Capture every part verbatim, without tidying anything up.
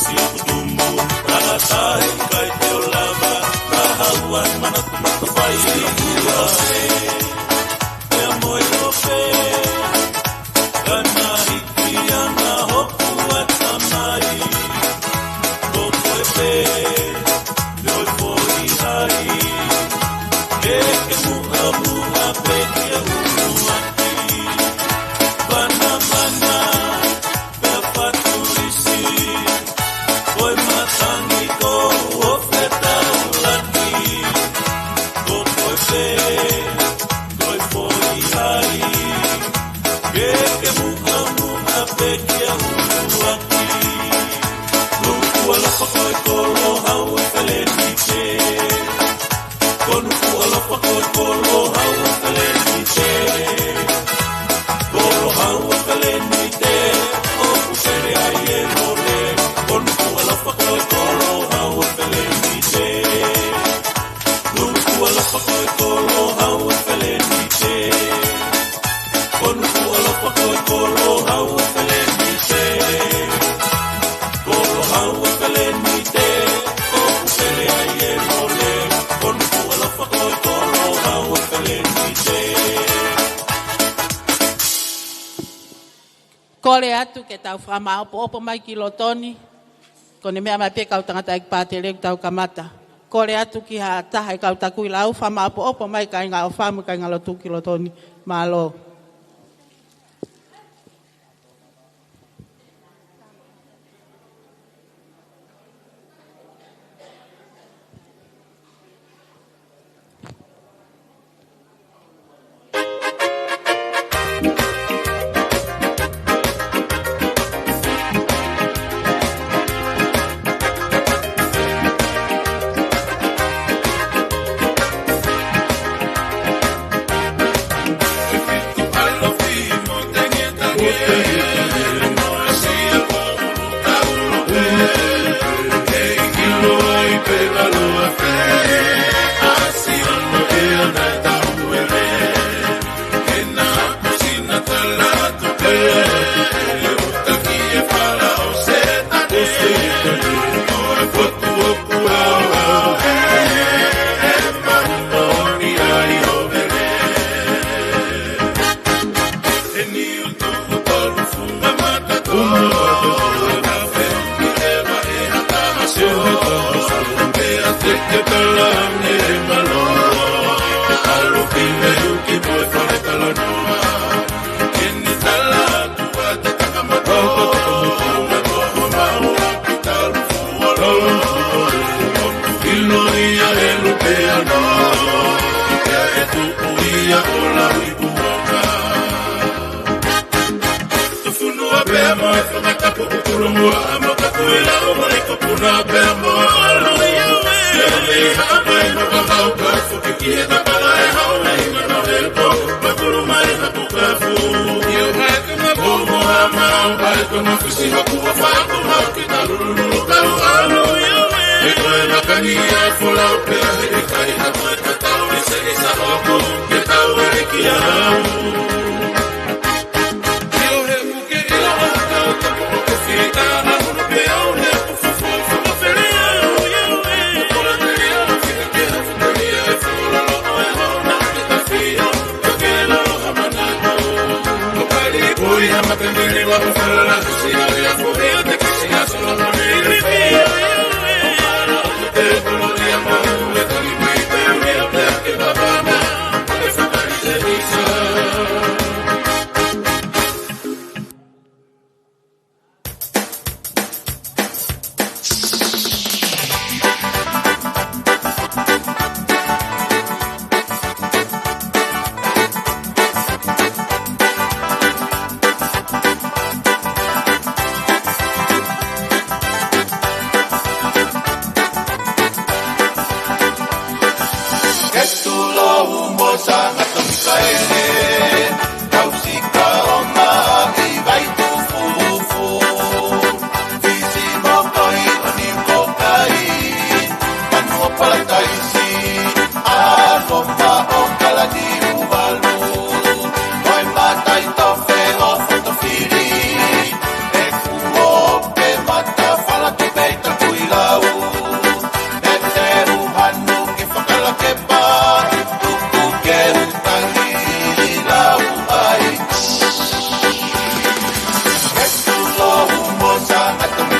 Siʻi tumu, tangataʻeiki kai te u lava, ka haʻu ʻa e manatu matafai ʻi mua. Pea mo e ope, ka naʻe hiki ange hoku ʻatamai. Ko koe pē, ʻio e foʻi ʻai, ke ke muʻamuʻa pē ki he ʻuluaki. Vanavana, pea fatu ʻisi, ko e matangi ko ʻofa taulaki. Ko koe pē, ʻio e foʻi ʻai, ke ke muʻamuʻa pē ki he ʻuluaki. Nukuʻalofa ko e kolo Hauʻa Felenite. Ko Nukuʻalofa ko e kolo Hauʻa Felenite. Kolo Hauʻa Felenite, ʻoku pele ai e mole. Ko Nukuʻalofa ko e kolo Hauʻa Felenite. Nukuʻalofa ko e kolo Hauʻa Felenite. Ko Nukuʻalofa ko e kolo Hauʻa Felenite. Kolo Hauʻa Felenite, ʻoku pele ai e mole. Ko Nukuʻalofa ko e kolo Hauʻa Felenite. Kole atu ke tau fakamāʻopoʻopo mai ki loto ni. Ko ʻene meʻa mai pē kau tangataʻeiki pātele ʻoku tau kamata. Kole atu ki ha taha ʻi he kau takui lau, fakamāʻopoʻopo mai kāinga ʻofa mo kāinga lotu ki loto ni. Mālō.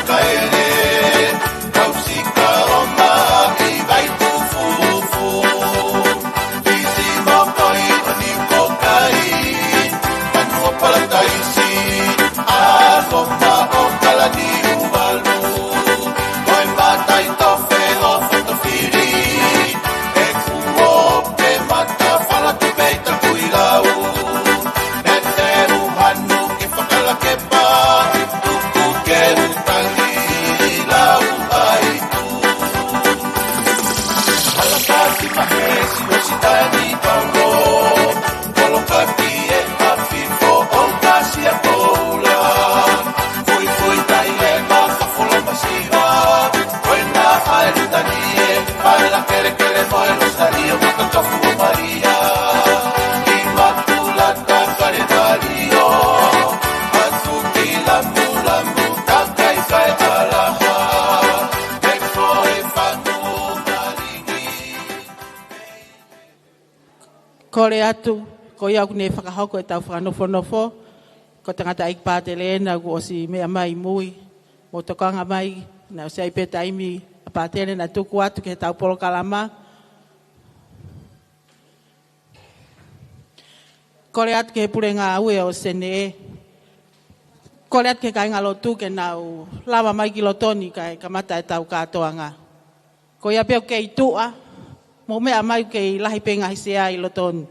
Kaele, kausika ʻo maʻi vai kufufu. Fisi mo koi ʻo ni ko kai. Manu ʻo Palataisi, ʻa Loma ʻo Kalaniuvalu. Ko e matai tofe ʻo Fotofili. E kuo pe mata fala tu pei ta kui lau. E te uhanu ke fakalakepa, tuku ke utangi lau ai tu. Alakasi mahesi o sitani paulo, kolokaki e afi fo o kasi a koula. Fui fui tai e maka folo masiva, koe na ai lutani e, ala kelekele mo e losari o maka kafu o Maria. Imakulata Kalevālio, atu ki Lamulamu, kakai kai alaha, e ko e fanu malingi. Kole atu, ko ia ʻoku ne fakahoko ʻetau fakanofonofo, ko e tangataʻeiki pātele ena kuo ʻosi meʻa mai mui, mo tokanga mai, naʻe ʻosi ʻi ai pē taimi ʻa pātele naʻe tuku atu ki heʻetau polokalama. Kole atu ki he pule ngāue ʻo Senē. Kole atu ki he kāingalotu ke nau lava mai ki loto ni kae kamata ʻetau kātoanga. Ko ia pē ʻoku kei tuʻa, mou meʻa mai ʻoku kei lahi pē ngaahi sea ʻi loto ni.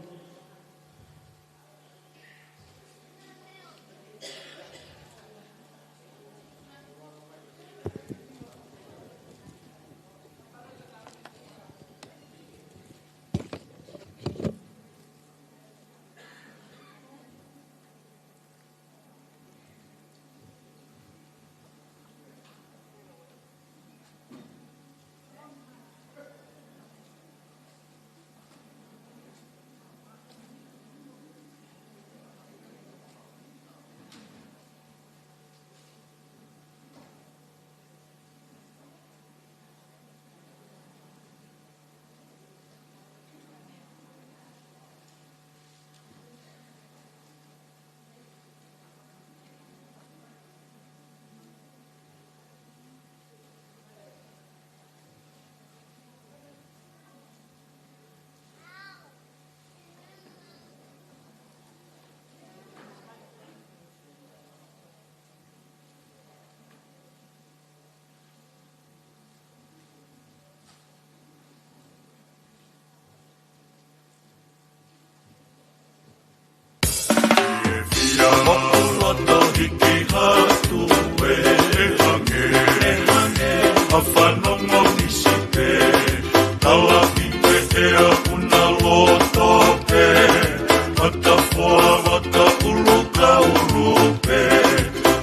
Ia moku loto hiki hatu e hangē, ʻa fanongo ni sipe, tala pite ʻea una loto pē, mata foa mata ulu ka ulu pē,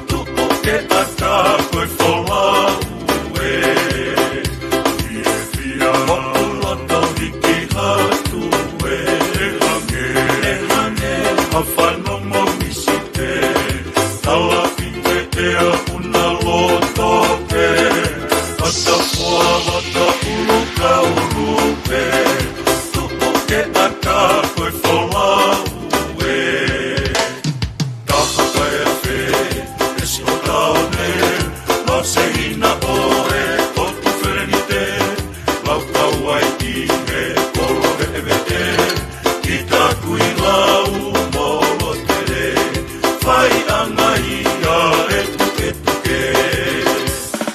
tuʻu ke ʻata ko e folau ē. Fiefia moku loto hiki hatu e hangē, ʻa fanongo ni sipe, tala pite ʻea una loto pē, mata foa mata ulu ka ulu pē, tuʻu ke ʻata ko e folau ē. Taha kae afe, ʻe siʻo taone, lau sehina ʻoe, ʻo tu felenite, lau kauaʻi he kolo veʻeveʻe, kita kui lau molo tele, fai anga ia e tuketuke.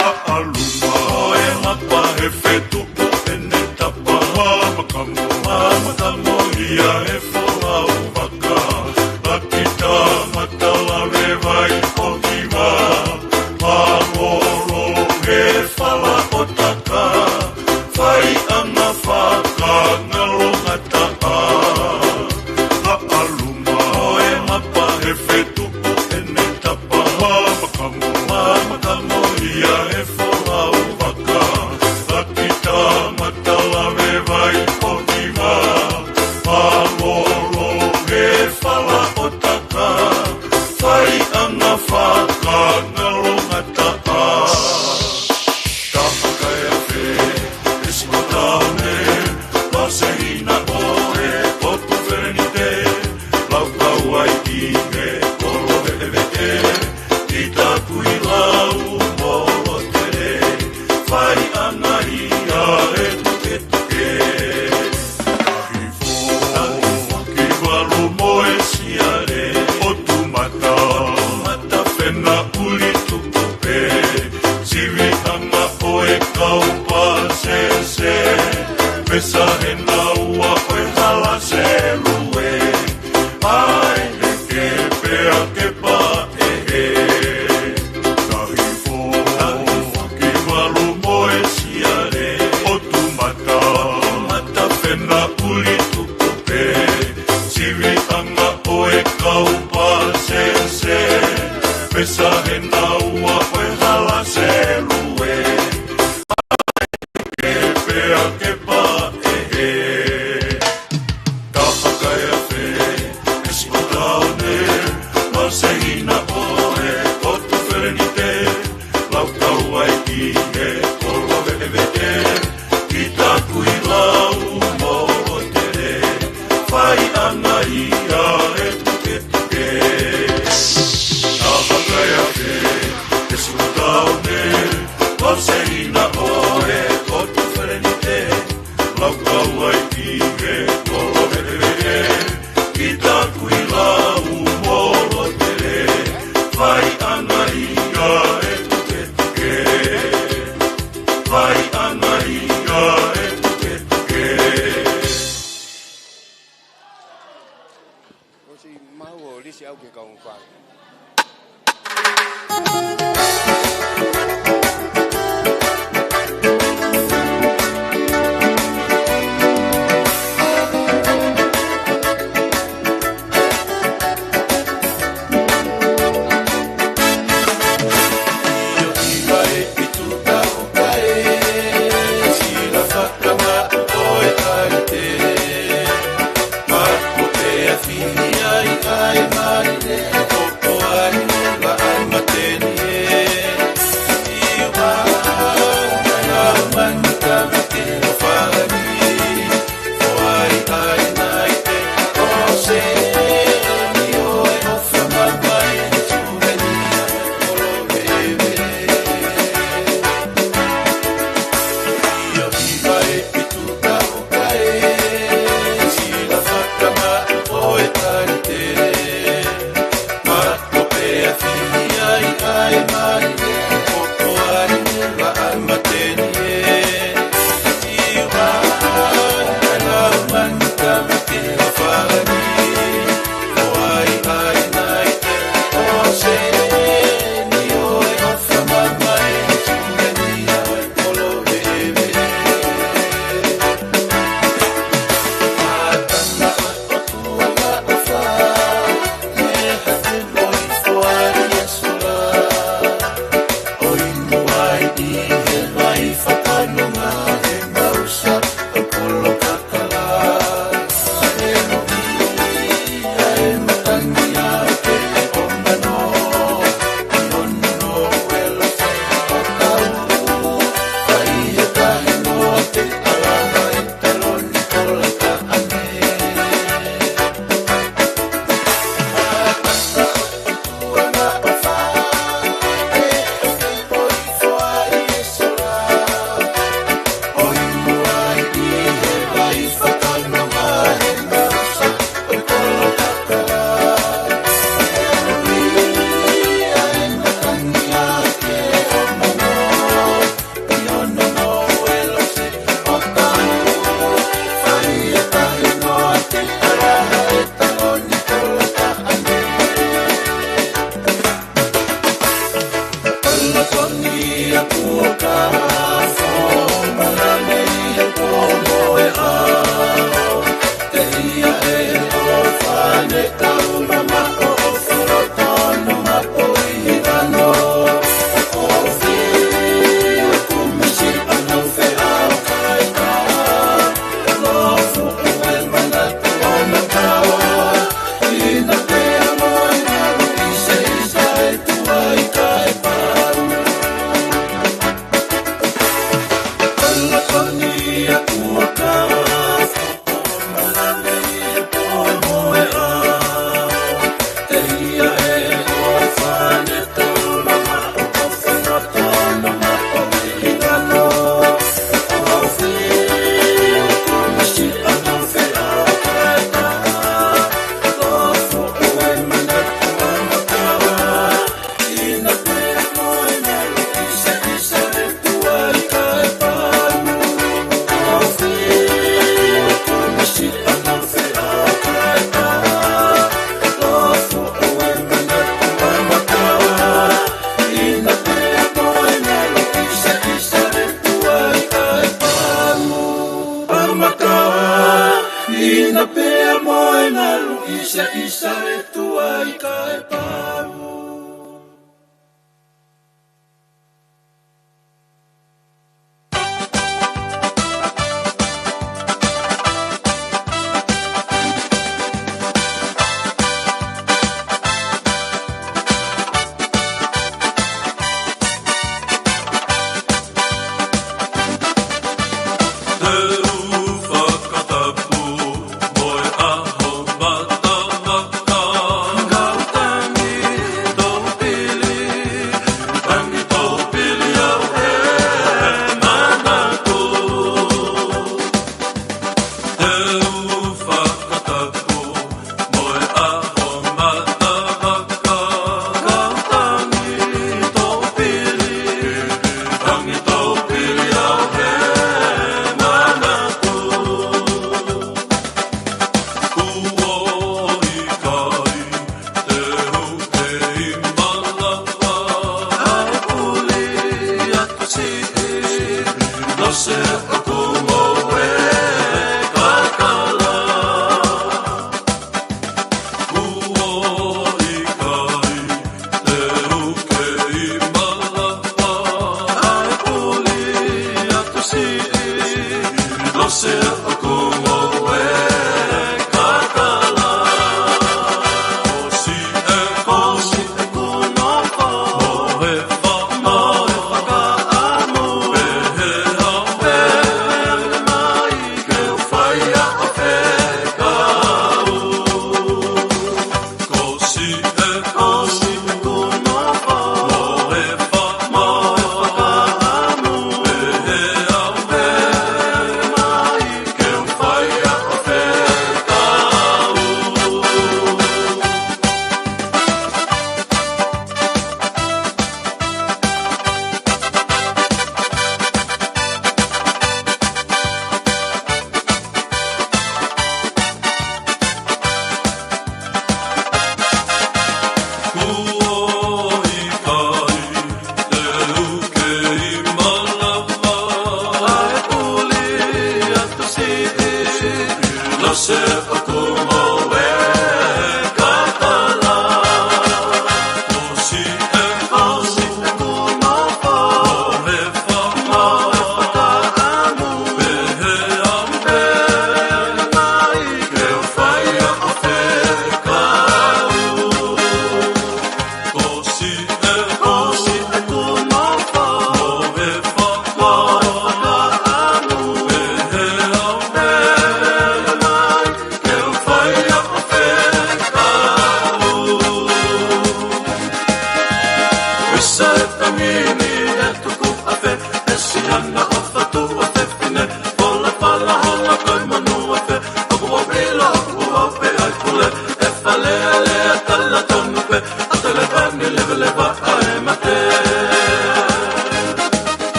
ʻAʻalu mai ʻo e mapa he fetuku ʻene tapa, makamo, makamo ia he folau vaka, lakita mata lave vai ʻo kiva, mālōlō he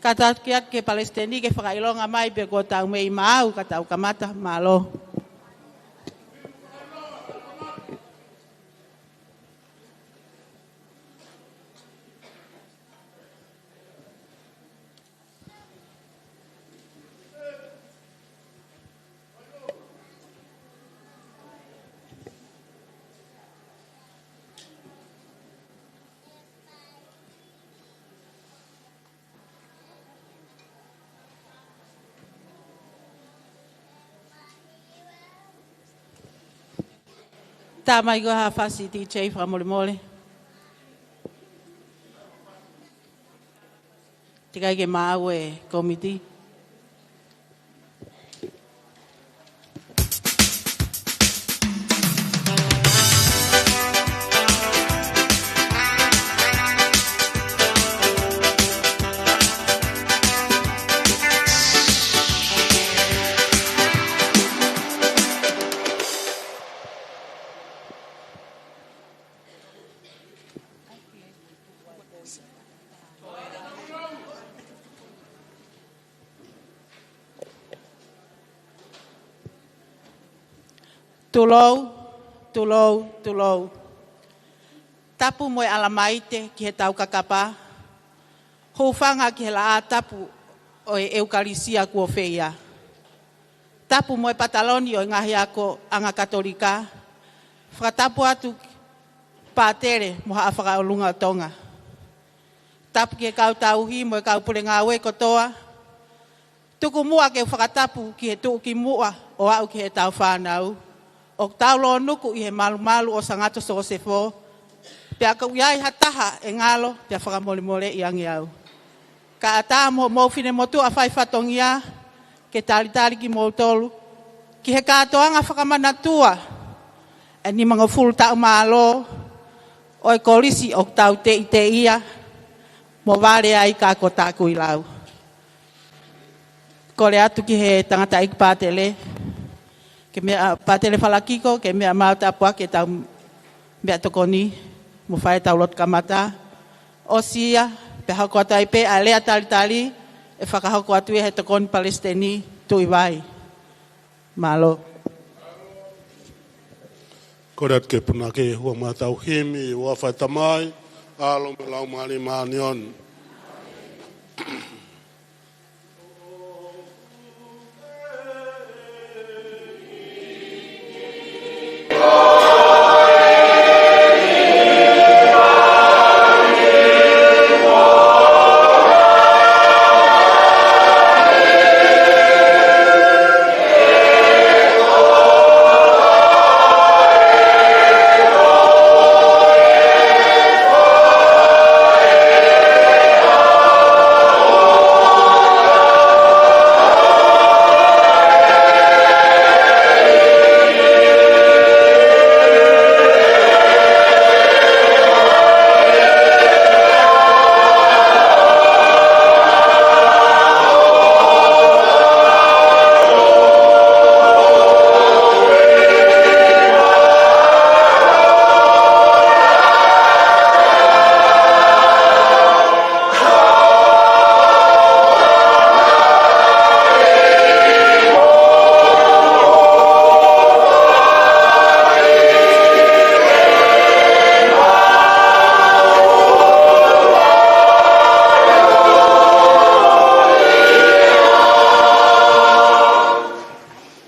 Kātaki atu ki he Palesiteni ke fakaʻilonga mai pe kuo tau mei maau ka tau kamata. Mālō. Tā mai ko ha fasi D J fakamolemole. Teʻeki ai ke maau e kōmiti. Tulou, tulou, tulou. Tapu mo e ʻalamaite ki heʻetau kakapa. Hūfanga ki he laʻā tapu ʻo e ʻEukalisia kuo feia. Tapu mo e pataloni ʻo e ngaahi akoʻanga Katolika. Fakatapu atu Pātele mo Haʻa Fakaʻolunga ʻo Tonga. Tapu ki he kau tauhi mo e kau pule ngāue kotoa. Tuku muʻa ke u fakatapu ki he tuʻukimuʻa ʻo aʻu ki heʻetau fānau. ʻOku tau lōnuku ʻi he malumalu ʻo Sangato Sosefo. Pea ka ʻi ai ha taha ʻe ngalo, pea fakamolemoleʻi ange au. Kae ʻatā mo hoʻomou finemotuʻa fai fatongia, ke talitali kimoutolu ki he kātoanga fakamanatua ʻa e nimangofulu taʻu mālō ʻo e kolisi ʻoku tau teitei ia mo vale ai ka ko taku i lau. Kole atu ki he tangataʻeiki Pātele, ke meʻa, Pātele Falakiko, ke meʻa maʻu tāpuaki ʻetau meʻatokoni mo fai ʻetau lotu kamata. ʻOsi ia, pea hoko atu ai pē ʻa e lea talitali, ʻe fakahoko atu ia ʻe he Tokoni Palesiteni Tuʻivai. Mālō. Kole atu ki he punake, hūfanga mo ʻetau himi, ʻi he huafa ʻo e Tamai, ʻAlo mo e Laumālie Māʻoniʻoni.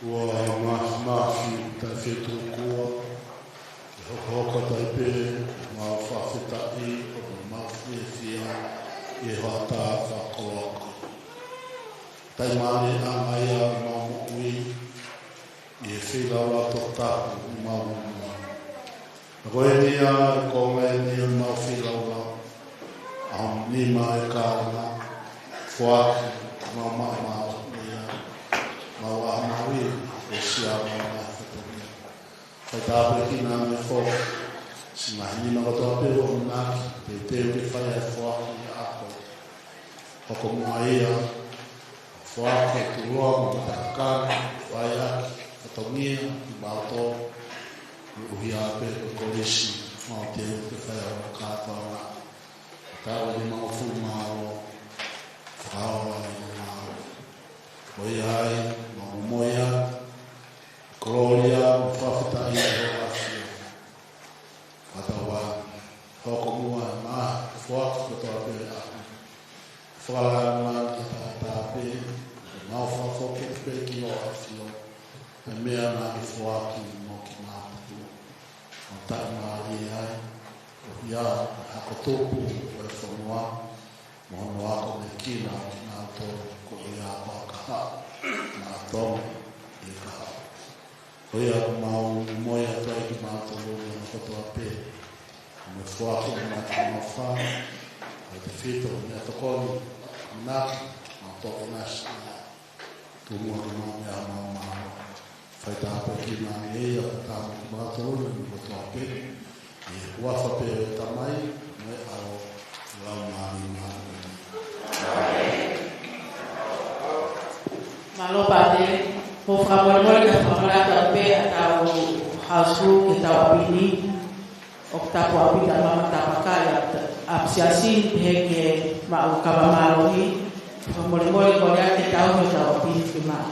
Ua mafimafi taʻefetuku ua, ʻe hokohoko atu ai pē ʻemau fakafetaʻi ʻoku mau fiefia ʻi he hoʻatā fakakoloa ko eni. Taimi ʻeni ʻa e anga ia ʻemau moʻui ʻi he feilaulau toputapu ʻi heʻemau moʻui. Ka ko eni ia ʻa e konga eni ʻo ʻemau feilaulau, ʻa e nima ʻo e kāinga, foaki ʻemau maʻu maʻu ia, mau ʻa mau ia, ʻo sia mau maʻu fatongia. Fai tāpuekina ange foki siʻi ngaahi nima kotoa pē ʻoku nāunau, teuteu ke fai ʻa e foaki ʻa e ako. Hoko muʻa ia, foaki e tuʻuloa mo e matakakanga, fai ʻaki fatongia kimautolu, koeʻuhi pē ko e kolisi, mau teu ke fai ʻa e kātoanga. Taʻu nimangofulu mā ua, fakaola e mā. Ko ia ai, mau momoʻia, kolōlia, mo e fakafetaʻi ʻi ho ʻAfio. Fakatauange, hoko muʻa ʻa e ngaahi foaki kotoa pē ʻa e ʻaho. Fakalāngilangi ʻataʻatā pē, mau fakafoki pē ki ho ʻAfio, ʻa e meʻa naʻa ke foaki mo kinautolu. Mau taʻimālie ai, koeʻuhi ko e hako tupu ʻo e fonua, mo hono akonekina ʻo kinautolu, koeʻuhi ko e kahaʻu, maʻa Tonga ʻi he kahaʻu. Ko ia ʻoku mau momoʻi atu ai kimautolu ni ʻa e kotoa pē. Mo e foaki ʻa e ngaahi mafana, ʻa e tefito, meʻatokoni, ʻamanaki, mau toʻo nasi, tumu atu mau meʻa mau mau. Fai tāpuekina ange ia, fai tāpuekina kimautolu ni ʻa e kotoa pē. ʻI he huafa pē ʻo e Tamai, mo e ʻAlo, Laumālie Māʻoniʻoni. Mālō Pātele, ʻoku ou fakamolemole ka fakamanatu pē ʻa e tau house rule ki he tau ʻapi ni, ʻoku tapu ʻaupito ʻemau matapaka ʻi ʻapisiasi, pehē ki he maʻu kava mālohi, fakamolemole ko ia ke tau ʻi he tau ʻapi ni ke ma-,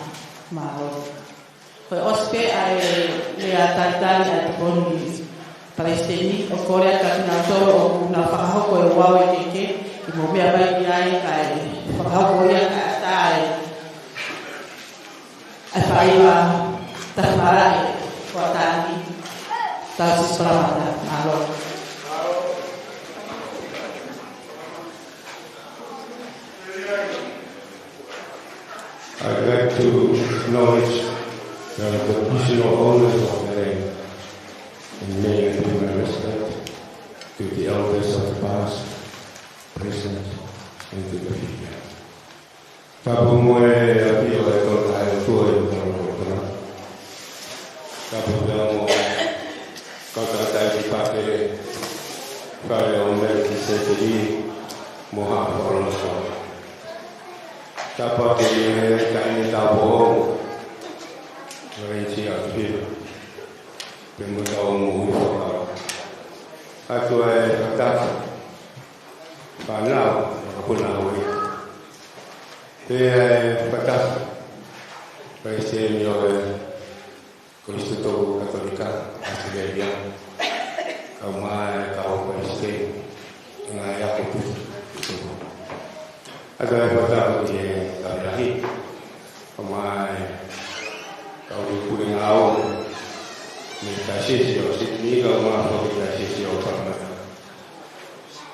mālō. Ko e ʻosi pē ʻa e lea talitali ʻa e Tokoni Palesiteni, ʻoku ou kole atu kiate kinautolu ʻoku nau fakahoko e ouau ʻekeʻeke, ke mou meʻa mai ki ai kae fakahoko ia kae ʻatā e, e faiva tafaʻaki ʻo e Tauhi Sisitema Paramata. Mālō. I'd like to acknowledge the traditional owners of the land and may I pay my respect to the elders of the past, present, and to the future. Tapu mo e ʻafio ʻa e Tolu Tahaʻi ʻOtua ʻi hotau lotolotonga. Tapu pea mo e kau tangataʻeiki pātele Fale ʻo Melekisēteki mo haʻa fakalolotonga. Tapu atu ki he taʻahine tāupoʻou, Lorenzia Fila, pea mo hotau moʻui fakakau. ʻOatu e fakatapu ki he fānau, mo e kau puleʻanga. Pea ʻe fakatapu ki he Palesiteni ʻo e Kolisi Tutuku Katolika ʻAositelēlia, kae ʻumaʻā e kau palesiteni ʻo e ngaahi ako tutuku. ʻOatu e fakatapu ki he kau lahi, kae ʻumaʻā e kau puleʻanga ʻo e Taiosisi ʻo Sitini, kae ʻumaʻā foki e Taiosisi ʻo Parramatta.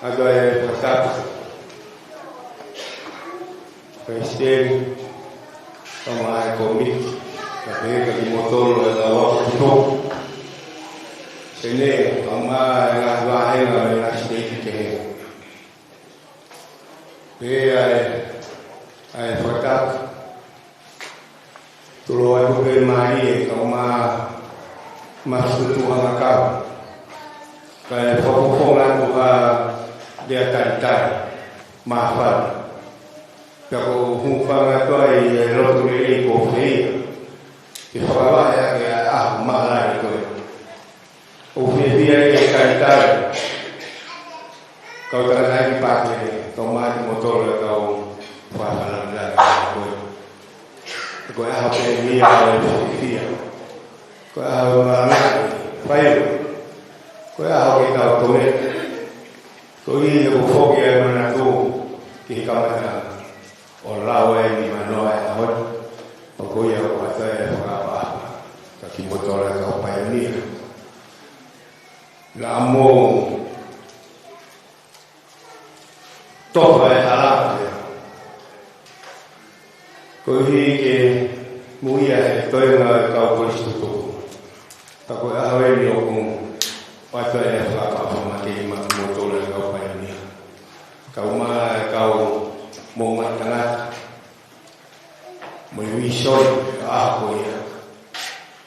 ʻOatu e fakatapu Palesiteni, kae ʻumaʻā e kōmiti, kae pehē kiate kimoutolu e kau ako tutuku, Senē, kae ʻumaʻā e ngaahi vāhenga ʻo e ngaahi siteiki kehe. Pea ʻe, ʻe fakatapu, tulou atu pē mālie, kae ʻumaʻā e mātuʻa tutuʻanga kau. Kae fakafofonga atu ha lea talitali, māfana. Pea ʻoku ou hūfanga atu ai he loto lelei kuo fai ke fakavaʻe ʻaki ʻa e ʻaho mālie ko eni. ʻOku fiefia e talitali, kau tangataʻeiki pātele, kae ʻumaʻā kimoutolu e kau faifekau lelei ko ē. Ko e ʻaho pē eni ia ʻo e fiefia. Ko e ʻaho ʻo e malangaʻi faiva. Ko e ʻaho ke tau tome. Ko ia ʻoku foki ai e manatu ki he kamataʻanga ʻo lau ai e nimanoa ʻo e ʻaho ni. Pea ko ia ʻoku ʻoatu ai e fakaʻapaʻapa kiate kimoutolu e kau paionia. Naʻa mou tofa e hala pea koeʻuhi ke muiʻi ʻa e toenga ʻo e kau kolisi tutuku. Ka ko e ʻaho eni ʻoku ʻoatu ai e fakaʻapaʻapa makehe kiate kimoutolu e kau paionia, kae ʻumaʻā e kau moʻunga tangata, mo e vīsone ʻo e ʻaho ko ia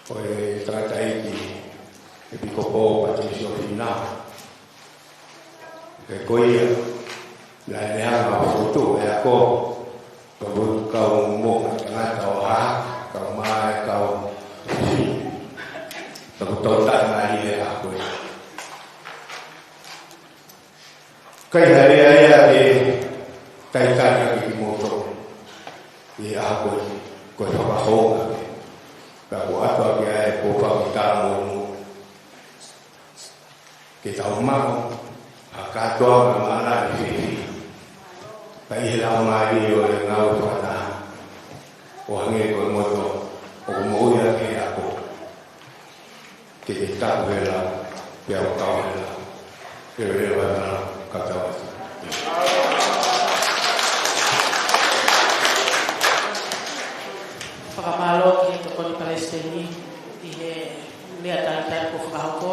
ʻo e tangataʻeiki ʻEpikopō Patilisiō Fīnau. Pea ko ia, naʻa ne hanga ʻo fokotuʻu e ako, pea mo e kau moʻunga tangata ʻo Haʻa, kae ʻumaʻā e kau fefine. Pea ko e tautai mālie e ako ia. Ka ʻi he lea ia ke talitali ʻaki kimoutolu ʻi he ʻaho ko eni, ko e fakahounga pē. Pea ʻoku ʻoatu ʻaki ʻa e kōpaki tāmoʻo ke tau maʻu ha kātoanga mālie fiefia. Pea ʻi he laumālie ʻo e ngāue fakataha, ʻo hangē ko e moto, ʻoku moʻui ʻaki e ako. Ke ke tapu he lau, pea u kau he lau. Ke leveleva e lau, ka tau atu. Fakamālō ki he Tokoni Palesiteni ʻi he lea talitali kuo fakahoko.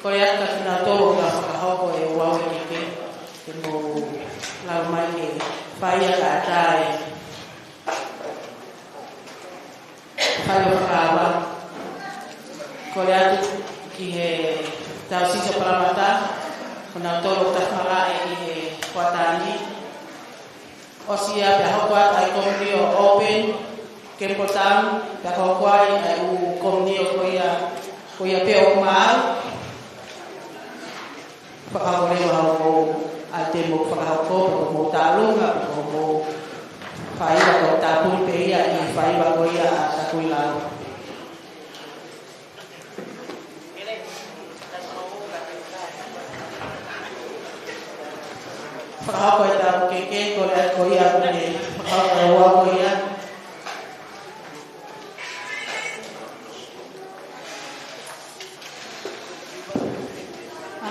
Kole atu kiate kinautolu ʻoku nau fakahoko e ouau ʻekeʻeke, ke mou lava mai ke fai ʻa e kaʻatā e fai ʻo fakava. Kole atu ki he Tauhi Sisitema Paramata, ko nautolu ʻoku tau malaʻe ʻi he kuata ni. ʻOsi ia pea hoko atu ʻa e komiunio open, Campbelltown, pea hoko ai ʻa e ʻū komiunio ko ia, ko ia pē ʻoku maau. Fakahokoleʻi ʻa hoʻomou ʻaitemo fakahoko, pe ko hoʻomou tālunga, pe ko hoʻomou faiva, ko e tāpuni pē ia ʻi he faiva ko ia ʻa Takuilau. Fakahoko ʻetau keke, kole atu ko ia ʻoku ne fakahoko ʻa e ua ko ia.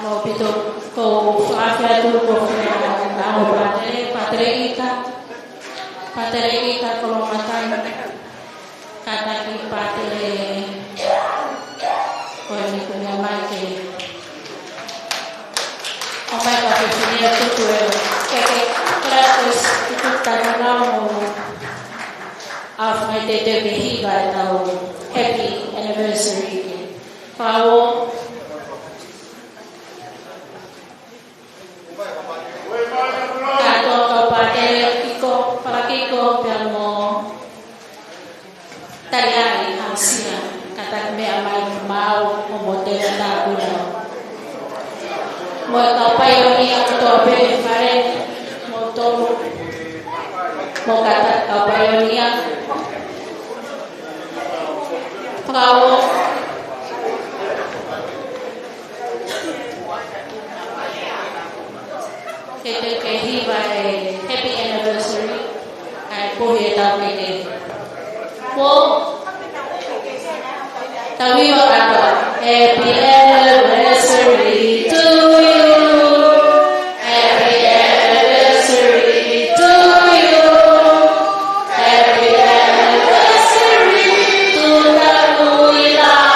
ʻAupito, ko u fakaafeʻi atu ko e fakaafeʻi atu ko Pātele, Pātele ʻIta, Pātele ʻIta Kolomatai. Kātaki Pātele ko eni kuo meʻa mai ke ʻomai ka fefine ʻo tuku e keke, kole atu e tuku tanu nau mo au fai teuteu ke hiva ʻetau happy anniversary ke. Fakauo. Kātoa kau Pātele Kiko, Fala Kiko, pea mo Taliai Hausia, kātaki meʻa mai maʻau ʻo mo te tāpuna. Mo e kau paionia kotoa pē he fale, mo tolu, mo kātaki kau paionia. Fakauo. Ke te ke hiva e happy anniversary, kae pohi ʻetau keke. Mo, tau hiva kātoa. Happy anniversary to you. Happy anniversary to you. Happy anniversary to Tapuilau.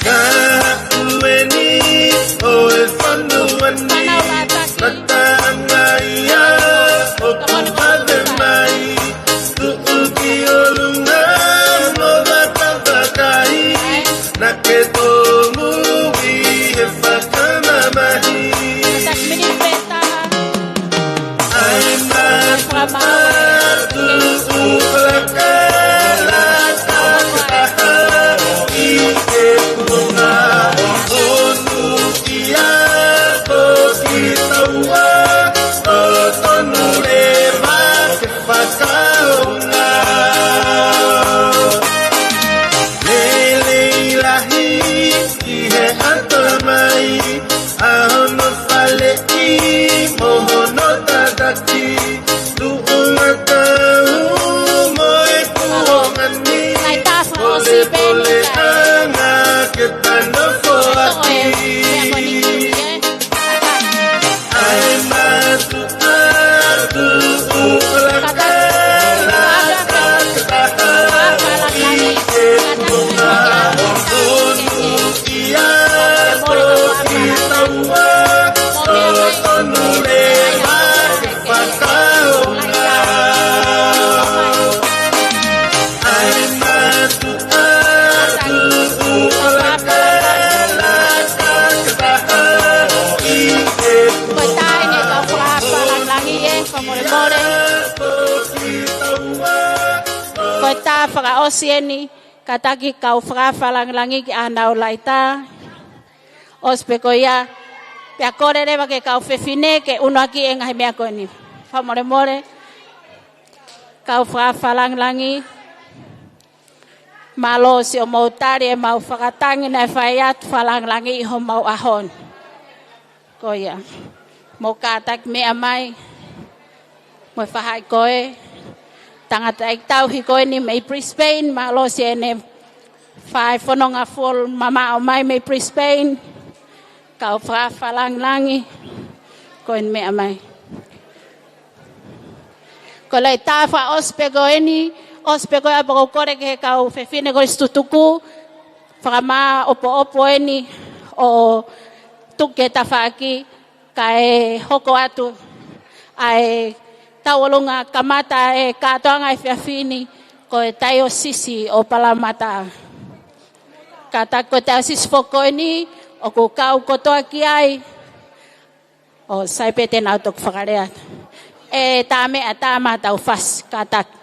Ka ʻoku eni ʻo e fonua ni, mataʻanga ia ʻoku vave mai, tuʻu ki ʻolunga mo vakavakai, naʻa ke tōmui he fakamamahi. Lelei lahi ki he ʻatamai ʻa hono faleʻi mo hono tataki, tuʻunga kau mo e kuonga ni, pole pole anga ke tano foaki. ʻAi matu atu ʻo laka laka ke taha i te kuonga ʻo tonu ia ko ki taua, totonu leva ke fakaonga. ʻAi matu atu ʻo laka laka Tā fakaʻosi eni, kātaki kau fakaafe fakalāngilangi ki ʻanau laʻitā. ʻOsi pē ko ia, pea kole leva ki he kau fefine ke ʻunuaki e ngaahi meʻa ko eni. Fakamolemole, kau fakaafe fakalāngilangi. Mālō siʻomou tali ʻemau fakatangi naʻe fai atu, fakalāngilangi ʻi homau ʻaho ni. Ko ia. Mou kātaki meʻa mai. Mo e faʻahi ko ē. Tangataʻeiki tauhi ko eni mei Brisbane, mālō siʻene fai fononga fuoloa mamaʻo mai mei Brisbane. Kau fakaafe fakalāngilangi. Ko eni meʻa mai. Ko e laʻitā fakaʻosi pē ko eni, ʻosi pē ko ia pea ʻoku ou kole ki he kau fefine ko eni ʻosi tutuku, fakamāʻopoʻopo eni ʻo tuku ki he tafaʻaki, kae hoko atu ʻa e tauʻolunga kamata e kātoanga efiafi ni, ko e Taiosisi ʻo Palamata. Kātaki ko e taiosisi foki ko eni, ʻoku kau kotoa ki ai, ʻo sai pē te nau toki fakalea. ʻE tā meʻa tā maʻa tau fasi, kātaki.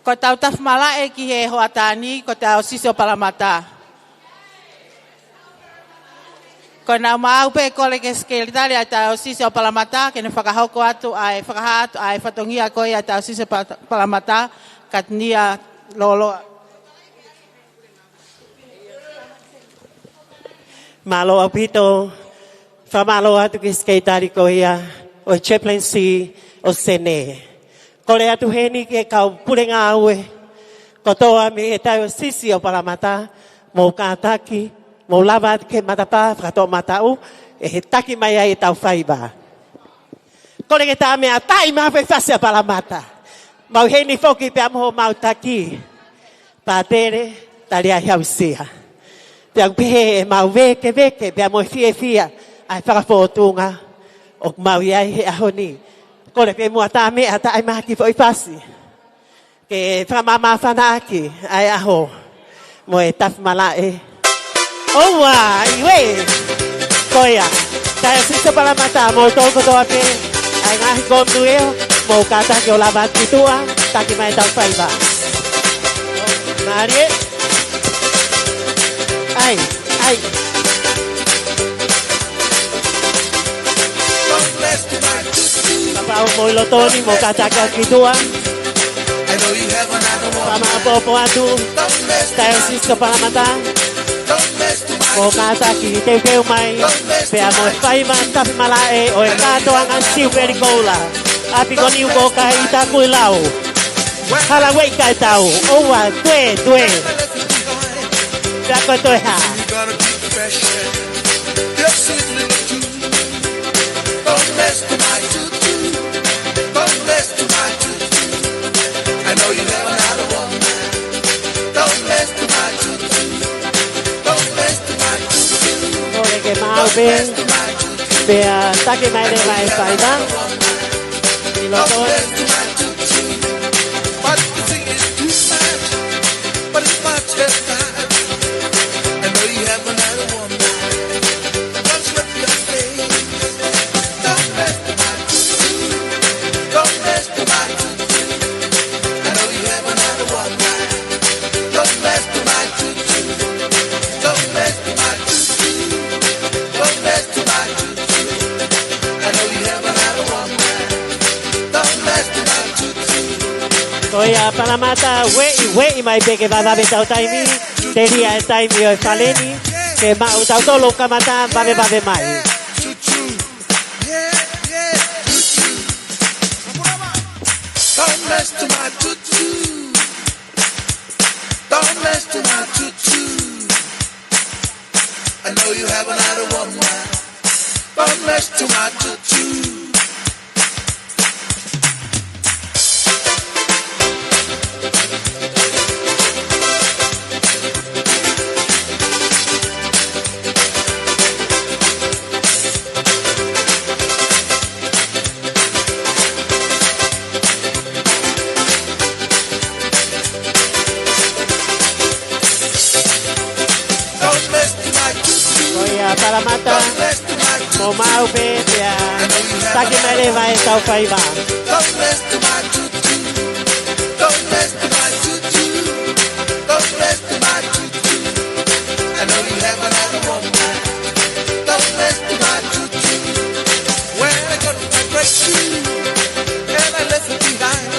Ko ʻetau tafu malaʻe ki he hoʻatā ni, ko e Taiosisi ʻo Palamata. Ko ʻenau maʻu pē, kole ki he sekelitali ʻa e Taiosisi ʻo Palamata, ke ne fakahoko atu ʻa e, fakahā atu ʻa e fatongia ko ia ʻa e Taiosisi ʻo Pa-, Palamata, Katinia Loloa. Mālō ʻaupito, fakamālō atu ki he sekelitali ko ia ʻo e Chaplaincy ʻo Senē. Kole atu heni ki he kau pule ngāue kotoa mei he Taiosisi ʻo Palamata, mou kātaki, mou lava atu ki he matapā fakatoʻomataʻu, ʻe he taki mai ai ʻetau faiva. Kole ke tā meʻa taʻi mai ha foʻi fasi ʻa Palamata. Mau heni foki pea mo homau taki. Pātele, Taliaihausia. Pea ʻoku pehē ʻemau vēkeveke, pea mo e fiefia, ʻa e fakafōtunga ʻoku mau ʻi ai he ʻaho ni. Kole pē muʻa tā meʻa taʻi mai ha kiʻi foʻi fasi. Ke fakamāmāfana ʻaki ʻa e ʻaho mo e tafu malaʻe. ʻOua, ʻiuē. Ko ia. Taiosisi ʻo Palamata, mou tō kotoa pē ʻa e ngaahi kōmue, mou kātaki ʻo lava atu ki tuʻa, taki mai ʻetau faiva. Mālie. ʻAi, ʻai. God bless tonight. Mo e loto ni, mo kātaki ʻo ki tuʻa. Fakamāʻopoʻopo atu, Taiosisi ʻo Palamata. Mo kātaki teuteu mai, pea mo e faiva tafi malaʻe ʻo e kātoanga Siliveli Koula. ʻApi ko Niu ko Kai, Takuilau. Hala Ueʻi Kaitau, ʻoua, tuē, tuē. Pea ko e toe hā. Don't mess with my tutu. Don't mess with my tutu. I know you have another woman. Don't mess with my tutu. Don't mess with my tutu. Kole ke maʻu pē. Pea taki mai leva e faiva. ʻI loto. Don't mess with my tutu. What you think is too much, but it's much less time. I know you have another woman. Don't slip your face. Don't mess with my tutu. Don't mess with my tutu. I know you have another woman. Don't mess with my tutu. Don't mess with my tutu. Don't mess with my tutu. I know you have another woman. Don't mess with my tutu. Ko ia Palamata, ueʻi, ueʻi mai pē ke vavevave ʻetau taimi. Telia e taimi ʻo e fale ni. Ke maʻu tautolu kamata vavevave mai. Don't mess to my tutu. Don't mess to my tutu. I know you have another woman. Don't mess to my tutu. Ko ia Palamata, mo maʻu pē pea taki mai leva ʻetau faiva. Don't mess with my tutu. I know you have another woman. Don't mess with my tutu. When I got my breakthrough and I left it behind,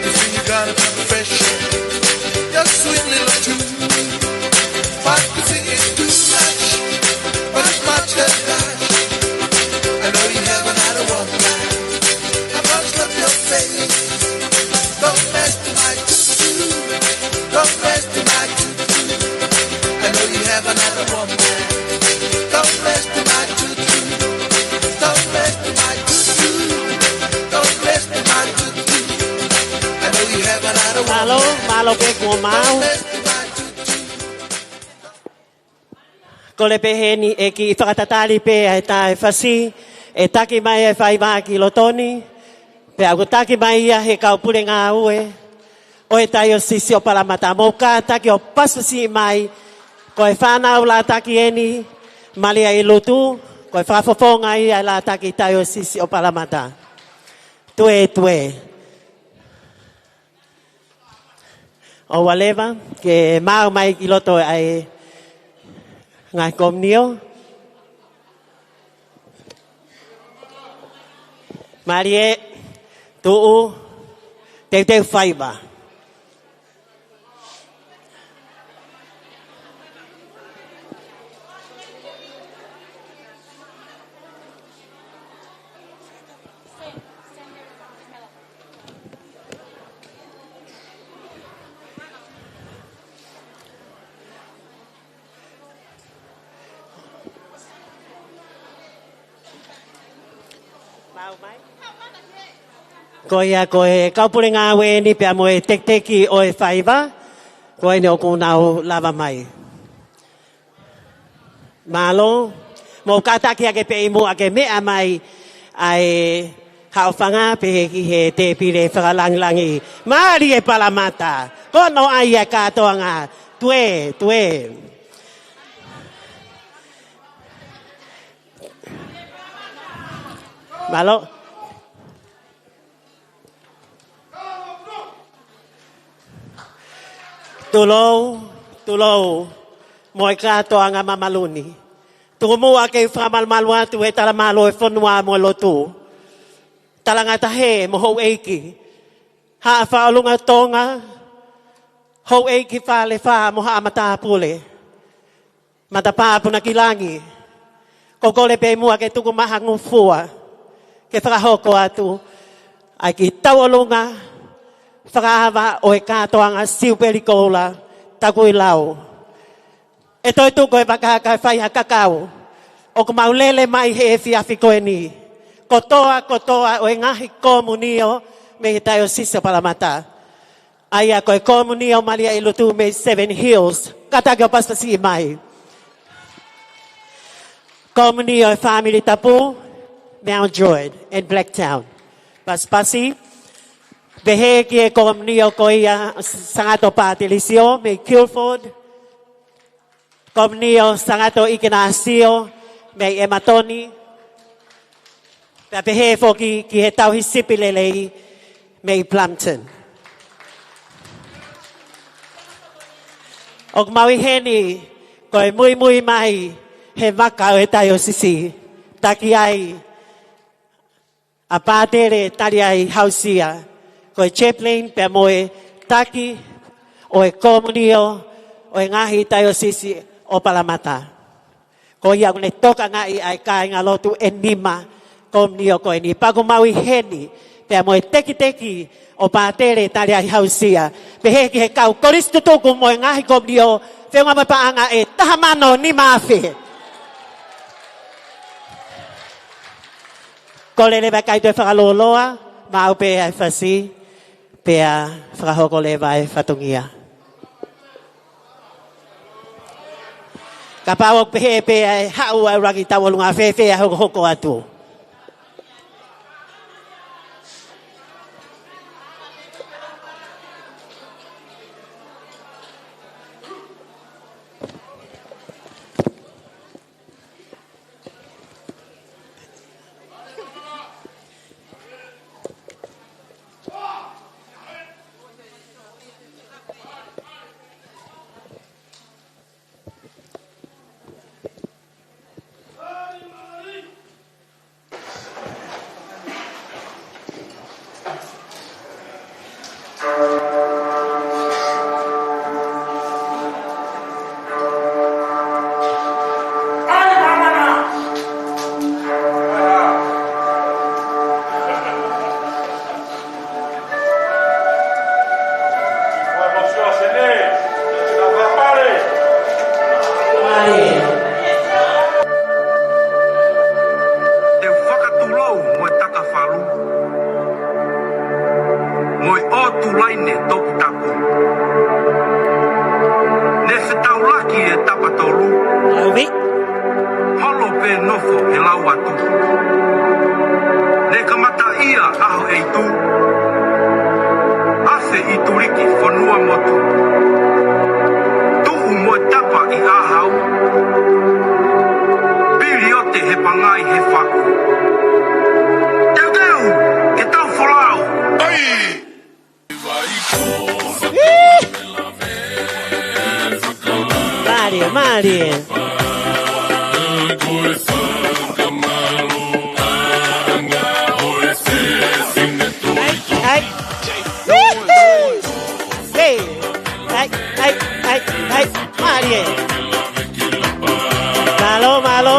you see you got a confession. Your sweet little truth. What you think is too much, but it's much less much. I know you have another woman. I must love your face. Don't mess with my tutu. Don't mess with my tutu. I know you have another woman. Don't mess with my tutu. Don't mess with my tutu. Don't mess with my tutu. I know you have another woman. Mālō, mālō pē kuo maʻu. Don't mess with my tutu. Kole pē heni ʻe kiʻi fakatatali pē ʻa e taʻefasi, ʻe taki mai e faiva ki loto ni, pea ʻoku taki mai ia he kau pule ngāue ʻo e Taiosisi ʻo Palamata. Mou kātaki ʻo pasipasi mai, ko e fānau lātaki eni, Malia ʻi Lutu, ko e fakafofonga ia e lātaki Taiosisi ʻo Palamata. Tuē, tuē. ʻOua leva ke maʻu mai ki loto ʻa e ngaahi komiunio. Malia, tuʻu, teuteu faiva. Ko ia ko e kau pule ngāue eni pea mo e tekiteki ʻo e faiva, ko eni ʻoku nau lava mai. Mālō, mou kātaki hake pē ʻi muʻa ke meʻa mai ʻa e haʻofanga pehē ki he tēpile fakalangilangi. Malia Palamata, ko hono ʻai ʻa e kātoanga, tuē, tuē. Mālō. Tulou, tulou, mo e kātoanga mamalu ni. Tuku muʻa ke u fakamalumalu atu he talamālō e fonua mo e lotu. Talangata Hē mo houʻeiki, Haʻa Fakaʻolunga Tonga, houʻeiki Falefā mo haʻa matāpule, matapā Apunakilangi, ʻoku ou kole pē muʻa ke tuku mai ha ngofua ke fakahoko atu ʻa e kiʻi tauʻolunga fakaava ʻo e kātoanga Siupeli Koula Takuilau. ʻE toe tuku e vaka kae fai ha kakau. ʻOku mau lele mai he efiafi ko eni, kotoa kotoa ʻo e ngaahi komunio mei he Taiosisi ʻo Palamata. ʻA ia ko e Komunio Malia ʻi Lutu mei Seven Hills, kātaki ʻo pasipasi mai. Komunio e Fāmili Tapu, Mountjoy and Blacktown, pasipasi. Pehē ki he komunio ko ia Sangato Pātilisio mei Guildford, Komunio Sangato ʻIkenasio mei ʻEmatoni, pea pehē foki ki he Tauhi Sipi Lelei mei Plumpton. ʻOku mau ʻi heni ko e muimui mai he vaka ʻo e Taiosisi, taki ai ʻa Pātele Taliai Hausia, ko e chaplain pea mo e taki ʻo e komunio ʻo e ngaahi Taiosisi ʻo Palamata. Ko ia ʻoku ne tokangaʻi ʻa e kāingalotu ʻe nima komunio ko eni. Pea ʻoku mau ʻi heni pea mo e tekiteki ʻo Pātele Taliai Hausia, pehē ki he kau kolisi tutuku mo e ngaahi komunio, feʻunga mo e paʻanga ʻe taha mano nima afe. Kole leva ʻikai toe fakalōloa, maʻu pē ʻa e fasi, pea fakahoko leva e fatongia. Kapau ʻoku pehē pē ʻa e haʻu ʻa e ʻuluaki tauʻolunga, fēfē ʻa e hokohoko atu? Te u fakatulou mo e takafalu, mo e ʻotu laine toputapu. Ne fetaulaki e tapatolu. Lauvi. Holo pē nofo he lau atu. Ne kamataʻia ʻaho ʻeitu, afe ʻi tuliki fonua motu. Tuʻu mo e tapa ʻi ʻahau, piliote he pangai he faʻu. Teuteu, ke tau folau. ʻAi! Mālie, mālie. ʻAi, ʻai. Hei. ʻAi, ʻai, ʻai, ʻai. Mālie. Mālō, mālō.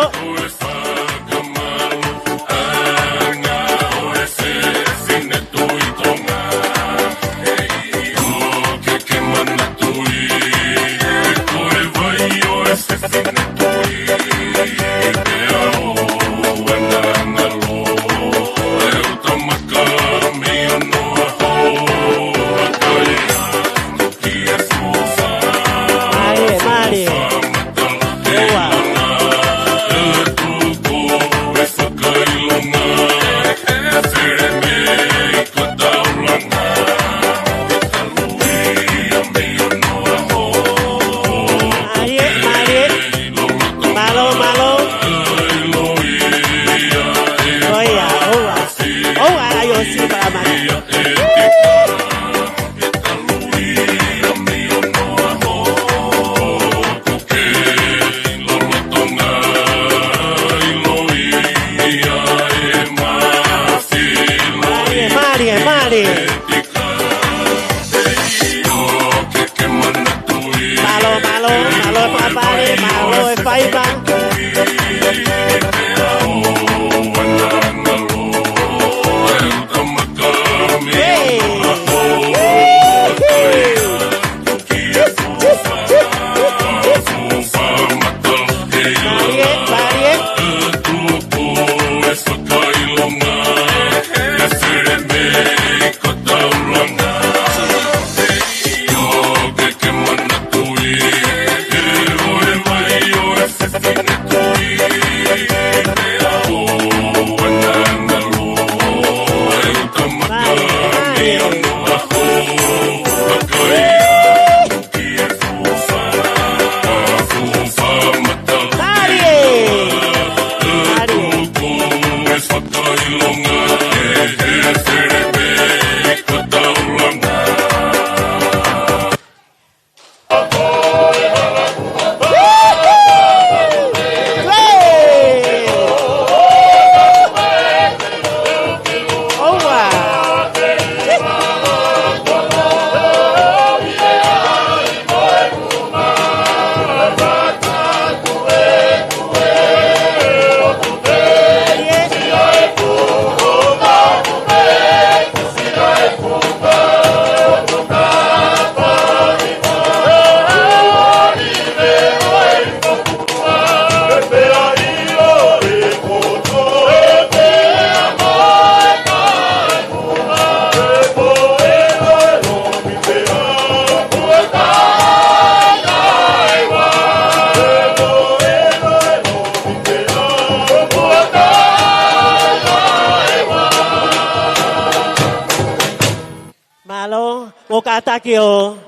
Kātaki ʻo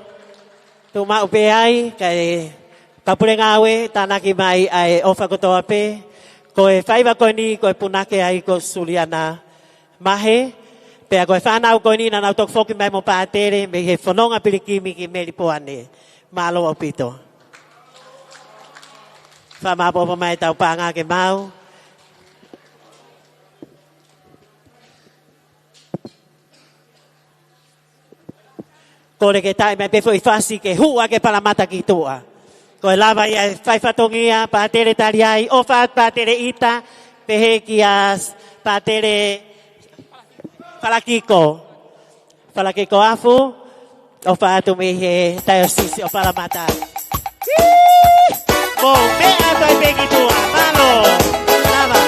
tuʻu maʻu pē ai, kae kau pule ngāue, tānaki mai ʻa e ʻofa kotoa pē, ko e faiva ko eni, ko e punake ai ko Suliana Mahe, pea ko e fānau ko eni naʻa nau toki foki mai mo Pātele, mei he fononga pilikimi ki Melipoane. Mālō ʻaupito. Fakamāʻopoʻopo mai ʻetau paʻanga ke mau. Kole ke taaʻi mai pē foʻi fasi ke hū ʻa e palamata ki tuʻa. Ko e lava ia e fai fatongia, Pātele tali ai, ʻofa atu Pātele ʻIta, pehē kia Pātele Falakiko. Falakiko Afu, ʻofa atu mei he Taiosisi ʻo Palamata. Mou meʻa atu ai pē ki tuʻa, mālō. Lava.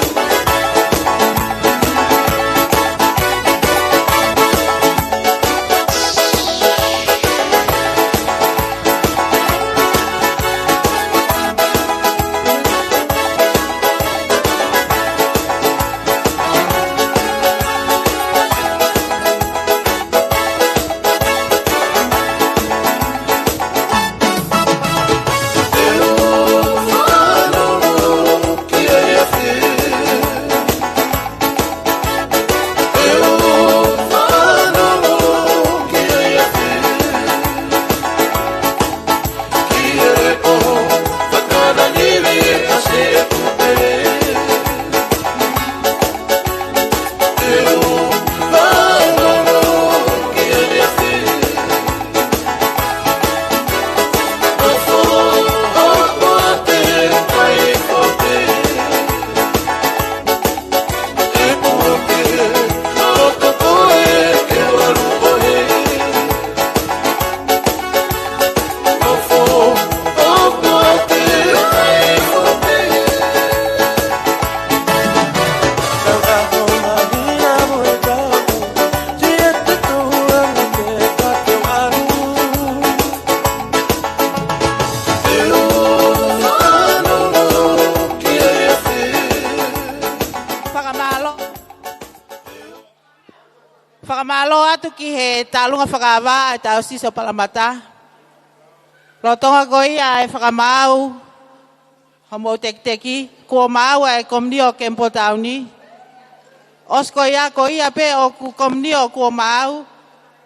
Fakamālō. Fakamālō atu ki he tālunga fakaava ʻa e Taiosisi ʻo Palamata. Lolotonga ko ia e fakamaau hoʻomou tekiteki, kuo maau ʻa e komiunitī ʻo Kemipolo Tauni. ʻOsi ko ia, ko ia pē ʻoku komiunitī ʻoku maau,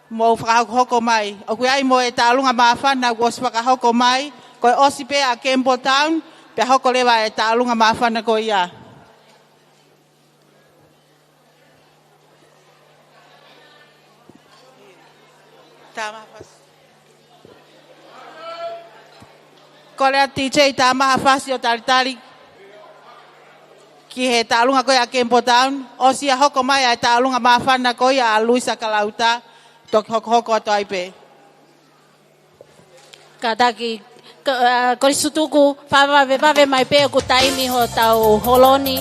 mou fakahokohoko mai. ʻOku ʻi ai mo e tālunga māfana kuo ʻosi fakahoko mai, ko e ʻosi pē ʻa Kemipolo Tauni, pea hoko leva e tālunga māfana ko ia. Tama fasi. Kole atu D J, tama ha fasi ʻo talitali ki he tālunga ko ia ʻa Kemipolo Tauni, ʻosi ia hoko mai ʻa e tālunga māfana ko ia ʻa Luisa Kalauta, toki hokohoko atu ai pē. Kātaki, ka, ʻa, Kolisi Tutuku, fakavavevave mai pē ʻoku taimi hotau holo ni,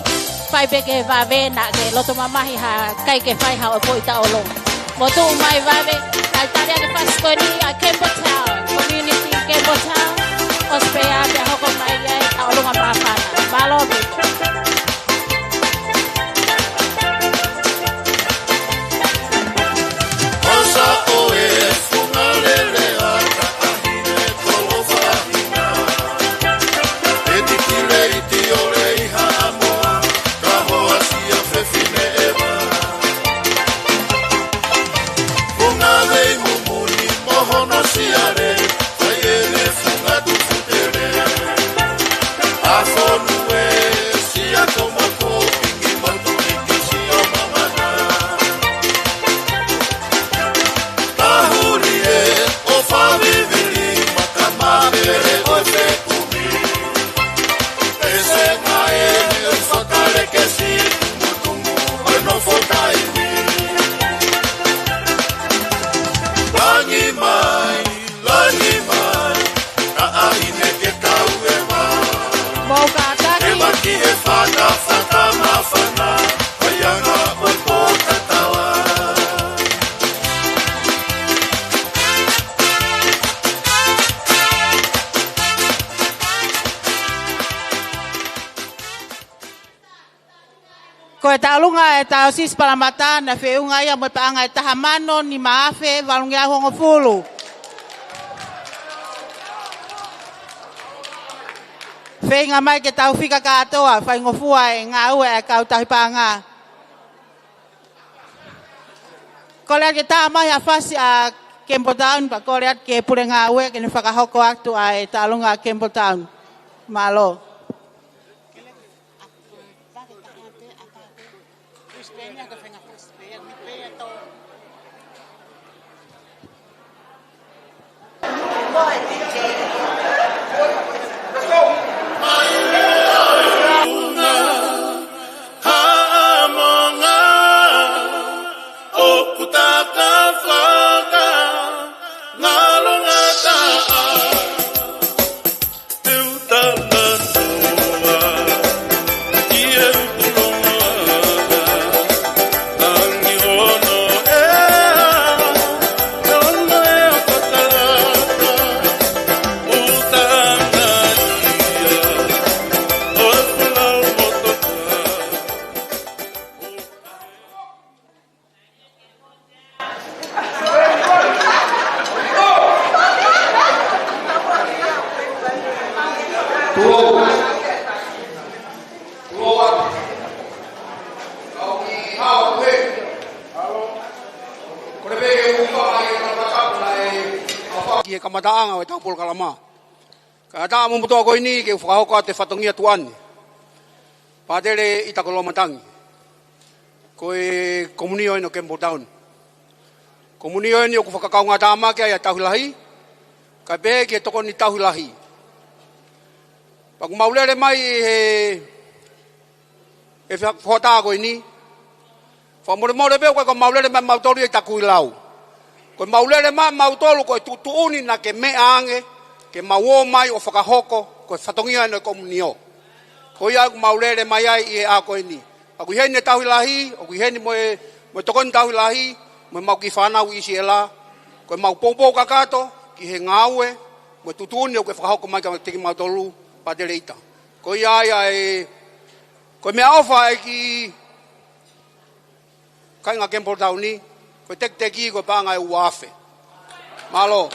fai pē ke vave naʻa ke loto mamahi ha kai ke fai ha ʻopo ʻi taʻolonga. Mou tuʻu mai vave, talitali ʻa e fasi ko eni ʻa Kemipolo Tauni, komiunitī Kemipolo Tauni, ʻosi pē ia pea hoko mai ai ʻa e tālunga māfana. Mālō ʻaupito. Ko e taʻolunga ʻa e Taosisi Palamata naʻe feʻunga ia mo e paʻanga ʻe taha mano nima afe valungeau hongofulu. Feinga mai ke tau fika kātoa, faingofua e ngāue ʻa e kau tauhi paʻanga. Kole atu ke tā mai ha fasi ʻa Campbelltown, pea kole atu ki he pule ngāue ke ne fakahoko atu ʻa e taʻolunga ʻa Campbelltown. Mālō. Ki he kamataʻanga ʻo ʻetau polokalama. Kae ʻatā mo e motuʻa ko eni ke u fakahoko atu e fatongia tuʻa ni. Pātele ʻIta Koloamatangi. Ko e komunio eni ʻo Campbelltown. Komunio eni ʻoku fakakaungātāmaki ai ʻa e tauhi lahi, kae pehē ki he tokoni tauhi lahi. Pea ʻoku mau lele mai he, he fa-, foʻi taʻu ko eni. Fakamolemole pē ʻoku ʻikai ko ʻemau lele mai mautolu ia ʻi Takuilau. Ko ʻemau lele mai mautolu ko e tuʻutuʻuni naʻa ke meʻa ange, ke mau ō mai ʻo fakahoko, ko e fatongia eni ʻo e komunio. Ko ia ʻoku mau lele mai ai ʻi he ʻaho ko eni. ʻOku ʻi heni e tauhi lahi, ʻoku ʻi heni mo e, mo e tokoni tauhi lahi, mo ʻemau kiʻi fānau ʻi Siela, ko ʻemau poupou kakato ki he ngāue mo e tuʻutuʻuni ʻoku ke fakahoko mai kiate kimautolu, Pātele ʻIta. Ko ia ai ʻa e, ko e meʻaʻofa ʻa e kiʻi kāinga Campbelltown ni, ko e tekiteki ko e paʻanga ʻe ua afe. Mālō.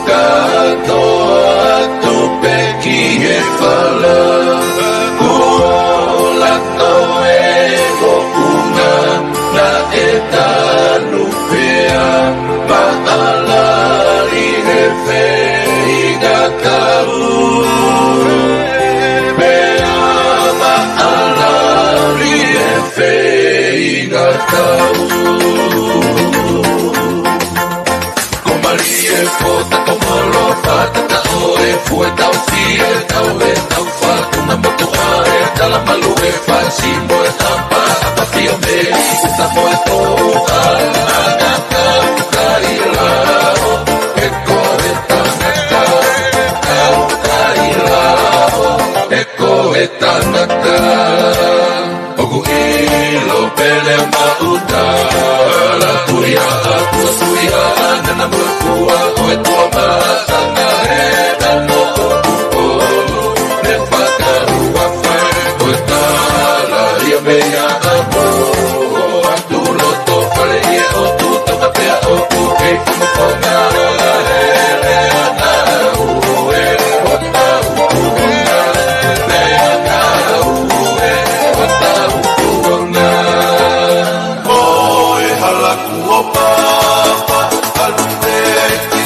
Kātoa atu pē ki he fala. Kuo lato e hokunga naʻe tanu pea maʻalali he feingatau. Pea maʻalali he feingatau. Ko Malie Fota ko Molo Fata ta o e fue tau fie tau e tau fatu na motu a e tala malu e fasi mo e tapa apa fio me i kuta mo e tō a na na ka ka i la o e ko e tangata ka ka i la o e ko e tangata. ʻOku ʻilo pele maʻuta, la tuia, tua tuia, nana mutua, ʻo e tua mātanga, he tano ʻoku ʻolu, ne fakarua fai, ʻo e tala ia meia ʻapo, ʻo atu loto fale ia ʻo tu toka pea ʻoku kei fakafonga, la he lea na ue, ʻo tau kuonga, lea na ue, ʻo tau kuonga. Ko e hala kuo papa, alu pē ki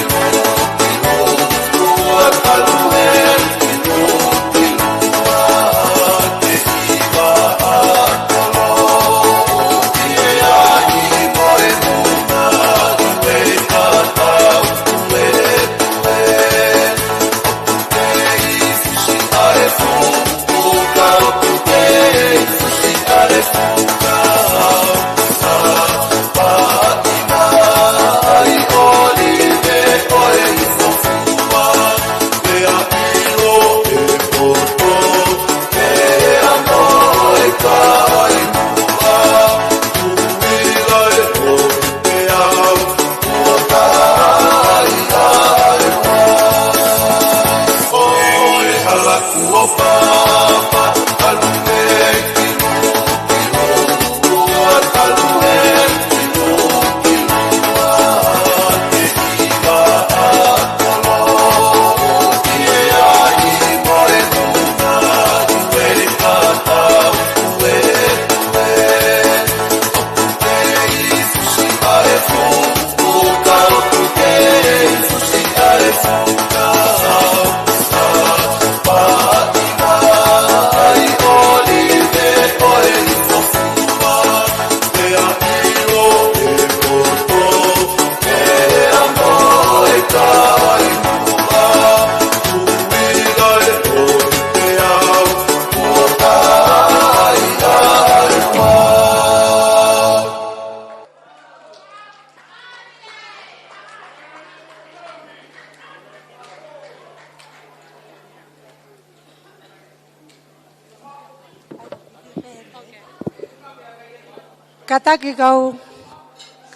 Kātaki kau,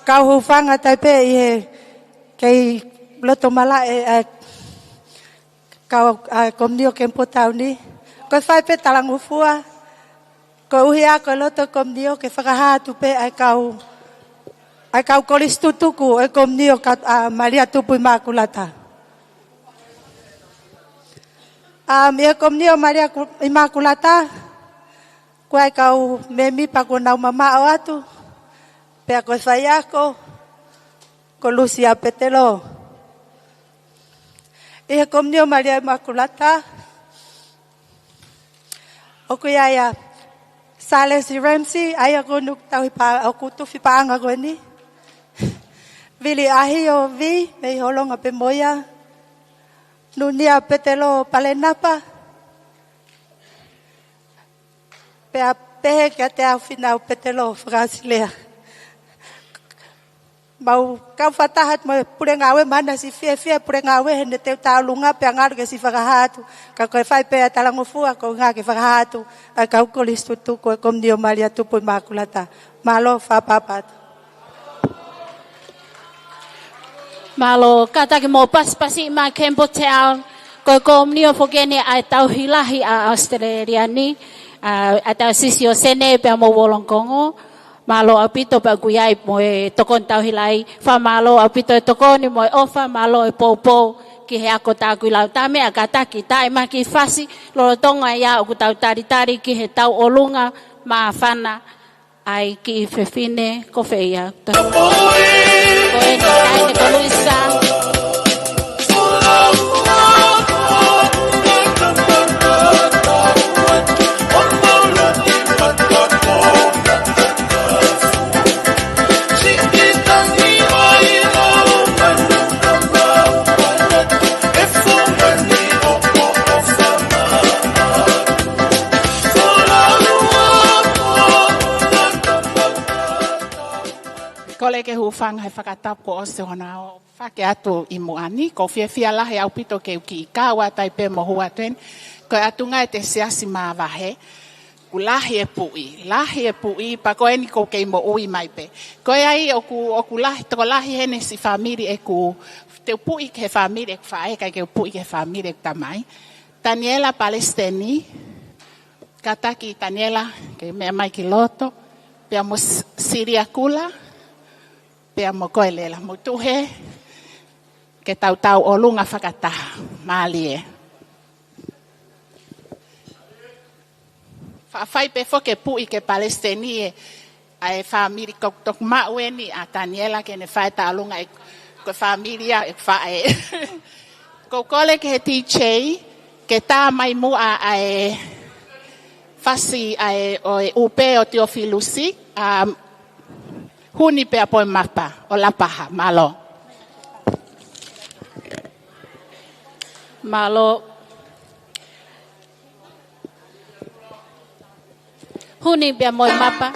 kau hūfanga tai pē ʻi he kei loto malaʻe ʻa e kau, ʻa e Komiuniti ʻo Kempu Tau ni. Ko e fai pē talangofua, koeʻuhi ko e loto komiuniti ke fakahā atu pē ʻa e kau, ʻa e kau kolisi tutuku ʻo e Komiuniti ʻo Ka-, ʻa Malia Tupu ʻImakulata. ʻA, ʻi he Komiuniti ʻo Malia Ku-, ʻImakulata, ko e kau mēmipa kuo nau mamaʻo atu, pea ko e faiako, ko Lusia Petelo. ʻI he Komiuniti ʻo Malia ʻImakulata, ʻoku ʻi ai ʻa Salesi Ramsey, ʻa ia ʻoku nuku tauhi pa-, ʻoku tufi paʻanga ko eni. Vili ʻAhio Vi, mei Holonga pē mo ia. Nunia Petelo Palenapa. Pea pehē kiate au Finau Petelo Fakasilea. Mau kau fakataha mo e pule ngāue, mana si fiefia pule ngāue he ne teu tālunga pea ngalu ke si fakahā atu. Ka ko e fai pē ʻa e talangofua ko e ʻuhinga ke fakahā atu ʻa e kau kolisi tutuku ʻo e Komiuniti ʻo Malia Tupu ʻImakulata. Mālō, fakaʻapaʻapa atu. Mālō, kātaki mo pasipasi mai Campbelltown, ko e Komiuniti foki eni ʻa e Tauhi Lahi ʻa ʻAositelēlia ni, ʻa, ʻa Tauhi Sisi ʻo Senē pea mo Wollongong. Mālō ʻaupito pea ʻoku ʻi ai mo e tokoni tauhi lahi. Fakamālō ʻaupito e tokoni mo e ʻofa, mālō e poupou ki he ako tākuilau. Tā meʻa kātaki, tā e maki fasi, lolotonga ia ʻoku tau talitali ki he tauʻolunga māfana ʻa e kiʻi fefine ko fē ia. Ko eni, taʻahine ko Luisa. Kole ke hūfanga he fakatapu kuo ʻosi hono aʻu hake atu ʻi muʻa ni, ʻoku ou fiefia lahi ʻaupito ke u kiʻi kau atu ai pē mo hū atu eni. Ko e ʻatunga ʻete siasi māvahe, ʻoku lahi e puʻi, lahi e puʻi, pea ko eni ʻoku ou kei moʻui mai pē. Ko ia ai ʻoku, ʻoku lahi, tokolahi heni siʻi fāmili ʻeku, te u puʻi ki he fāmili ʻeku faʻē, ʻikai ke u puʻi ki he fāmili ʻeku tamai. Taniela Palesiteni, kātaki Taniela ke meʻa mai ki loto, pea mo S-, Silia Kula, pea mo koe Lela, mou tuʻu hē, ke tau tauʻolunga fakataha, mālie. Faʻa fai pē foki e puʻi ki he Palesiteni ē, ʻa e fāmili, ʻoku toki maʻu eni ʻa Taniela ke ne fai e tauʻolunga ʻe, ko e fāmili ia ʻeku faʻē. ʻOku ou kole ki he D J, ke tā mai muʻa ʻa e fasi ʻa e, ʻo e ʻUpe ʻo Tiofilusi, ʻa Huni pea mo e Mapa ʻo Lapaha, mālō. Mālō. Huni pea mo e Mapa.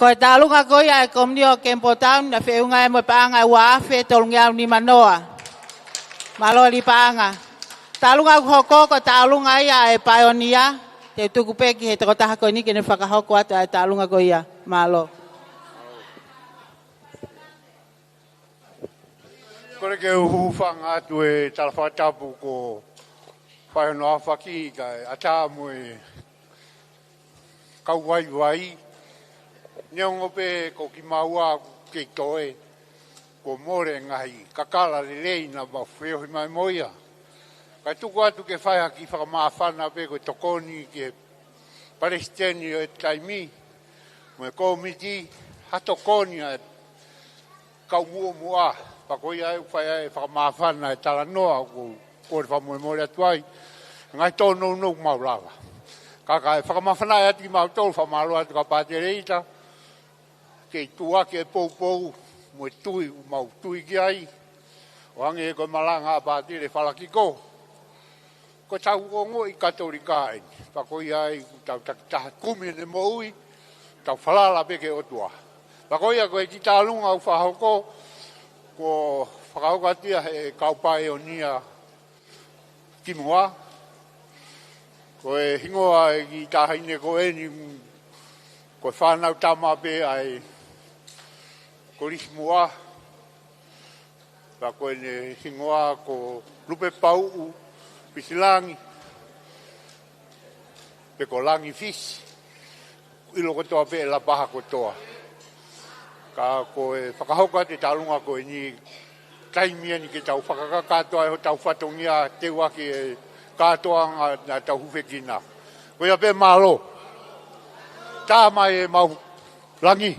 Ko e tālunga ko ia ʻa e Komiunitī ʻo Campbelltown, naʻe feʻunga ai mo e paʻanga ʻe ua afe tolungeau nima noa. Mālō ʻEiki Paʻanga. Tālunga ʻoku hoko ko e tālunga ia ʻa e paionia, te u tuku pē ki he tokotaha ko eni ke ne fakahoko atu ʻa e tālunga ko ia. Mālō. Kole ke u hūfanga atu e tala fakatapu ko Faihonofaki kae ʻatā mo e kau vaivai. Neongo pē ko kimaua ʻoku kei toe, kuo mole e ngaahi kakala lelei naʻa mau feohi mai mo ia. Kae tuku atu ke fai ha kiʻi fakamāfana pē ko e tokoni ki he palesiteni ʻo e taimi, mo e kōmiti, ha tokoni ʻa e kau muʻomuʻa, pea ko ia ʻoku fai ai e fakamāfana e talanoa ʻoku ou kole fakamolemole atu ai. Ngaahi tōnounou mau lava. Ka ka e fakamāfana atu kimautolu, fakamālō atu kia Pātele Ita, kei tuʻu ʻaki e poupou mo e tui ʻoku mau tui ki ai, ʻo hangē ko e malanga ʻa Pātele Falakiko. Ko ʻetau ongoʻi Katolika eni, pea ko ia ai ʻoku tau takitaha kumi ʻene moʻui, tau falala pē ki he ʻOtua. Pea ko ia ko e kiʻi tālunga ʻoku fakahoko, kuo fakahoko atu ia ʻe he kau paionia kimuʻa. Ko e hingoa ʻo e kiʻi taʻahine ko eni, ko e fānau tama pē ʻa e Kolisi Muʻa. Pea ko ʻene hingoa ko Lupepauʻu Pisilangi, pe ko Langi Fisi. ʻIlo kotoa pē ʻe Lapaha kotoa. Ka ko e fakahoko atu e tālunga ko eni, taimi eni ke tau fakakakato ai hotau fatongia, teu ʻaki e kātoanga naʻa tau hūfekina. Ko ia pē, mālō. Tā mai ʻemau langi.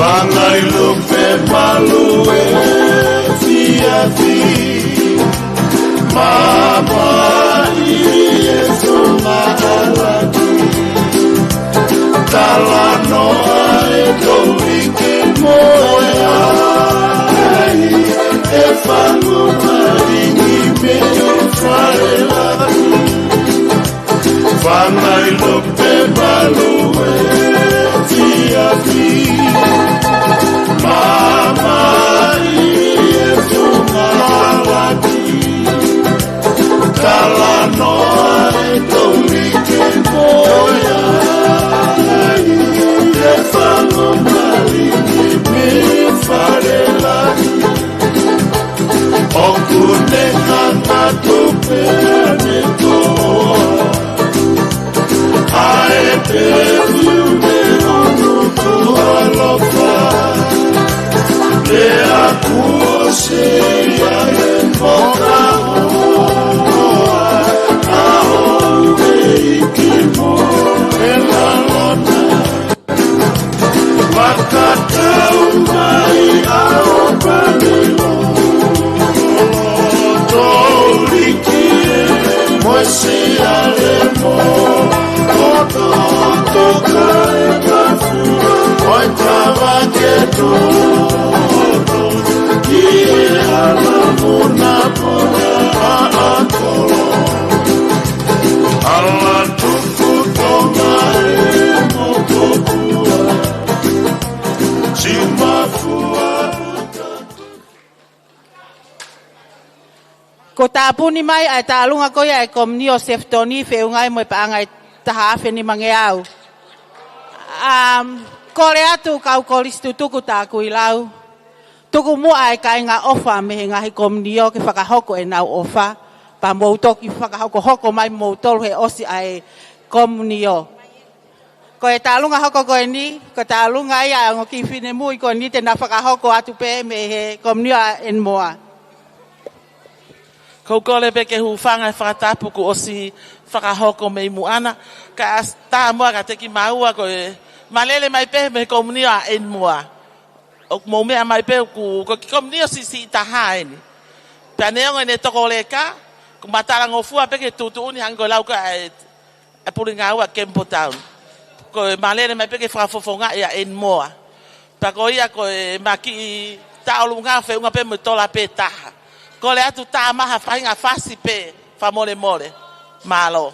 Fanga ʻi Lupe Malu e fiafi, māmani e Suma ʻAlaki. Talanoa e Toulike mo e ʻAi, e Fanga Malingi mei Falelahi. Fanga ʻi Lupe Malu e fiafi, māmani e Suma ʻAlaki. Talanoa e Toulike mo e ʻAi, e Fanga Malingi mei Falelahi. ʻOku ne hanga tupe ane toa ʻa e peliu ne ʻunu ko ʻalofa. Pea kuo seiʻia e moka hoa, ʻa houʻeiki mo e lalona. Fakatau mai ʻa ʻOpanilo, Toulike mo Sialemo, Kototoka e Kafu, ʻo e Tavake Toto, ki he ʻAla Monapona ʻa ʻAkolo. ʻAla Tuku Tonga e Motopua, Siumafua. Kuo tāpuni mai ʻa e tālunga ko ia ʻa e Komiunitī ʻo Sefitoni, feʻunga ai mo e paʻanga ʻe taha afe nimangeau. Um, kole atu kau kolisi tutuku, tā kui lau. Tuku muʻa e kāinga ʻofa mei he ngaahi komiunitī ke fakahoko ʻenau ʻofa, pea mou toki fakahokohoko mai moutolu he ʻosi ʻa e komiunitī. Ko e tālunga hoko ko eni, ko e tālunga ia ʻa e ongo kiʻi finemui ko eni te na fakahoko atu pē mei he komiuniti ʻa ʻEnimoa. Ko u kole pē ke u hūfanga he fakatapu kuo ʻosi fakahoko mei muʻa na, kae ʻatā muʻa kiate kimaua ko e mālele mai pē mei he komiuniti ʻa ʻEnimoa. ʻOku mou meʻa mai pē ʻoku, ko e kiʻi komiuniti siʻisiʻi taha eni. Pea neongo ʻene toko leka, ʻoku matalangofua pē ki he tuʻutuʻuni hangē ko e lau ko ē ʻa e ʻa e pule ngāue ʻa Campbelltown. Ko e mālele mai pē ke fakafofongaʻi ʻa ʻEnimoa. Pea ko ia ko e maʻu kiʻi taʻolunga feʻunga pē mo e tola pē taha. Kole atu tā mai ha faʻahinga fasi pē, fakamolemole. Mālō.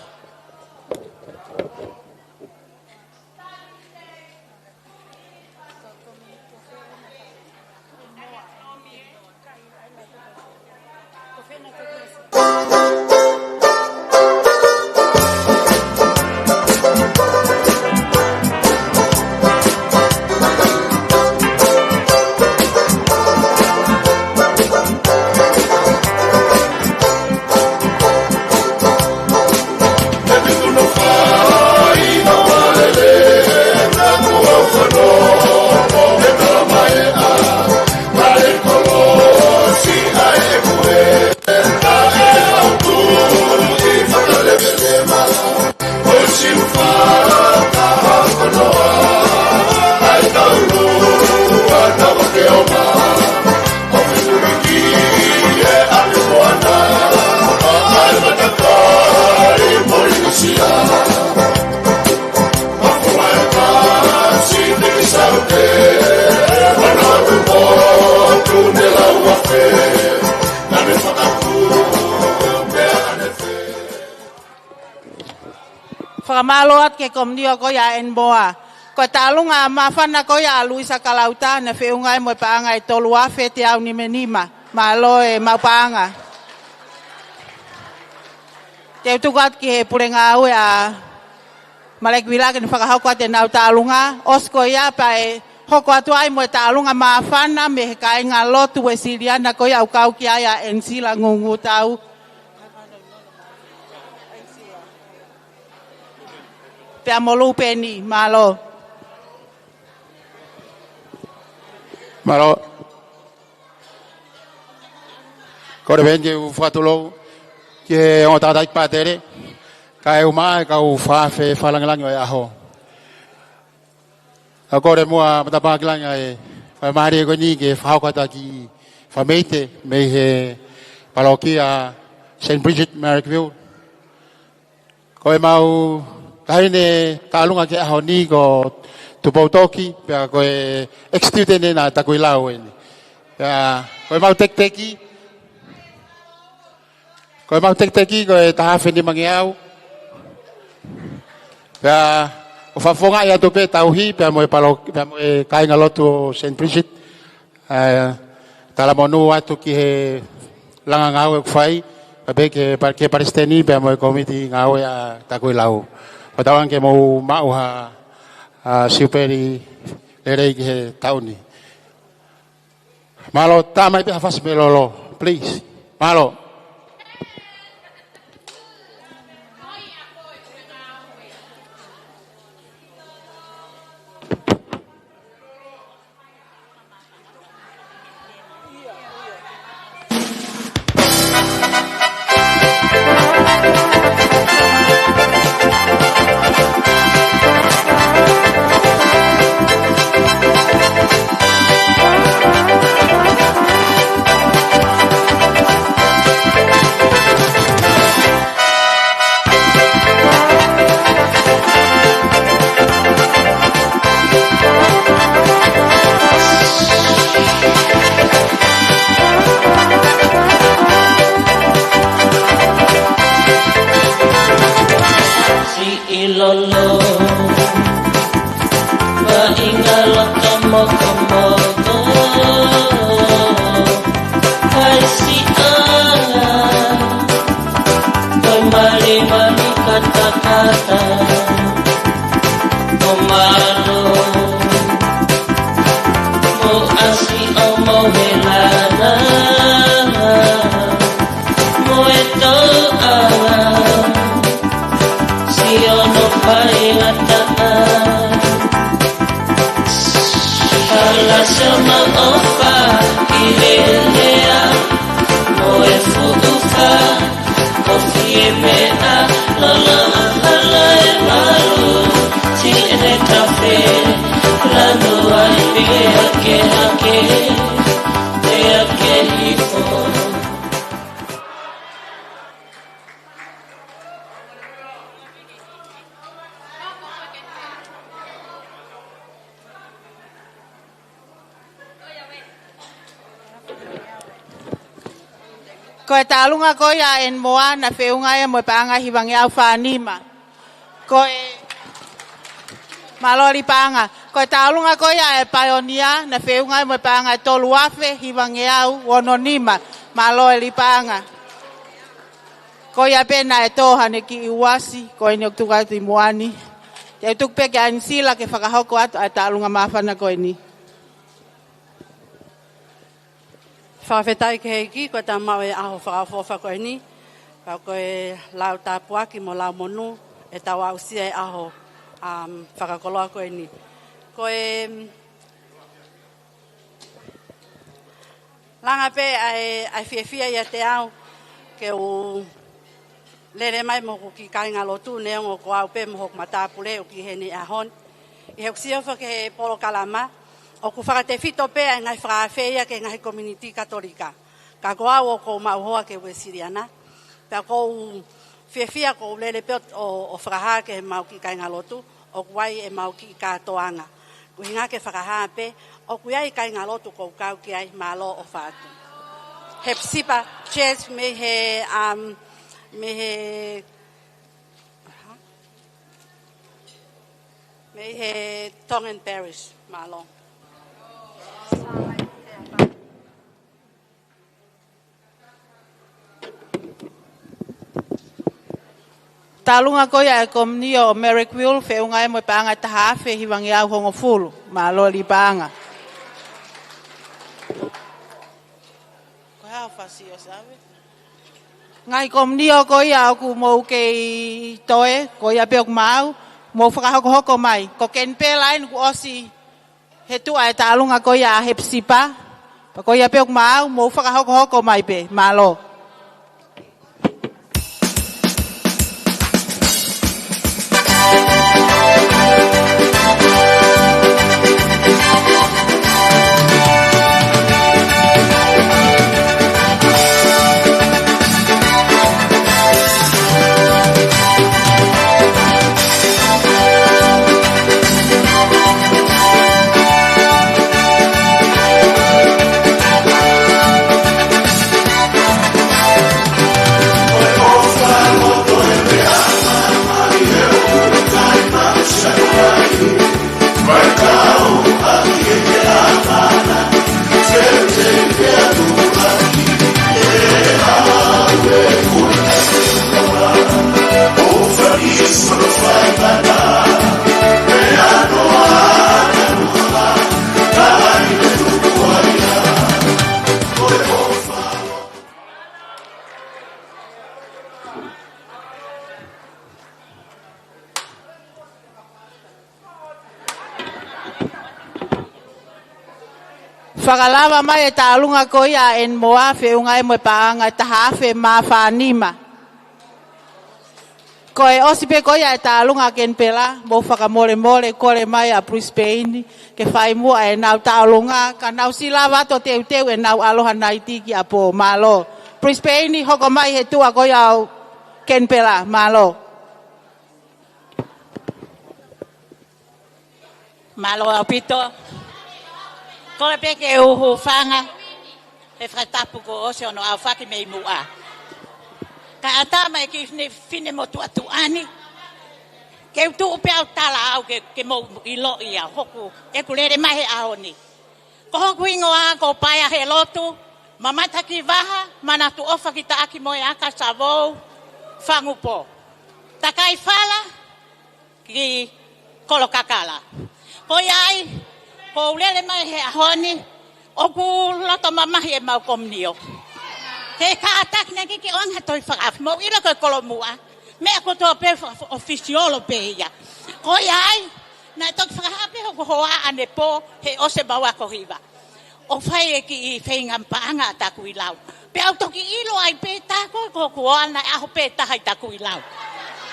Fakamālō atu ki he komiuniti ko ia ʻa ʻEnimoa. Ko e tālunga māfana ko ia ʻa Luisa Kalauta, naʻe feʻunga ia mo e paʻanga ʻe tolu afe teau nima nima. Mālō e maʻu paʻanga. Te u tuku atu ki he pule ngāue ʻa Maleki Vila ke ne fakahoko atu ʻenau tālunga. ʻOsi ko ia pea ʻe hoko atu ai mo e tālunga māfana mei he kāingalotu Uēsiliana ko ia ʻoku kau ki ai ʻa ʻEnisila Ngūngūtau pea mo Lupeni. Mālō. Mālō. Kole pē ke u fakatulou ki he ongo tangataʻeiki pātele, kae ʻumaʻā e kau fakaafe fakalāngilangi ʻo e ʻaho. Kau kole muʻa matapā ki langi ʻa e faingamālie ko eni ke fakahoko atu ʻa e kiʻi fakameite mei he palokia Saint Bridget Marrickville. Ko ʻemau taʻahine taʻalunga ki he ʻaho ni ko Tupou Toki, pea ko e ex-student ʻena ʻa Takuilau eni. Pea ko ʻemau tekiteki, ko ʻemau tekiteki ko e taha afe nimangeau. Pea ʻoku fakafofongaʻi atu pē tauhi, pea mo e palo-, pea mo e kāingalotu ʻo Saint Bridget. ʻE, talamonū atu ki he langa ngāue ʻoku fai, pea pehē ki he pa-, ki he palesiteni, pea mo e kōmiti ngāue ʻa Takuilau. Fakatauange ke mou maʻu ha, ʻa, siupeli lelei ki he taʻu ni. Mālō, tā mai pē ha fasi mei lolo, please. Mālō. Siʻi lolo, maʻingaloto mokomoko, kai siʻa, ko e malimali katakata, ʻo mālō, mo ʻasi ʻo mo he lana, mo e toʻa, siʻono faingataʻa. Lasio ma ofa i lelea mo e futufa, ofi e meʻa lolo hala e malu, ti e kafe, lanu ai pe ake ake, pe ake ifo. Ko e tālunga ko ia ʻa ʻEni Moa naʻe feʻunga ia mo e paʻanga hivangeau fā nima. Ko e mālō Lipaʻanga. Ko e tālunga ko ia ʻa e Paionia naʻe feʻunga ia mo e paʻanga ʻe tolu afe hivangeau ono nima. Mālō Lipaʻanga. Ko ia pē naʻe tō haʻane kiʻi uasi, ko eni ʻoku tuku atu ʻi muʻa ni. Te u tuku pē kia ʻAnisila ke fakahoko atu ʻa e tālunga māfana ko eni. Fakafetaʻi ki he ʻEiki, ko e tau maʻu e ʻaho fakaʻofoʻofa ko eni, ka ko e lau tāpuaki mo lau monū, ʻe tau aʻusia e ʻaho, um, fakakoloa ko eni. Ko e, um, langa pē ʻa e, ʻa e fiefia ʻiate au, ke u lele mai mo hoku kiʻi kāingalotu, neongo ko au pē mo hoku matāpule ʻoku ʻi heni he ʻaho ni. ʻI heʻeku sio hifo ki he polokalama, ʻoku fakatefito pē ʻa e ngaahi fakaafe ia ki he ngaahi komiunitī Katolika. Ka ko au ʻoku ou maʻu hoa ki he Uēsiliana. Pea ʻoku ou fiefia ʻoku ou lele pē ʻo, ʻo, ʻo fakahā ki heʻemau kiʻi kāingalotu, ʻoku ʻi ai ʻemau kiʻi kātoanga. Ko e ʻuhinga ke fakahā pē, ʻoku ʻi ai e kāingalotu ʻoku ou kau ki ai, mālō ʻofa atu. Hepasipa Church mei he, um, mei he, mei he Tongan Parish, mālō. Tālunga ko ia ʻa e komiunio ʻo Mary Quill, feʻunga ia mo e paʻanga ʻe taha afe hivangeau hongofulu. Mālō Lipaʻanga. Ko e hā hoʻo fasi ʻo save? Ngaahi komiunio ko ia ʻoku mou kei toe, ko ia pē ʻoku maʻu, mou fakahokohoko mai. Ko Kenipela eni kuo ʻosi he tuʻa e tālunga ko ia ʻa Hepasipa. Pea ko ia pē ʻoku maʻu, mou fakahokohoko mai pē. Mālō. Fakalava mai e tālunga ko ia ʻa ʻEni Moa, feʻunga ia mo e paʻanga ʻe taha afe mā fā nima. Ko e ʻosi pē ko ia e tālunga ʻa Kenipela, mou fakamolemole, kole mai ʻa Brisbane ke fai muʻa ʻenau taʻolunga, ka nau ʻosi lava atu ʻo teuteu ʻenau ʻAloha Naiti ki ʻapi. Mālō. Brisbane, hoko mai he tuʻa ko ia ʻo Kenipela. Mālō. Mālō ʻaupito. Kole pē ke u hūfanga he fakatapu kuo ʻosi hono aofaki mei muʻa. Kae ʻatā mai ki he fine, finemotuʻa tuʻa ni, ke u tuʻu pē au tala au ke, ke mou ʻiloʻi ʻa hoku, ʻeku lele mai he ʻaho ni. Ko hoku hingoa ko Paea Helotu, Mamata ki Vaha, Manatu ʻOfa ki Taʻaki mo e Aka, Savou, Fangupo. Takai Fala ki Kolokakala. Ko ia ai, ʻoku ou lele mai he ʻaho ni, ʻoku loto mamahi ʻemau komiunio. He kātaki naʻe ʻikai ke ʻoange ha toe fakaafe, mou ʻilo ko e kolomuʻa, meʻa kotoa pē fa-, fa-, ʻofisiolo pē ia. Ko ia ai, Naʻe toki fakahā pē hoku hoa ʻanepō he ʻosi e mau ako hiva. ʻO fai e kiʻi feinga paʻanga ʻa Takuilau. Pea u toki ʻilo ai pē tā ko e ko hoku hoa naʻe ʻaho pē taha ʻi Takuilau.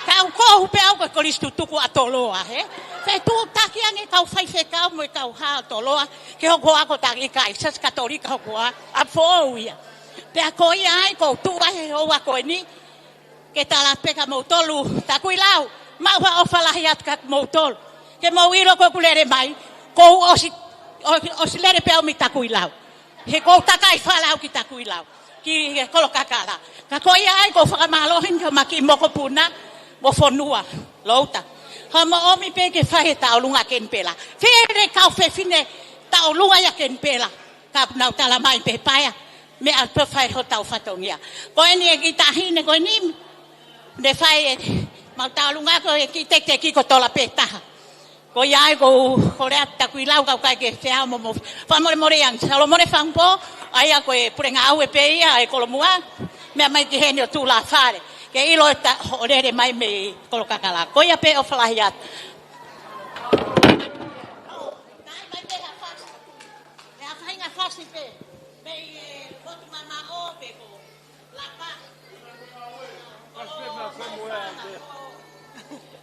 Ka u kohu pē au ko e kolisi tutuku ʻa Toloa, hē? Fetuʻutaki ange kau faifekau mo e kau hā ʻo Toloa, ke hoku hoa ko Takuilau, ʻikai, Siasi Katolika hoku hoa, ʻa foʻou ia. Pea ko ia ai ʻoku ou tuʻu ai he houa ko eni, ke tala pē kia moutolu, Takuilau, maʻu ha ʻofa lahi atu kia moutolu. Ke mou ʻilo ko ʻeku lele mai, ʻoku ou ʻosi, ʻo-, ʻosi lele pē au mei Takuilau. He ʻoku ou takai fale au ki Takuilau, ki he Kolokakala. Ka ko ia ai ʻoku ou fakamālō heni kia Maki mokopuna mo fonua, Louta. Hoʻomo ʻomi pē ke fai e tauʻolunga Kenipela. Fēfē kau fefine tauʻolunga ia Kenipela? Ka nau tala mai pē paea, meʻa pē fai hotau fatongia. Ko eni e kiʻi taʻahine ko eni, ne fai e mau tauʻolunga ko e kiʻi tekiteki ko tola pē taha. Ko ia ai ʻoku ou kole atu Takuilau kau kai ke feau mo mo. Fakamolemole ange, Salomone Fangupō, ʻa ia ko e pule ngāue pē ia e Kolomua, meʻa mai ki heni ʻo tula fale. Ke ʻilo e ta-, hoʻo lele mai mei Kolokakala. Ko ia pē, ʻofa lahi atu. Tae mai pē ha fasi. Pea faʻahinga fasi pē, mei he lotu mamaʻo pe ko Lapa.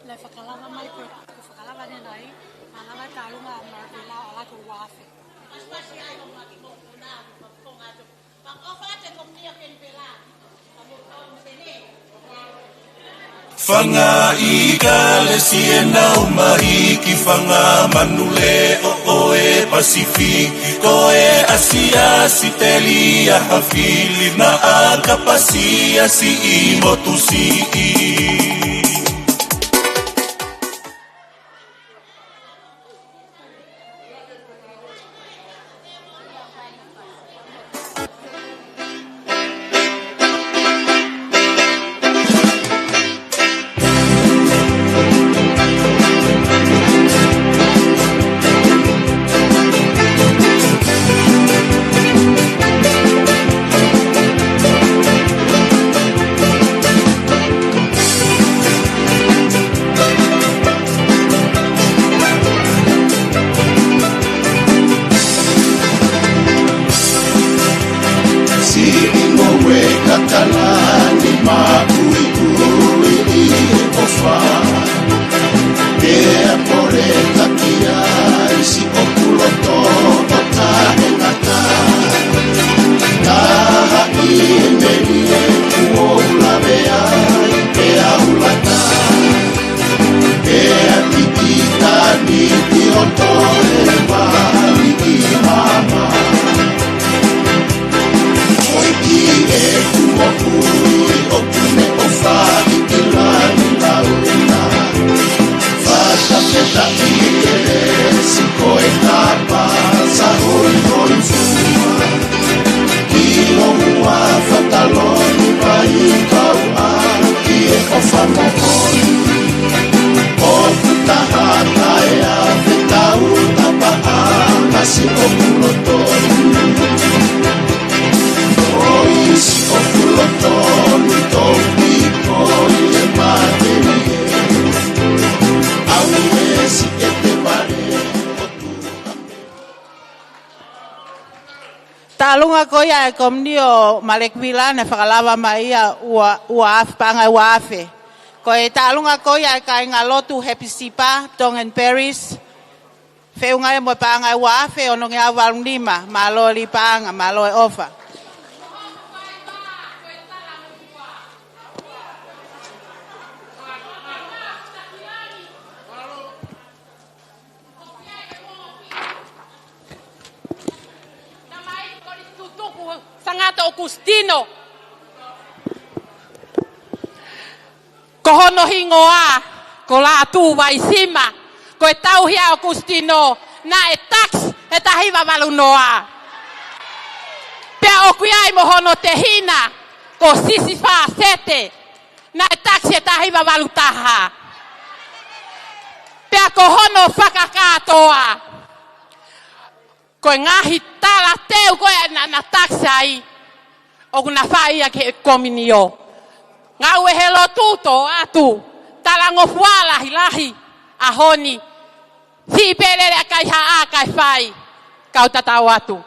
Naʻe fakalava mai ko, ko fakalava ne nai, fakalava tauʻolunga ʻa Maravila ʻa lako uafe. Pasipasi ai o maki mo kuna, mo konga atu. Pea ʻofa atu e komiti ʻa Kenipela. Fanga ʻi Kalesi ʻenau mahi ki fanga manu leʻo ʻo e Pasifiki, ko e ʻAsia, ʻAositelēlia, ha fili naʻa kapasi ʻa siʻi motu siʻi. Siʻi ngoue kakala ni maʻuiʻui ʻi he ʻofa. Pea pole takia ʻi siʻoku loto ʻo taʻengata. Taha ʻi he melie kuo u lave ai pea u lata. Pea kikita ni ki hoto e vali ki mama. ʻOi ki he kuo kui ʻoku ne ʻofa ʻi ki lani launa. Fata peta ʻi kelesi ko e kapa sa hoi hoi fua. Ki o mua fataloni pai kau a ki e ʻofa moʻoni. ʻOku taha tae a fetau tapa a ngasi ʻoku lotoni. ʻOi siʻoku lotoni toki ko e matelie. Au e si e te vale o tu. Taʻalunga ko ia e komini ʻo Malekivila naʻe fakalava mai ia ua, ua afe, paʻanga ua afe. Ko e taʻalunga ko ia e kāinga lotu Hepisipa, Tongan Parish. Feʻunga ia mo e paʻanga ua afe ono ngeau valu nima, mālō e lī paʻanga, mālō e ʻofa. Sangata ʻOkusitino. Ko hono hingoa, ko Lātū Vaisima. Ko e tauhi ʻa ʻOkusitino, naʻe tax he taha hiva valu noa. Pea ʻoku ʻi ai mo hono tehina, ko Sisifā Sete. Naʻe tax he taha hiva valu taha. Pea ko hono fakakātoa, ko e ngaahi talateu ko ē naʻa na tax ai, ʻoku na fai ia ki he kominio. Ngāue he lotu toʻo atu, talangofua lahilahi, ʻaho ni. Siʻi pē lele ʻa e kaihaʻa kae fai. Kau tatau atu.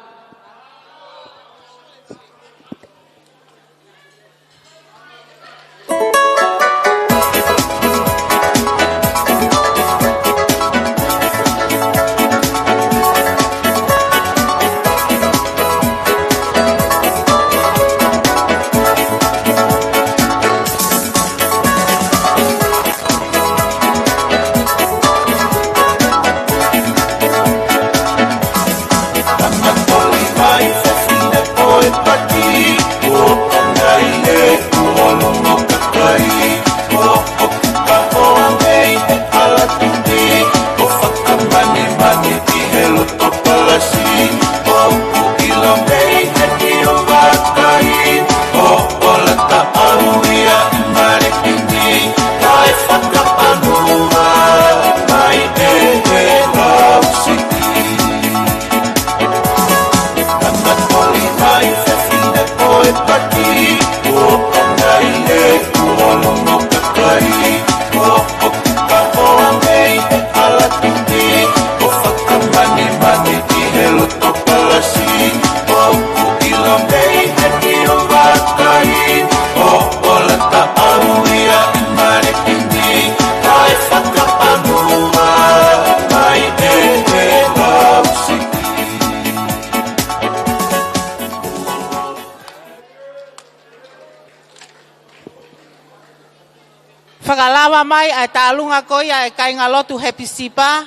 Fakalava mai ʻa e tālunga ko ia ʻa e kāingalotu Hepisipa.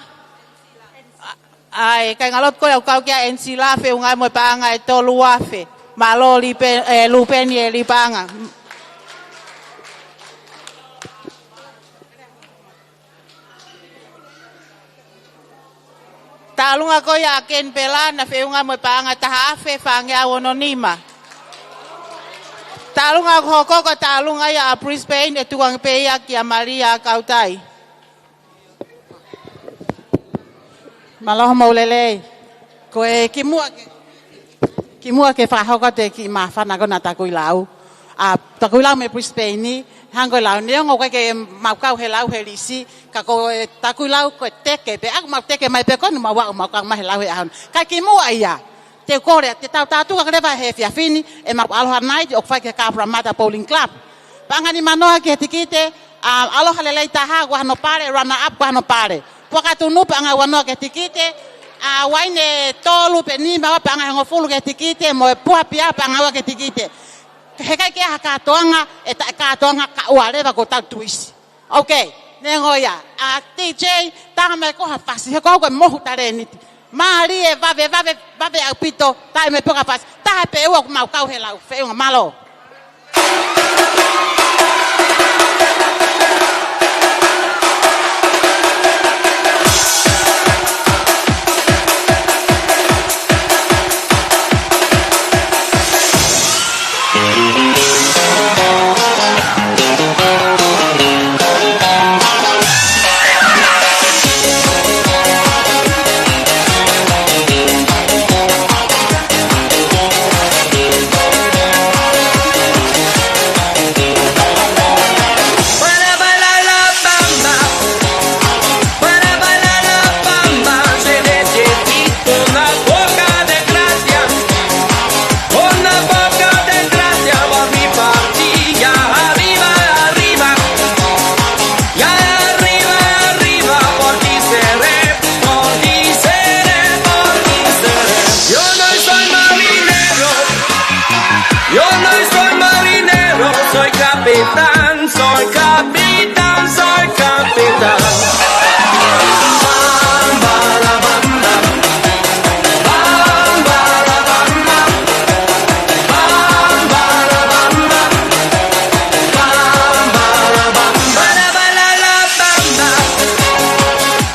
ʻA e kāingalotu ko ia ʻoku kau ki ai ʻa ʻEnisila, feʻunga mo e paʻanga ʻe tolu afe. Mālō Lipe-, ʻe, Lupeni ʻe Lipaʻanga. Tālunga ko ia ʻa Kenipela, naʻe feʻunga mo e paʻanga ʻe taha afe fāngeau ono nima. Tālunga ʻoku hoko ko e tālunga ia ʻa Brisbane, ʻe tukuange pē ia kia Malia Kautai. Mālō hoʻomou lelei. Ko e kimuʻa ke, kimuʻa ke fakahoko atu e kiʻi māfana ko ena Takuilau. ʻA Takuilau mei Brisbane, hangē ko e lau, neongo ʻoku ʻikai ke mau kau he lau he lisi, ka ko e Takuilau ko e teke, pea ʻoku mau teke mai pē ko eni mau aʻu mau kau mai he lau he ʻaho ni. Ka kimuʻa ia, te u kole, te tau tātuka leva he efiafi ni, ʻemau Aloha Night, ʻoku fai ki he Kapuramata Bowling Club. Paʻanga nima noa ki he tikite, ʻa, Aloha Lelei taha, ua hano pale, runner up, ua hano pale. Puaka Tunu, paʻanga ua noa ki he tikite, ʻa, Uaine tolu pe nima, paʻanga hongofulu ki he tikite, mo e Puha Pia, paʻanga ua ki he tikite. He ʻikai ke ʻi ai ha kātoanga, ʻe ta-, kātoanga kae ʻoua leva kuo tau tuisi. Ok, neongo ia. ʻA, D J, tā mai ko ha fasi, he ko au ko e mohu talēniti. Mālie, vave, vave, vave ʻaupito, tā mai pē ko ha fasi. Taha pē ua ʻoku mau kau he lau, feʻunga, mālō. Para bailar la bamba, para bailar la bamba, se necesita una poca de gracia, una poca de gracia, por mi partida, arriba, arriba, y arriba, arriba, por ti seré, por ti seré, por ti seré. Yo no soy marinero, yo no soy marinero, soy capitán, soy capitán, soy capitán. Para bailar la bamba,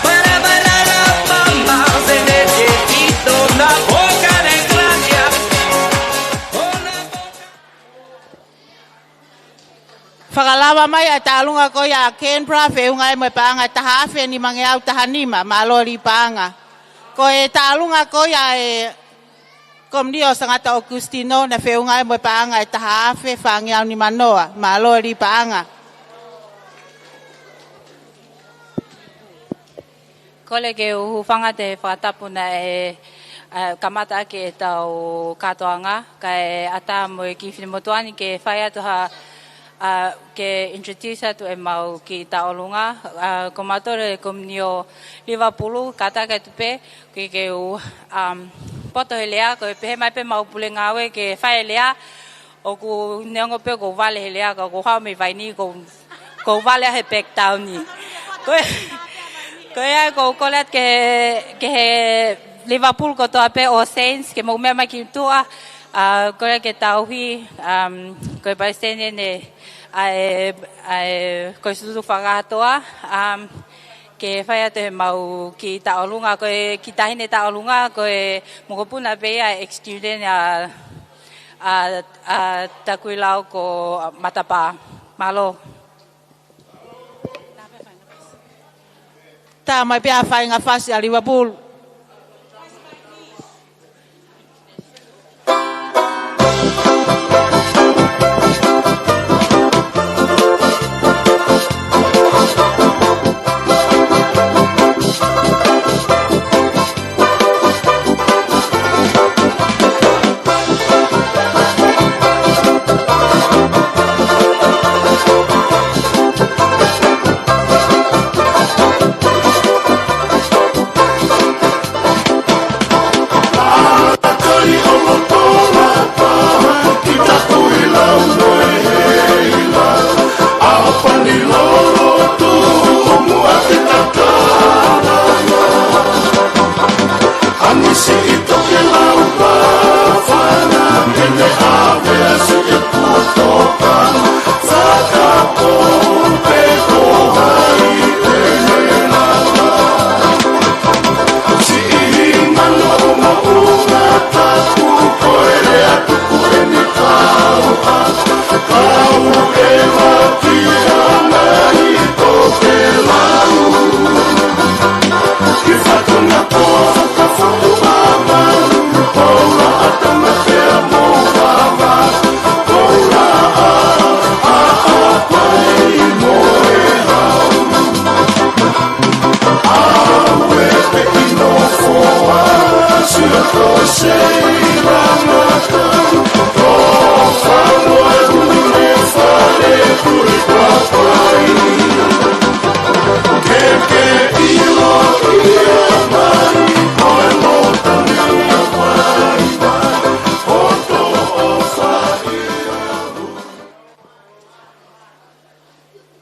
para bailar la bamba, se necesita una poca de gracia. Fakalava mai ʻa e tālunga ko ia ʻa Canberra, feʻunga mo e paʻanga ʻe taha afe nimangeau taha nima, mālō Lipaʻanga. Ko e tālunga ko ia ʻa e Komiti ʻo Sangata ʻOkusitino, naʻe feʻunga mo e paʻanga ʻe taha afe fāngeau nima noa, mālō Lipaʻanga. Kole ke u hūfanga he fakatapu naʻe, ʻa, kamata ʻaki ʻetau kātoanga, kae ʻatā mo e kiʻi finemotuʻa ni ke fai atu ha, ʻa, ke introduce atu ʻemau kiʻi tauʻolunga, ʻa, ko mautolu ʻa e Komiunio Livapulu, kātaki atu pē, ke, ke u, um, poto he lea, ko e pehē mai pē ʻemau pule ngāue ke fai e lea, ʻoku neongo pē ʻoku ou vale he lea, ka ʻoku ou haʻu mei Vainī, ʻoku ou, ʻoku ou vale he back down ni. Ko e, ko ia ʻoku ou kole atu ki he, ki he Livapulu kotoa pē ʻo Saints, ke mou meʻa mai ki tuʻa, ʻa, kole ke tauhi, um, ko e palesiteni eni, ʻa e, ʻa e, ko e sutu fakatoa, um, ke fai atu ʻemau kiʻi tauʻolunga, ko e kiʻi taʻahine tauʻolunga, ko e mokopuna pē ia ʻa e ex-student ʻa, ʻa, ʻa Takuilau ko Matapā. Mālō. Tā mai pē ha faʻahinga fasi ʻa Livapulu.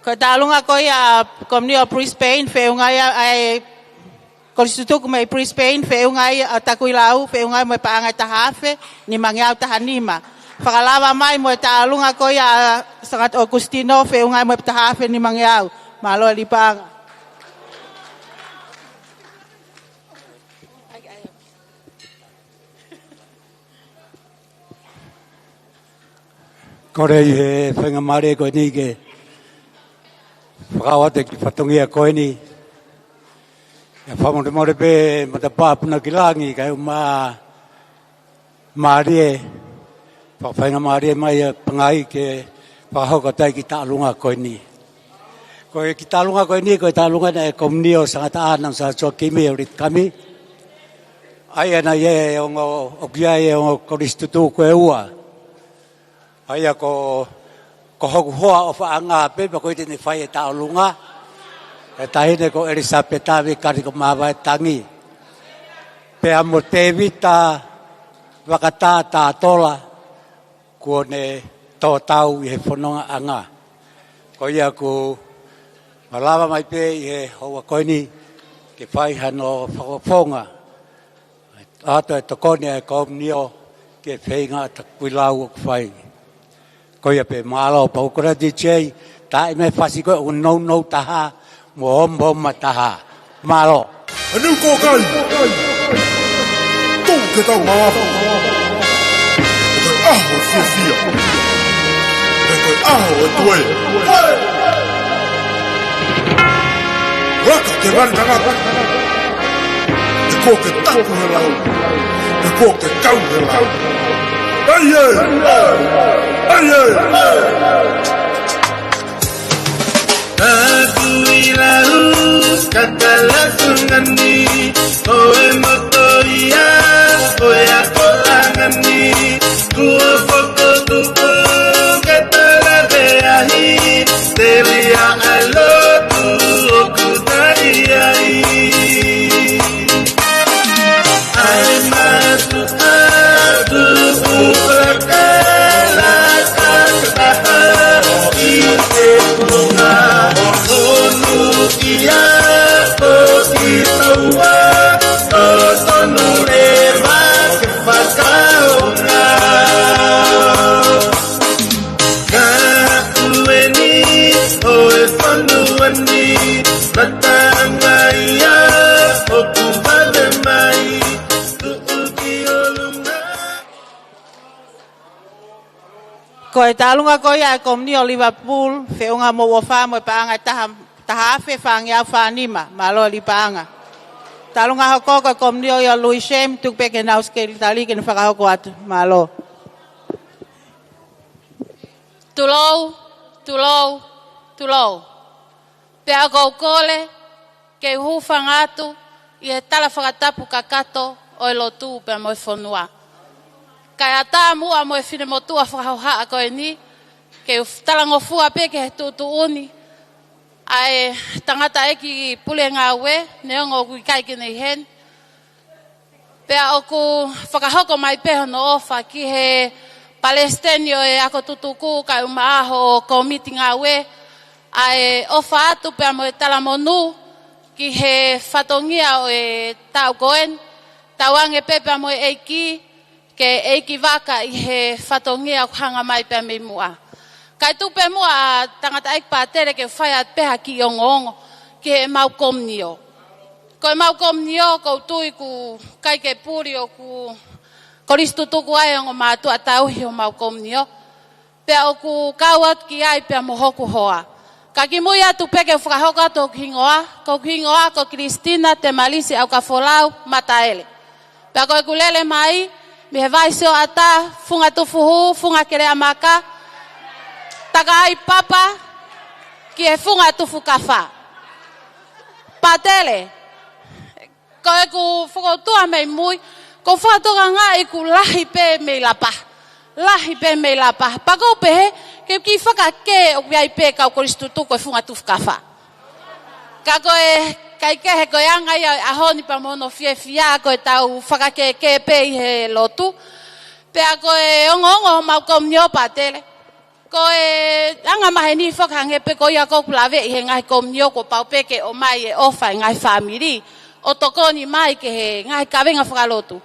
Ko e tauʻolunga ko ia ʻa e Komiunio Brisbane, feʻunga ia ʻa e Kolisi Tutuku mei Brisbane, feʻunga ia ʻa Takuilau, feʻunga ia mo e paʻanga ʻe taha afe nimangeau taha nima. Fakalava mai mo e tauʻolunga ko ia ʻa Sangata ʻOkusitino, feʻunga ia mo e taha afe nimangeau. Mālō e liʻi paʻanga. Kole ʻi he faingamālie ko eni ke fakaʻoatu e kiʻi fatongia ko eni. ʻIo, fakamolemole pē Matapā Punakilangi, kae ʻumaʻā mālie, fakafaingamālie mai ʻa Pangai ke fakahoko atu ai e kiʻi tauʻolunga ko eni. Ko e kiʻi tauʻolunga ko eni, ko e tauʻolunga ʻa e Komiunio Sangataʻa Nausā Soakimi ʻo Litikami. ʻA ia naʻe ʻi ai e ongo, ʻoku ʻi ai e ongo kolisi tutuku ʻe ua. ʻA ia ko, ko hoku hoa ʻofaʻanga pē, pea ko ia te ne fai e tauʻolunga. ʻE taʻahine ko ʻElisapeta Vikali ko Māvaetangi. Pea mo Tēvita Vakatā Tatola, kuo ne tō tau ʻi he fonongaʻanga. Ko ia ʻoku malava mai pē ʻi he houa ko eni ke fai hano fakafofonga ʻa e tokoni ʻa e Komiunio ki he feinga ʻa Takuilau ʻoku fai. Ko ia pē, mālō. Pea ko e D J, tā mai e fasi ko ē ʻoku nounou taha mo omooma taha. Mālō. ʻA e niu kōkai. Tuʻu ke tau māvaku. Ko e ʻaho ʻo e fiefia. Pea ko e ʻaho ʻo e toe. Laka ke ngali tangata. Pea kuo ke taku he lau. Pea kuo ke kau he lau. ʻAi ē! ʻAi ē! Ka kuilau, ka kalafungani, ʻo e motoia, ʻo e akoʻangani, kuo fokotuʻu ke talaveahi, telia ʻa e lotu ʻoku tali ai. ʻAi matu atu ʻo lakalaka taha ʻi he konga ʻo Nuʻia ko Kitaua, ʻo tonu leva ke fakaonga. Ka ʻueni ʻo e fonua ni, mataʻanga ia ʻoku vave mai, tuʻu ki ʻolunga. Ko e tālunga ko ia e Komiunio Liverpool, feʻunga mo e ʻofa mo e paʻanga ʻe taha, taha afe fāngeau fānima, mālō ʻEiki paʻanga. Tālunga hoko ko e Komiunio ia Louis James, tuku pē ki heʻenau sekelitali ke ne fakahoko atu, mālō. Tulou, tulou, tulou. Pea ʻoku ou kole ke u hūfanga atu ʻi he tala fakatapu kakato ʻo e lotu pea mo e fonua. Kae ʻatā muʻa mo e finemotuʻa fakahohaʻa ko eni, ke u talangofua pē ki he tuʻutuʻuni ʻa e tangataʻeiki pule ngāue, neongo ʻoku ʻikai ke ne ʻi heni. Pea ʻoku fakahoko mai pē hono ʻofa ki he palesiteni ʻo e ako tutuku kae ʻumaʻā hoʻo kōmiti ngāue, ʻa e ʻofa atu pea mo e talamonū ki he fatongia ʻo e taʻu ko eni, tauange pē pea mo e ʻEiki, ke ʻeikivaka ʻi he fatongia ʻoku hanga mai pea mei muʻa. Kae tuku pē muʻa ʻa tangataʻeiki pātele ke fai atu pē ha kiʻi ongoongo ki heʻemau komiunio. Ko ʻemau komiunio, ʻoku ou tui ʻoku ʻikai ke puli ʻoku kolisi tutuku ai ongo mātuʻa tauhi homau komiunio. Pea ʻoku kau atu ki ai pea mo hoku hoa. Ka kimuʻa atu pē ke u fakahoko atu hoku hingoa, ko hoku hingoa ko Christina Temalisi ʻAukafolau Mataele. Pea ko ʻeku lele mai mei he Vai Sioʻata, Funga Tufuhū, Funga Keleamaka, Takaʻaipapa, ki he Funga Tufukafa. Pātele, ko ʻeku fokoutua mei mui, ʻoku ou fakatokangaʻi ʻoku lahi pē mei Lapaha. Lahi pē mei Lapaha. Pea ʻoku ou pehē ke u kiʻi fakakē ʻoku ʻi ai pē kau kolisi tutuku ʻi Funga Tufukafa. Ka ko e, ʻikai ke he ko e anga ia ʻo e ʻaho ni pea mo hono fiefia ko ʻetau fakakēkē pē ʻi he lotu. Pea ko e ongoongo homau komiunio pātele. Ko e anga maheni foki hangē pē ko ia ʻoku laveʻi he ngaahi komiunio kuo pau pē ke ʻomai e ʻofa e ngaahi fāmili ʻo tokoni mai ki he ngaahi kavenga fakalotu.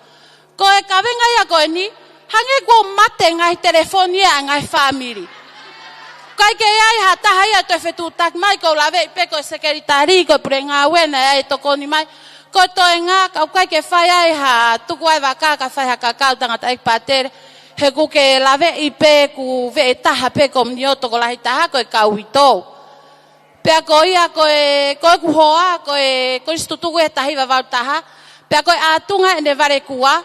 Ko e kavenga ia ko eni, hangē kuo mate ngaahi telefoni ia ʻa e ngaahi fāmili. ʻIkai ke ʻi ai ha taha ia ʻe toe fetuʻutaki mai, ʻoku ou laveʻi pē ko e sekelitali, ko e pule ngāue naʻe ʻai e tokoni mai. Ko e toenga, ka ʻoku ʻikai ke fai ai ha tuku ʻa e vaka ka fai ha kakau tangataʻeiki pātele. He ʻoku ke laveʻi pē ʻoku veʻe taha pē komiunio tokolahi taha ko e kau uitou. Pea ko ia ko e, ko ʻeku hoa, ko e kolisi tutuku ʻi he taha hiva valu taha. Pea ko e ʻātunga ʻene valekua.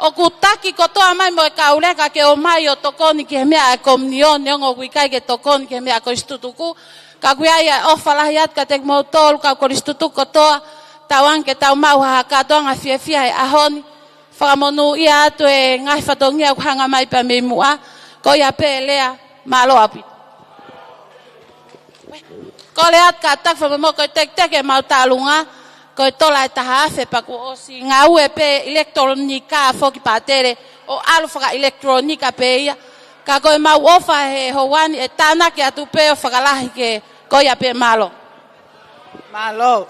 ʻOku taki kotoa mai mo e kau leka ke ōmai ʻo tokoni ki he meʻa ʻa e komiunio, neongo ʻoku ʻikai ke tokoni ki he meʻa ʻa e kolisi tutuku. Ka ʻoku ʻi ai ʻa e ʻofa lahi atu kiate kimoutolu kau kolisi tutuku kotoa, tauange ke tau maʻu ha kātoanga fiefia he ʻaho ni. Fakamonūʻia atu e ngaahi fatongia ʻoku hanga mai pea mei muʻa. Ko ia pē e lea, mālō ʻaupito. Kole atu kātaki fakamomoko e teketeke ʻemau tālunga, ko e tola ʻe taha afe pea kuo ʻosi ngāue pē ʻilekitulōnika foki pātele, ʻo ʻalu fakaʻilekitulōnika pē ia. Ka ko ʻemau ʻofa he houa ni ʻe tānaki atu pē ʻo fakalahi ke ko ia pē, mālō. Mālō.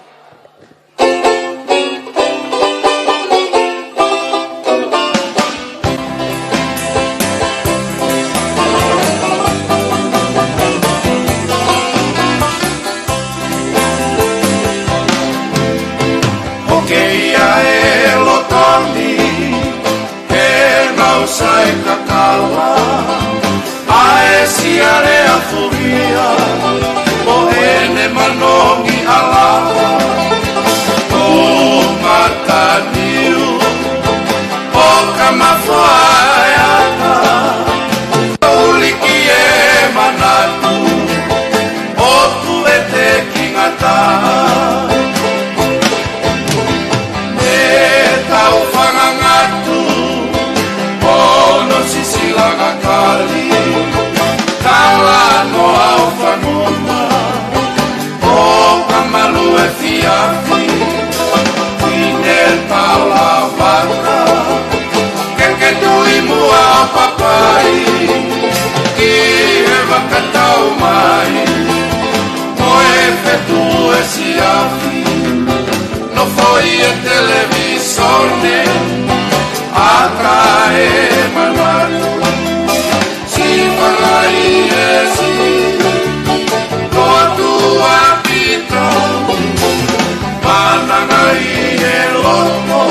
ʻOku ʻi ai e loto ni, he mau sai kakava, ʻa e siale a furia, mo ʻene manongi ʻala. Ke ke tui muʻa ʻo papai ki he vakatau mai, ko e fetuʻu e siafi, nofo ʻi he televīsone, ʻata e manatu. Siva lahi ʻEiki, ko tua pito, mana ngai e loto,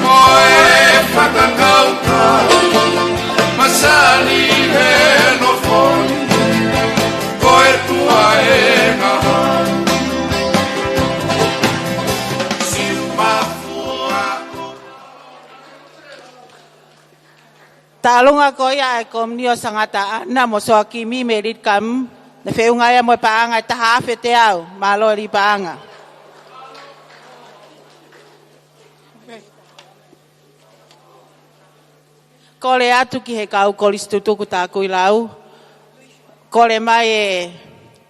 ko e fakakaukau, masani he nofo ni, ko e tua e kaha. Siva fua. Taʻalunga ko ia e komiunio Sangata ʻAna mo Soakimi mei Lidcum, naʻe feʻunga ia mo e paʻanga ʻe taha afe teau, mālō e lī paʻanga. Kole atu ki he kau kolisi tutuku Takuilau, kole mai e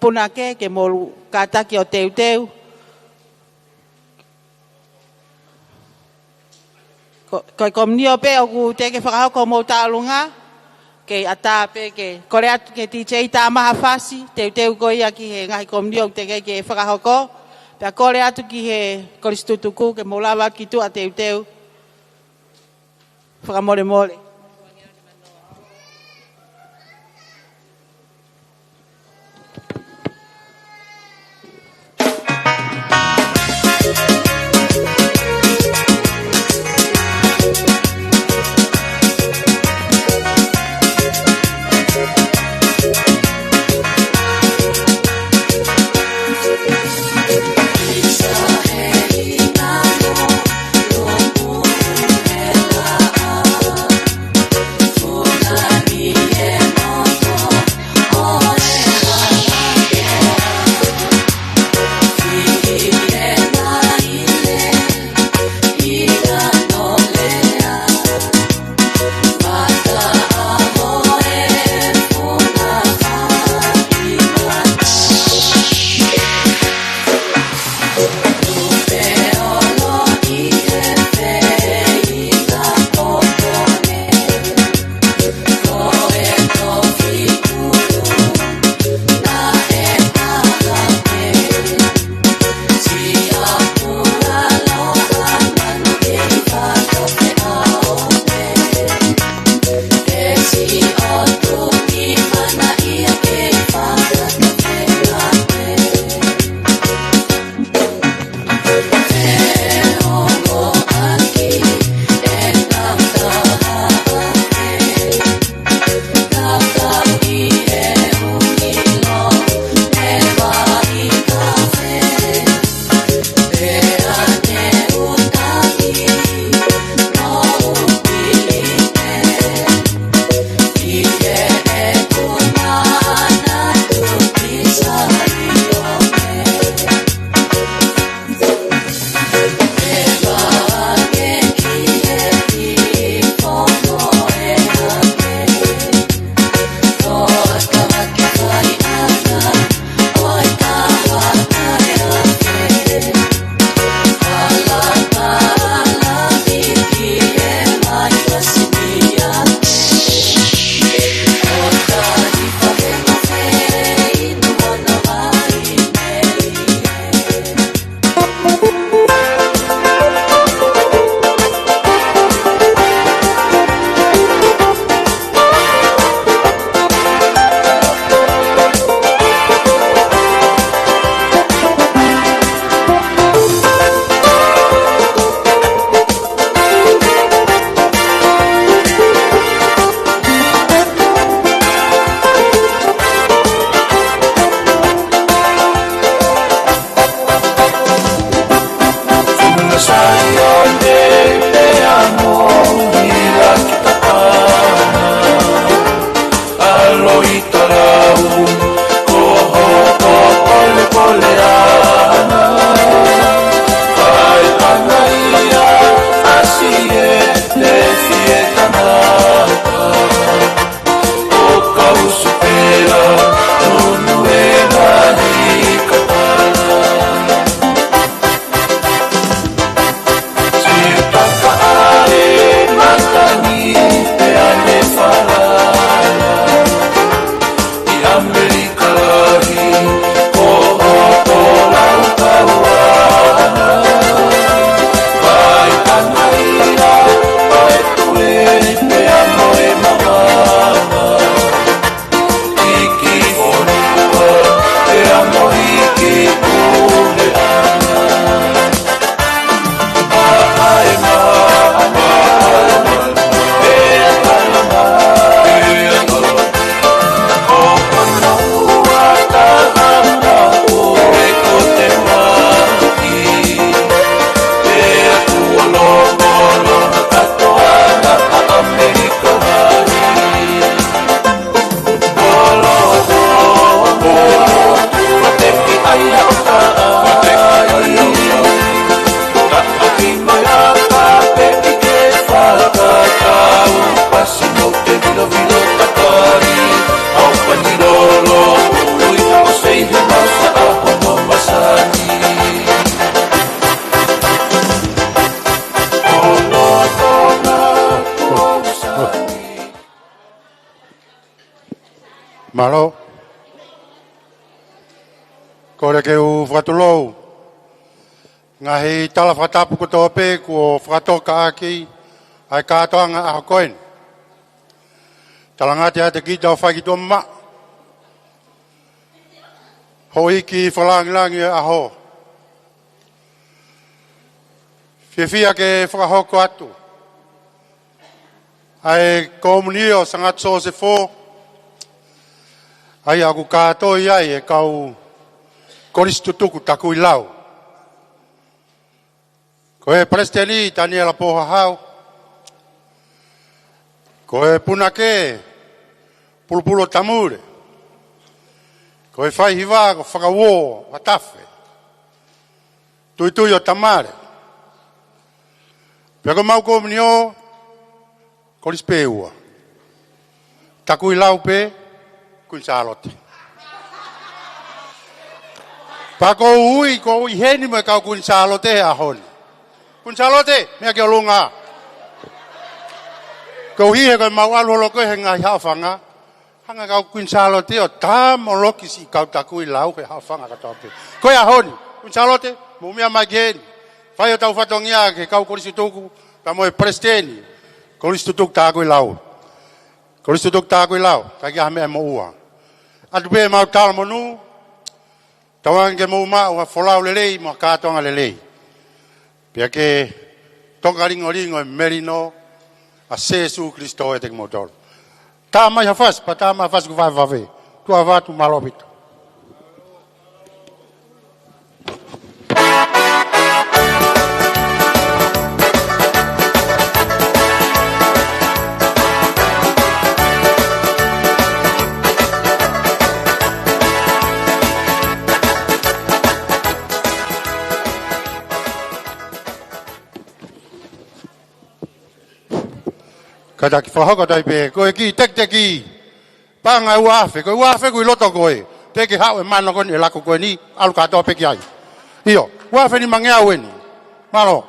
punake ke mou kātaki ʻo teuteu. Ko, ko e komiunio pē ʻoku teʻeki fakahoko homou taʻalunga, kei ʻatā pē ke kole atu ki he DJ Tamaha Fasi, teuteu ko ia ki he ngaahi komiunio ʻoku teʻeki ke fakahoko, pea kole atu ki he kolisi tutuku ke mou lava ki tuʻa teuteu. Fakamolemole. Mālō. Kole ke u fakatulou ngaahi tala fakatapu kotoa pē kuo fakatoka ʻaki ʻa e kātoanga ʻaho ko eni. Talangata ʻiate kita ʻo fai ki tuʻa maʻa. Houʻeiki fakalāngilangi ʻo e ʻaho. Fiefia ke fakahoko atu ʻa e komunio Sangata Siosefo, ʻa ia ʻoku kātoi ai e kau Kolisi Tutuku Takuilau. Ko e Palesiteni Taniela Pohahau, ko e Punake Pulupulu ʻo Tamule, ko e Faihiva ko Fakauō Vatafe, Tuitui ʻo Tamale. Pea ko e mau komunio, Kolisi pē ua. Takuilau pē, Kuini Sālote. Pea ko u ui, ko u ui heni mo e kau Kuini Sālote he ʻaho ni. Kuini Sālote, meʻa ki ʻolunga. Ko u ui he ko e mau ʻalu holo ko ē he ngaahi haʻofanga. Hanga kau Kuini Sālote ʻo tāmoloki siʻi kau Takuilau he haʻofanga kātoa pē. Ko e ʻaho ni, Kuini Sālote, mou meʻa mai ki heni. Fai hotau fatongia ki he kau Kolisi Tutuku, pea mo e Palesiteni Kolisi Tutuku Takuilau. Kolisi Tutuku Takuilau, ʻikai ke ʻi ai ha meʻa moʻua. ʻAtu pē mau talamonū, tauange ke mou maʻu ha folau lelei mo ha kātoanga lelei. Pea ke toka lingolingo e melino ʻa Sēsū Kilisitō ʻiate kimoutolu. Tā mai ha fasi, pea tā mai ha fasi ʻoku vave. Tuʻa ʻofa atu, mālō ʻaupito. Kātaki, fakahoko atu ai pē, ko e kiʻi tekiteki. Paʻanga ʻe ua afe, ko e ua afe ʻoku ʻi loto ko ē. Teʻeki ke haʻu e mano ko eni ʻe lako ko eni, ʻalu kātoa pē ki ai. ʻIo, ua afe nimangeau eni. Mālō.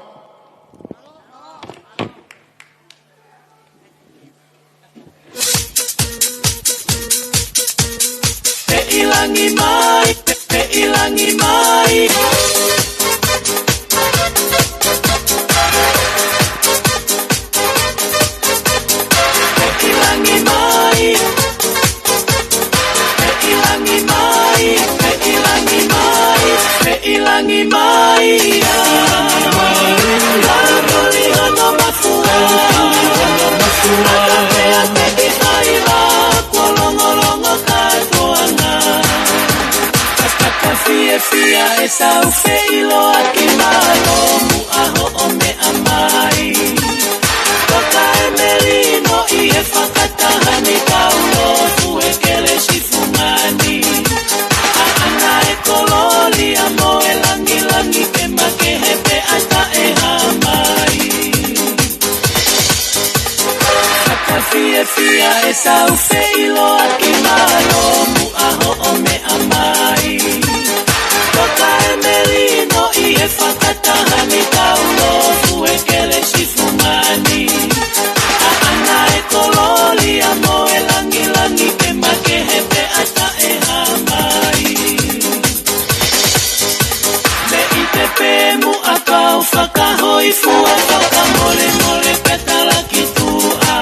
Pē ʻi langi mai, pē ʻi langi mai. Pē ʻi langi mai. Pē ʻi langi mai, pē ʻi langi mai, pē ʻi langi mai. Lalo li hono mafua. Aka pea te ki faiva, kuo longolongo kātoanga. Kaka fiefia e sau feʻiloaki, mālō muʻa hoʻo meʻa mai. Toka e melino ʻi he fakataha ni, kau lotu e kelesi fungani. ʻAʻana e kolōlia mo e langilangi ke makehe pea taʻehāmai. Fakafiefia e sau feʻiloaki, mālō muʻa hoʻo meʻa mai. Toka e melino ʻi he fakataha ni, kau lotu e kelesi fungani. ʻAʻana e kolōlia mo e langilangi ke makehe pea taʻehāmai. Mei te pē muʻa kau fakahōifua, fakamolemole pea tala ki tuʻa.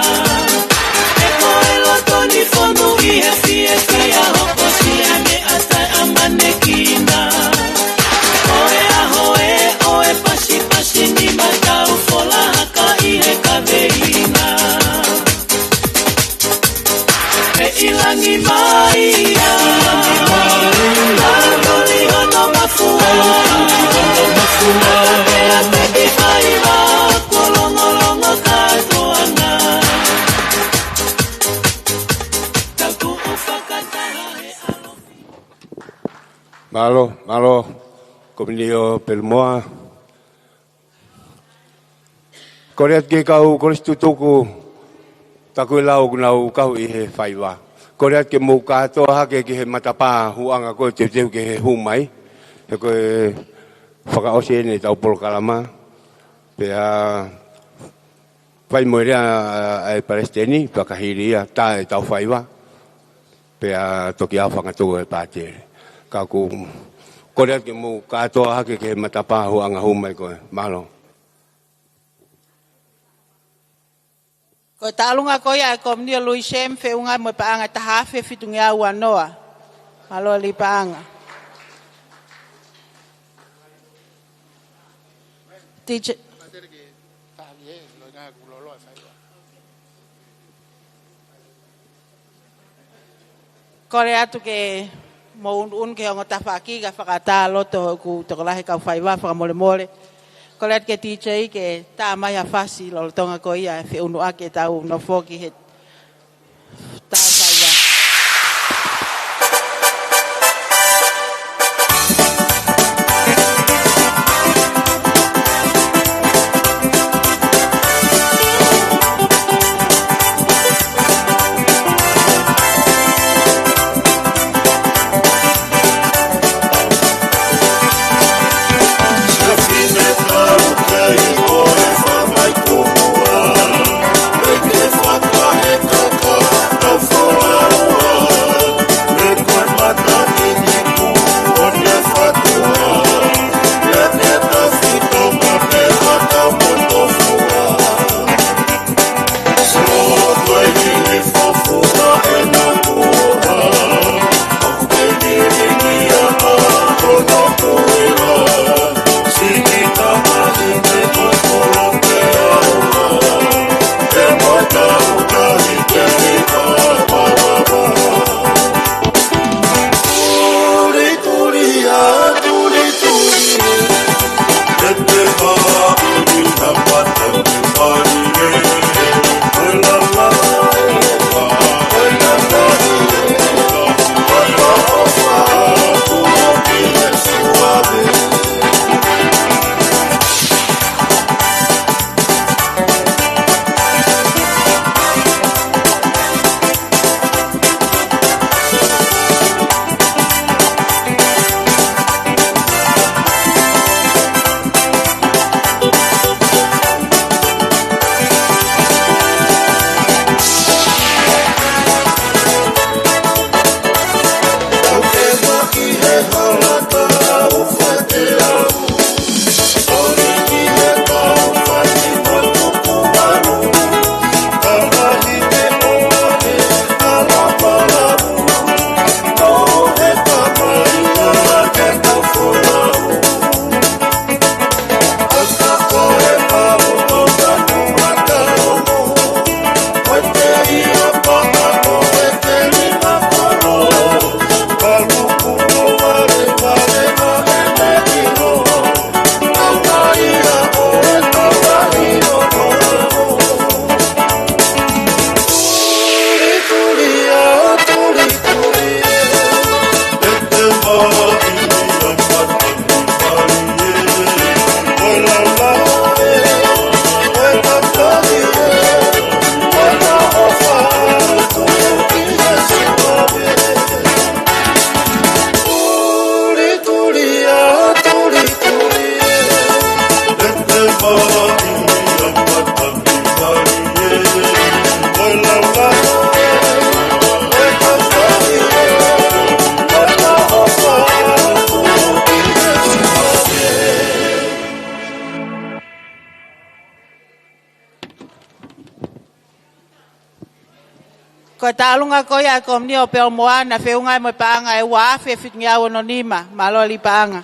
He ko e loto ni fonu ʻi he fiefia, hokosia e meʻa taʻeʻamanekina. Ko e ʻaho ē ʻo e pasipasi ni, matau fola haka ʻi he kaveina. Pē ʻi langi mai ia. Lalo li hono mafua. Pea te ki faiva, kuo longolongo kātoanga. Taku u fakataha he ʻalofi. Mālō, mālō, Kominio Pelemoa. Kole atu ki he kau Kolisi Tutuku Takuilau ʻoku nau kau ʻi he faiva. Kole atu ke mou kātoa hake ki he matapā huʻanga ko ē teuteu ki he hū mai. He ko e fakaʻosi eni ʻetau polokalama. Pea fai mo e lea ʻa e Palesiteni, pea ka hili ia, tā ʻetau faiva. Pea toki ʻalu fakatau e pātele. Ka ʻoku kole atu ke mou kātoa hake ki he matapā huʻanga hū mai ko ē. Mālō. Ko e taʻalunga ko ia e Komiunio Luisemi feʻunga mo e paʻanga taha afe fitungeau ua noa. Mālō e lī paʻanga. Teacher. Kole atu ke mou ʻunuʻunu ki he ongo tafaʻaki kae fakaʻatā loto hoku tokolahi kau faiva fakamolemole. Kole atu ki he D J ke tā mai ha fasi lolotonga ko ia e feʻunuʻaki ʻetau nofo ki he tā faiva. Ko e taʻalunga ko ia e Komiunio Peau Moana feʻunga mo e paʻanga ʻe ua afe fitungeau ono nima. Mālō e lī paʻanga.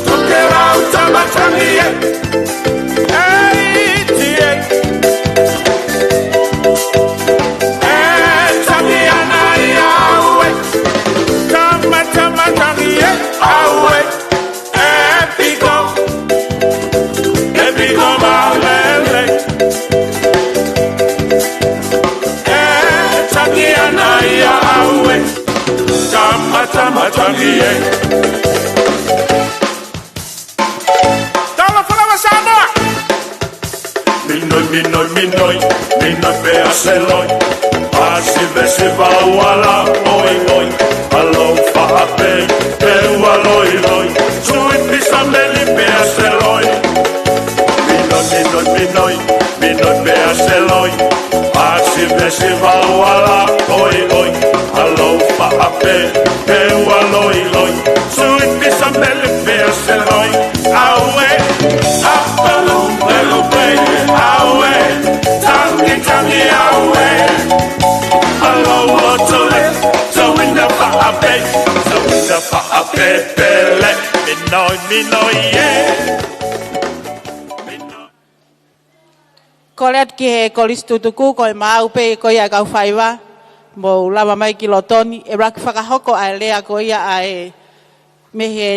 Tokelau tama Tangi ē. ʻEiki ē. ʻE tangi ʻana ia ʻaʻaku ē. Tama, tama Tangi ē. ʻAʻaku ē. ʻE piko. ʻE piko mālele. ʻE tangi ʻana ia ʻaʻaku ē. Tama, tama Tangi ē. Tala fala wa Samoa. Minoi, minoi, minoi, minoi pea seloi. Pasi vesi vau ala, oi, oi. Alo faʻa pei, pe ua loi, loi. Sui pisa meli pea seloi. Minoi, minoi, minoi, minoi pea seloi. Pasi vesi vau ala, oi, oi. Alo faʻa pei, pe ua loi, loi. Sui pisa meli pea seloi. ʻAʻaku ē. Apalu, pelu, pei. ʻAʻaku ē. Tangi, tangi, ʻaʻaku ē. Alo o tole. Tauina faʻa pei. Tauina faʻa pei pele. Minoi, minoi ē. Minoi. Kole atu ki he Kolisi Tutuku, ko e maau pē ko ia ʻa e kau faiva, mou lava mai ki loto ni, ʻe lava ke fakahoko ʻa e lea ko ia ʻa e mei he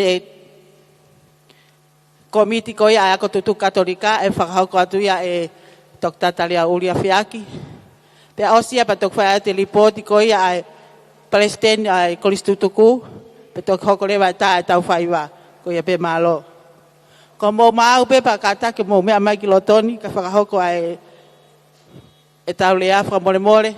kōmiti ko ia ʻa e ako tutuku Katolika, ʻe fakahoko atu ia ʻe Toketā Taliau Uliafeaki. Pea ʻosi ia pea toki fai atu e lipooti ko ia ʻa e palesiteni ʻa e Kolisi Tutuku, pea toki hoko leva e tā ʻetau faiva, ko ia pē mālō. Ko hoʻomou maau pē pea kātaki ke mou meʻa mai ki loto ni, kae fakahoko ʻa e, ʻetau lea fakamolemole.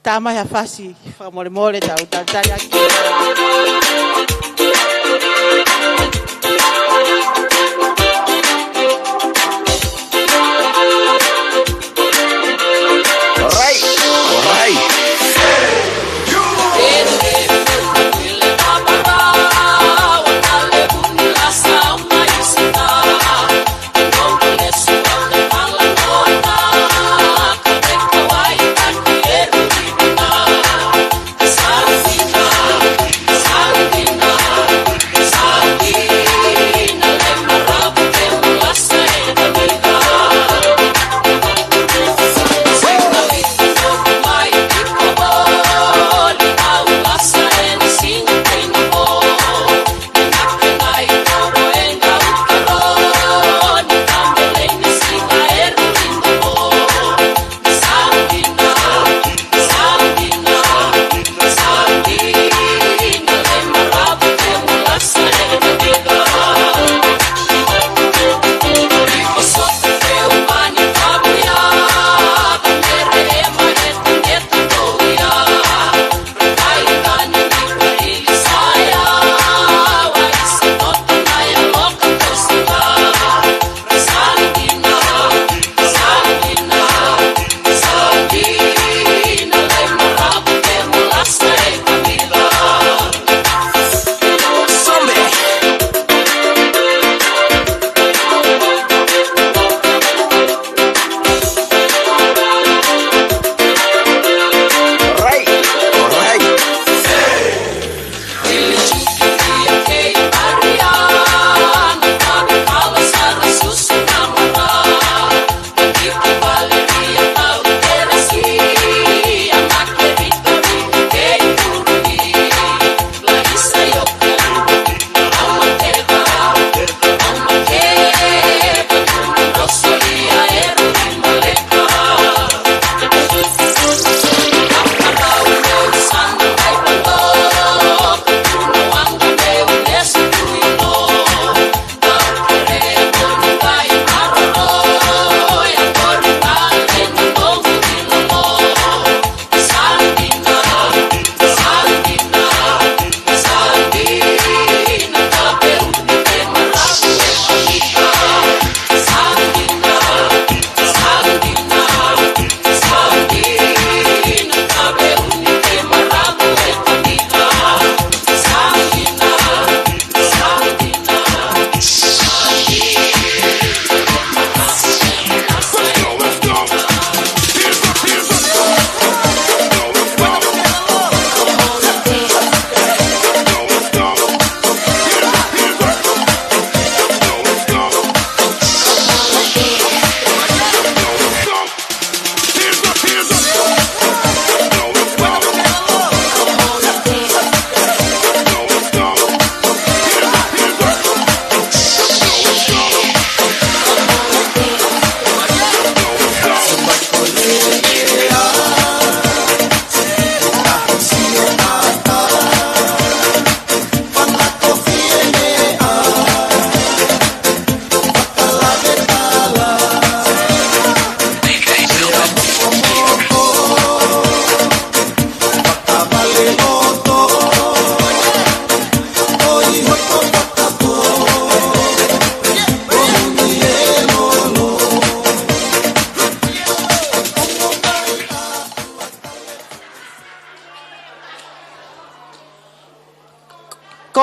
Tā mai ha fasi fakamolemole, tau talitali ʻaki. Right, right.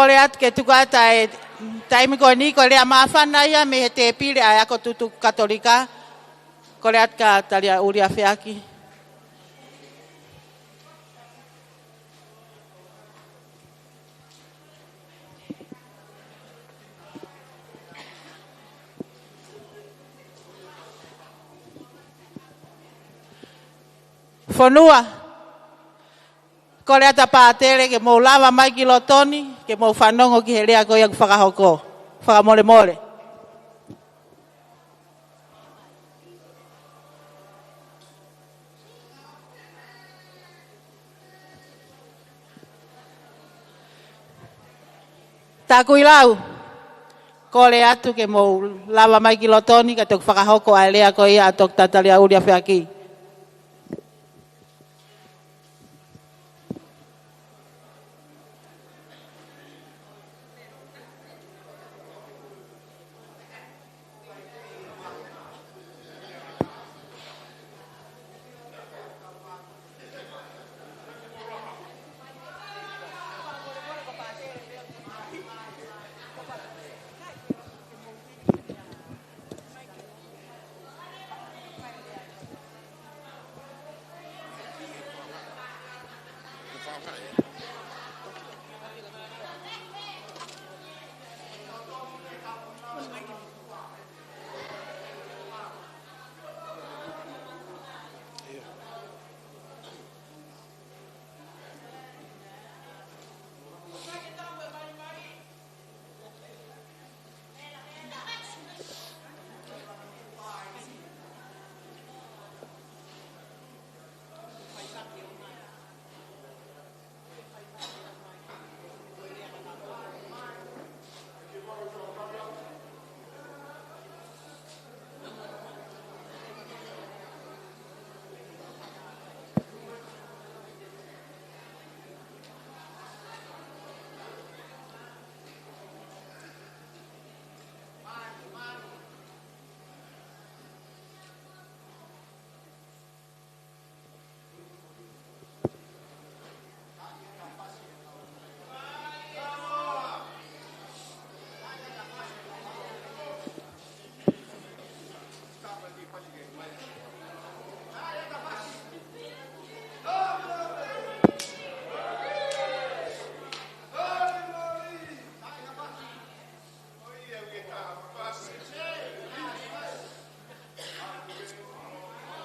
Kole atu ke tuku atu e taimi ko eni, ko e lea māfana ia mei he tēpile ʻa e ako tutuku Katolika. Kole atu kia Talia Uliafeaki. Fonua, kole atu ʻa Pātele ke mou lava mai ki loto ni, ke mou fanongo ki he lea ko ia ʻoku fakahoko. Fakamolemole. Takuilau, kole atu ke mou lava mai ki loto ni, ka toki fakahoko ʻa e lea ko ia ʻa Toketā Talia Uliafeaki.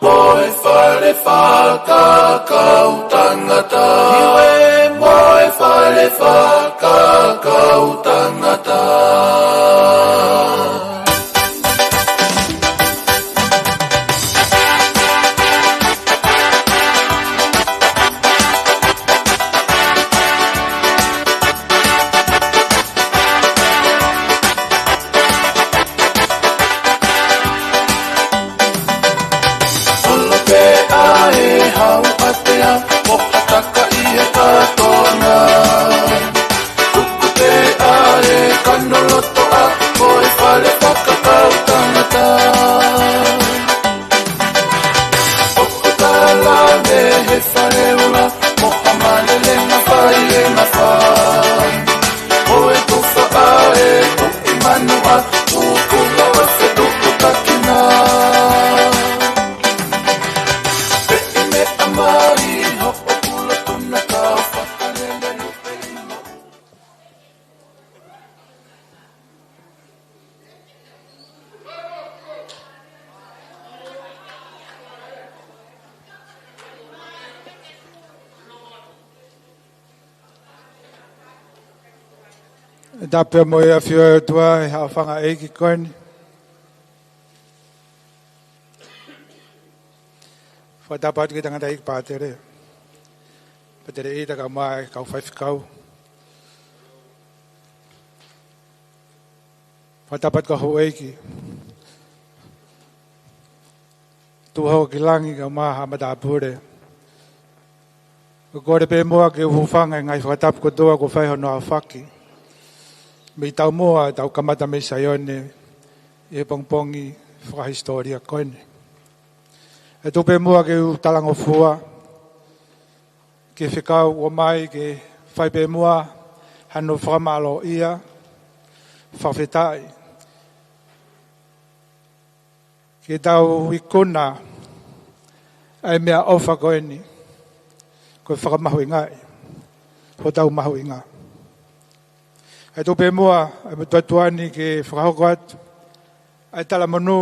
Mo e fale fakakaukau tangata. Mo e fale fakakaukau tangata. Holo pē ʻa e hau ʻatea, mo hataka ʻi he kātoanga. Tuku pē ʻa e kano loto ʻa, mo e fale fakakaukau tangata. ʻOku tala mei he fale ula, mo ha mālele ngafai e ngafai. Ko e tufa ʻa e kuʻi manu ʻa, ʻoku lava se tuku takina. Pē ʻi meʻa mai, hoʻo pula tuna kau fakalele lupe imo. Tapu mo e ʻafio ʻa e ʻOtua ʻi he haʻofanga ʻeiki ko eni. Fakatapu atu ki he tangataʻeiki Pātele. Pātele ʻi he takamai kau faifekau. Fakatapu atu ki he houʻeiki. Tuʻu hake ki langi kae ʻumaʻā haʻa matāpule. ʻOku kole pē muʻa ke u hūfanga he ngaahi fakatapu kotoa kuo fai hono aofaki. Mei taumuʻa ʻetau kamata mei Saione ʻi he pongipongi fakahisitōlia ko eni. ʻE tuku pē muʻa ke u talangofua ki he fekau ʻoku ʻomai ke fai pē muʻa Hano fakamālō ia, fakafetaʻi. Ke tau ikuna ʻa e meʻaʻofa ko eni, ko e fakamahuʻingaʻi hotau mahuʻinga. ʻE tuku pē muʻa ʻa e meʻa tuʻutuʻuni ke fakahoko atu ʻa e talamonū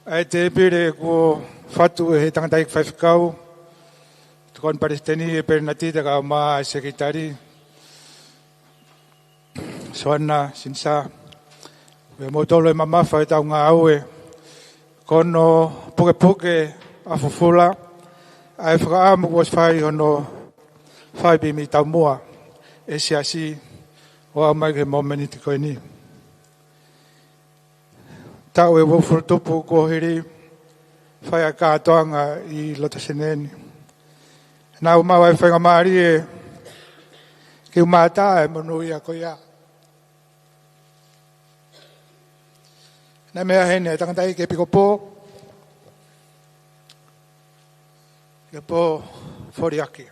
ʻa e tēpile kuo fatu ʻe he tangataʻeiki faifekau, tokoni palesiteni ʻe Pelenatita kae ʻumaʻā ʻa e sekelitali, Soana Sinisa, ʻa moutolu ʻe mamafa ʻetau ngāue, ko hono pukepuke ʻa fufula ʻa e fakaʻamu kuo ʻosi fai hono fai pē mei taumuʻa ʻe he siasi ʻo aʻu mai ki he momeniti ko eni. Taʻu ʻe uofulu tupu kuo hili fai ʻa e kātoanga ʻi loto Senē ni. Naʻa ku maʻu ʻa e faingamālie ke u mātā ʻa e monūʻia ko ia. Naʻe meʻa heni ʻa e tangataʻeiki ʻepikopō, ʻEpikopō Foliaki.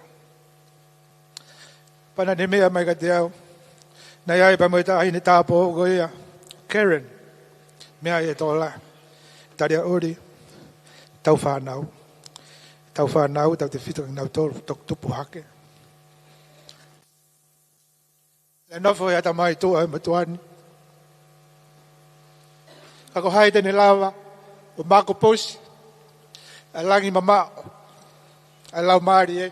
Pea naʻa ne meʻa mai kiate au, naʻe ʻi ai pē mo e taʻahine tāupoʻou ko ia, Karen, meʻa ʻi he tola, Taliaʻuli, tau fānau. Tau fānau, tautefito kinautolu, toki tupu hake. Naʻe nofo he ʻatamai tuʻa ʻo e motuʻa ni. Ka ko hai te ne lava ʻo makoposi ʻa e langi mamaʻo ʻa e laumālie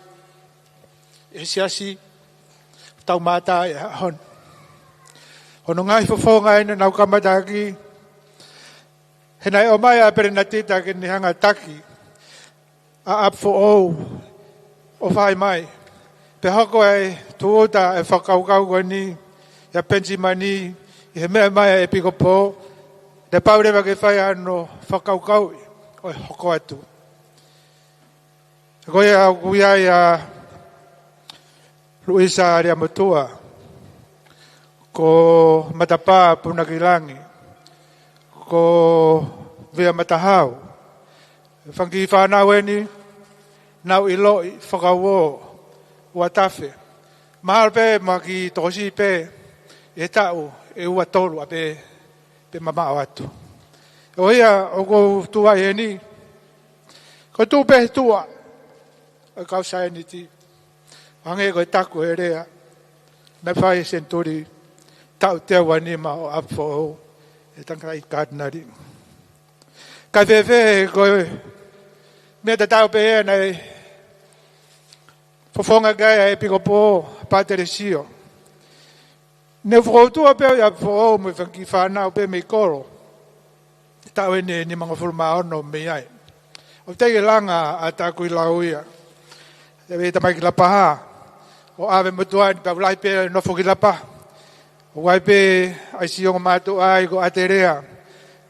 ʻi he siasi ʻoku tau mātā ʻi he ʻaho ni. Hono ngaahi fofonga eni naʻa ku kamata ʻaki, he naʻe ʻomai ʻa Pelenatita ke ne hanga ʻo taki ʻa ʻapi foʻou ʻo fai mai. Pea hoko ʻa e tūʻuta ʻa e fakakaukau ko eni ʻia Penisimani ʻi he meʻa mai ʻa e ʻepikopō, naʻe pau leva ke fai hano fakakaukauʻi ʻo e hoko atu. Ko ia ʻoku ʻi ai ʻa Luisa Leamotua, ko Matapā Punakilangi, ko Vea Matahau. Fanga kiʻi fānau eni, naʻa ku ʻiloʻi fakauō ua tafe. Mahalo pē ma kiʻi tokosiʻi pē ʻi he taʻu ʻe ua tolu ʻapē pe mamaʻo atu. ʻO ia ʻoku ou tuʻu ai heni, ko e tuʻu pē he tuʻa ʻo e kau saieniti. Hangē ko e taku ʻe he lea naʻe fai he senituli taʻu teau uanima ʻo ʻapi foʻou ʻe he tangataʻeiki kātinali. Kae fēfē, ko e meʻa tatau pē ia naʻe fofonga ki ai ʻa e ʻepikopō, Pātele Sio. Ne u fokoutua pē au ʻi ʻapi foʻou mo e fanga kiʻi fānau pē mei kolo. Taʻu eni ʻe nimangofulu mā ono mei ai. ʻOku teʻeki langa ʻa Takuilau ia. ʻE tamaiki Lapaha. ʻO ʻave motuʻa ni pea u lahi pē nofo ki Lapaha. ʻOku ʻi ai pē ʻa e siʻi ongo mātuʻa ai ko ʻAtelea.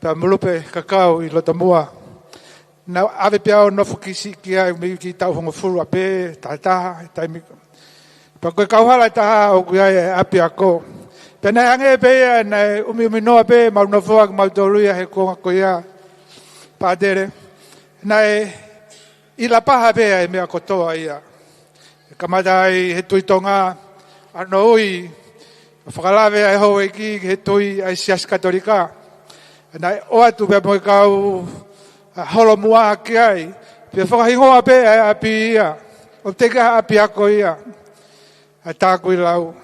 Pea Mulupe Kakau ʻi Lotomuʻa. Naʻa ku ʻave pē au ʻo nofo ki siʻi ki ai mei he kiʻi taʻu hongofulu ʻapē, taha taha, he taimi. Pea ko e kauhala ʻe taha ʻoku ʻi ai ʻa e ʻapiako. Pea naʻe hangē pē ia naʻe ʻumiʻuminoa pē mau nofoa kimautolu ia he kuonga ko ia, Pātele. Naʻe ʻi Lapaha pē ʻa e meʻa kotoa ia. ʻE kamata ai he Tuʻi Tonga, ʻa hono ui, ʻo fakalave ʻa e houʻeiki ki he tui ʻa e Siasi Katolika. Naʻe ʻoatu pē mo e kau, ʻa, holomua ki ai, pea fakahingoa pē ʻa e ʻapi ia, ʻoku teʻeki ha ʻapiako ia. ʻA Takuilau,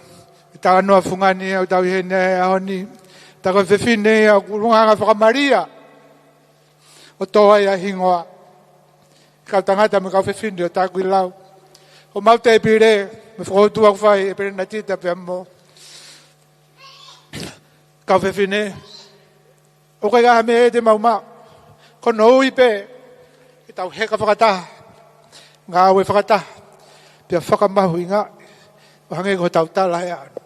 ʻe talanoa fungani ia ʻoku tau ʻi heni he ʻaho ni, tā ko e fefine ia ʻoku ʻulungaanga fakaMalia ʻo tō ai ʻa e hingoa. Kau tangata mo e kau fefine ʻo Takuilau. Homau tēpile, mo e fokoutua ʻoku fai ʻe Pelenatita pea mo e kau fefine. ʻOku ʻikai ha meʻa ʻe te mau maʻu. Ko hono ui pē, ke tau heka fakataha, ngāue fakataha, pea fakamahuʻingaʻi, ʻo hangē ko hotau tala he ʻaho ni.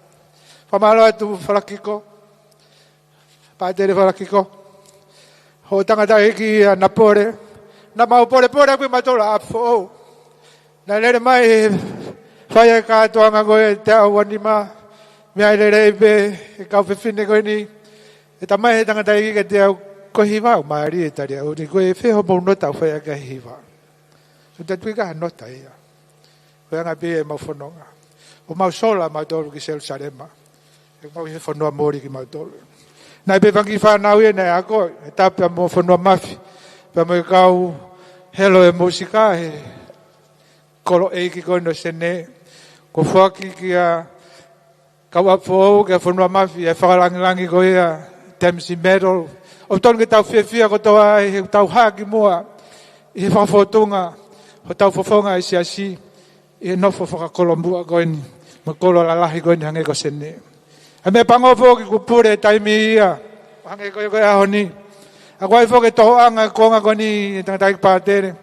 Fakamālō atu Falakiko, Pātele Falakiko, hoʻo tangataʻeiki ʻa Napole, naʻa mau polepole ʻaku ʻi mautolu ʻapi foʻou. Naʻe lele mai he fai ʻa e kātoanga ko e teau uanima, meʻa ʻe lelei pē, ʻe kau fefine ko eni, ʻe talamai he tangataʻeiki kiate au, ko e hiva ʻoku mālie Taliaʻuli, ko e fē hoʻomou nota ʻoku fai ʻaki ʻa e hiva. Ko e tatui ka ha nota ia. Ko e anga pē ʻemau fononga. ʻo mau sola mautolu ki Selusalema. ʻE mau ʻi he fonua muli kimautolu. Naʻe pē fanga kiʻi fānau ia naʻe ako, he tapu pea mo Fonuamafi, pea mo e kau helo e mūsika he kolo ʻeiki ko eni ʻo Senē. Kuo foaki kia Kauaʻapu Foʻou, kia Fonuamafi, e fakalāngilangi ko ia, Dempsey Medal. ʻOku totonu ke tau fiefia kotoa ai he ʻoku tau hā ki muʻa ʻi he fakafōtunga hotau fofonga ʻi he siasi, ʻi he nofo fakakolomuʻa ko eni, mo e kolo lalahi ko eni hangē ko Senē. ʻA e meʻapango foki kuo pule e taimi ia, hangē ko ia ko e ʻaho ni. ʻOku ʻi ai foki e tohoʻanga e konga ko eni, e tangataʻeiki pātele.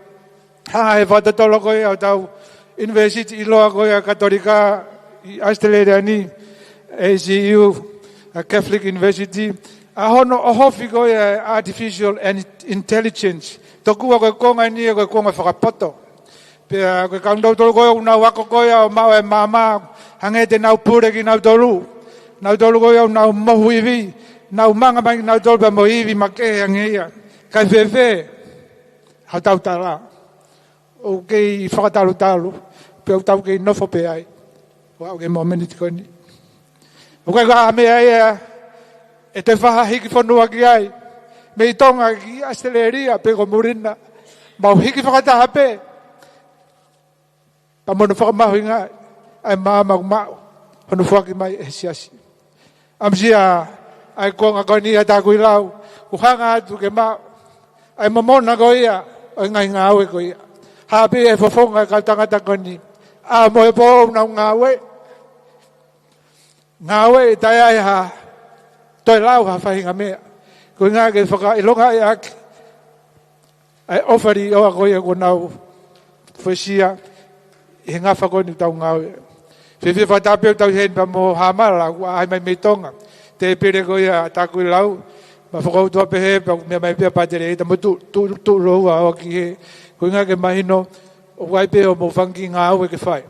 Hanga he fakatotolo ko ia ʻo hotau ʻunivēsiti ʻiloa ko ia Katolika ʻi ʻAositelēlia ni, A C U, a Catholic University, ʻa hono ʻohofi ko ia e artificial in-, intelligence. Tokua ko e konga eni ia ko e konga fakapoto. Pea ko e kau nautolu ko ia ʻoku nau ako ko ia ʻo maʻu e maama, hangē te nau pule kinautolu. Nautolu ko ia ʻoku nau mohu ivi, nau manga mai kinautolu pea mo e ivi makehe hangē ia. Kae fēfē hotau tala? ʻOku kei fakatalutalu, pea ʻoku tau kei nofo pē ai. ʻO aʻu ki he mōmeniti ko eni. ʻOku ʻikai ko ha meʻa ia ʻe toe faʻa hiki fonua ki ai, mei Tonga ki ʻAositelēlia pe ko muli na, mau hiki fakataha pē. Pea mo hono fakamahuʻingaʻi ʻa e maama ʻoku maʻu hono foaki mai ʻe he siasi. ʻAmusia ʻa e konga ko eni ʻa Takuilau, ʻoku hanga atu ke maʻu ʻa e momona ko ia ʻo e ngaahi ngāue ko ia. Hā pē ʻi he fofonga e kau tangata ko eni, ʻa mo e pō ʻoku nau ngāue. Ngāue ʻi he taʻe ʻi ai ha toe lau ha faʻahinga meʻa. Ko e ʻuhinga ke fakaʻilongaʻi ʻaki ʻa e ʻofa lī ʻoa ko ia kuo nau fuesia ʻi he ngafa ko eni ʻoku tau ngāue. Fiefia fakataha pē ʻoku tau ʻi heni pea mo Hāmala, kuo ʻaʻahi mai mei Tonga. Tēpile ko ia ʻa Takuilau, ma fakautua pehē pea ʻoku meʻa mai pē ʻa Pātele Eita mo tu, tu, Tuʻuloua ʻo ki he. Ko e ʻuhinga ke mahino, ʻoku ʻi ai pē hoʻomou fanga kiʻi ngāue ke fai.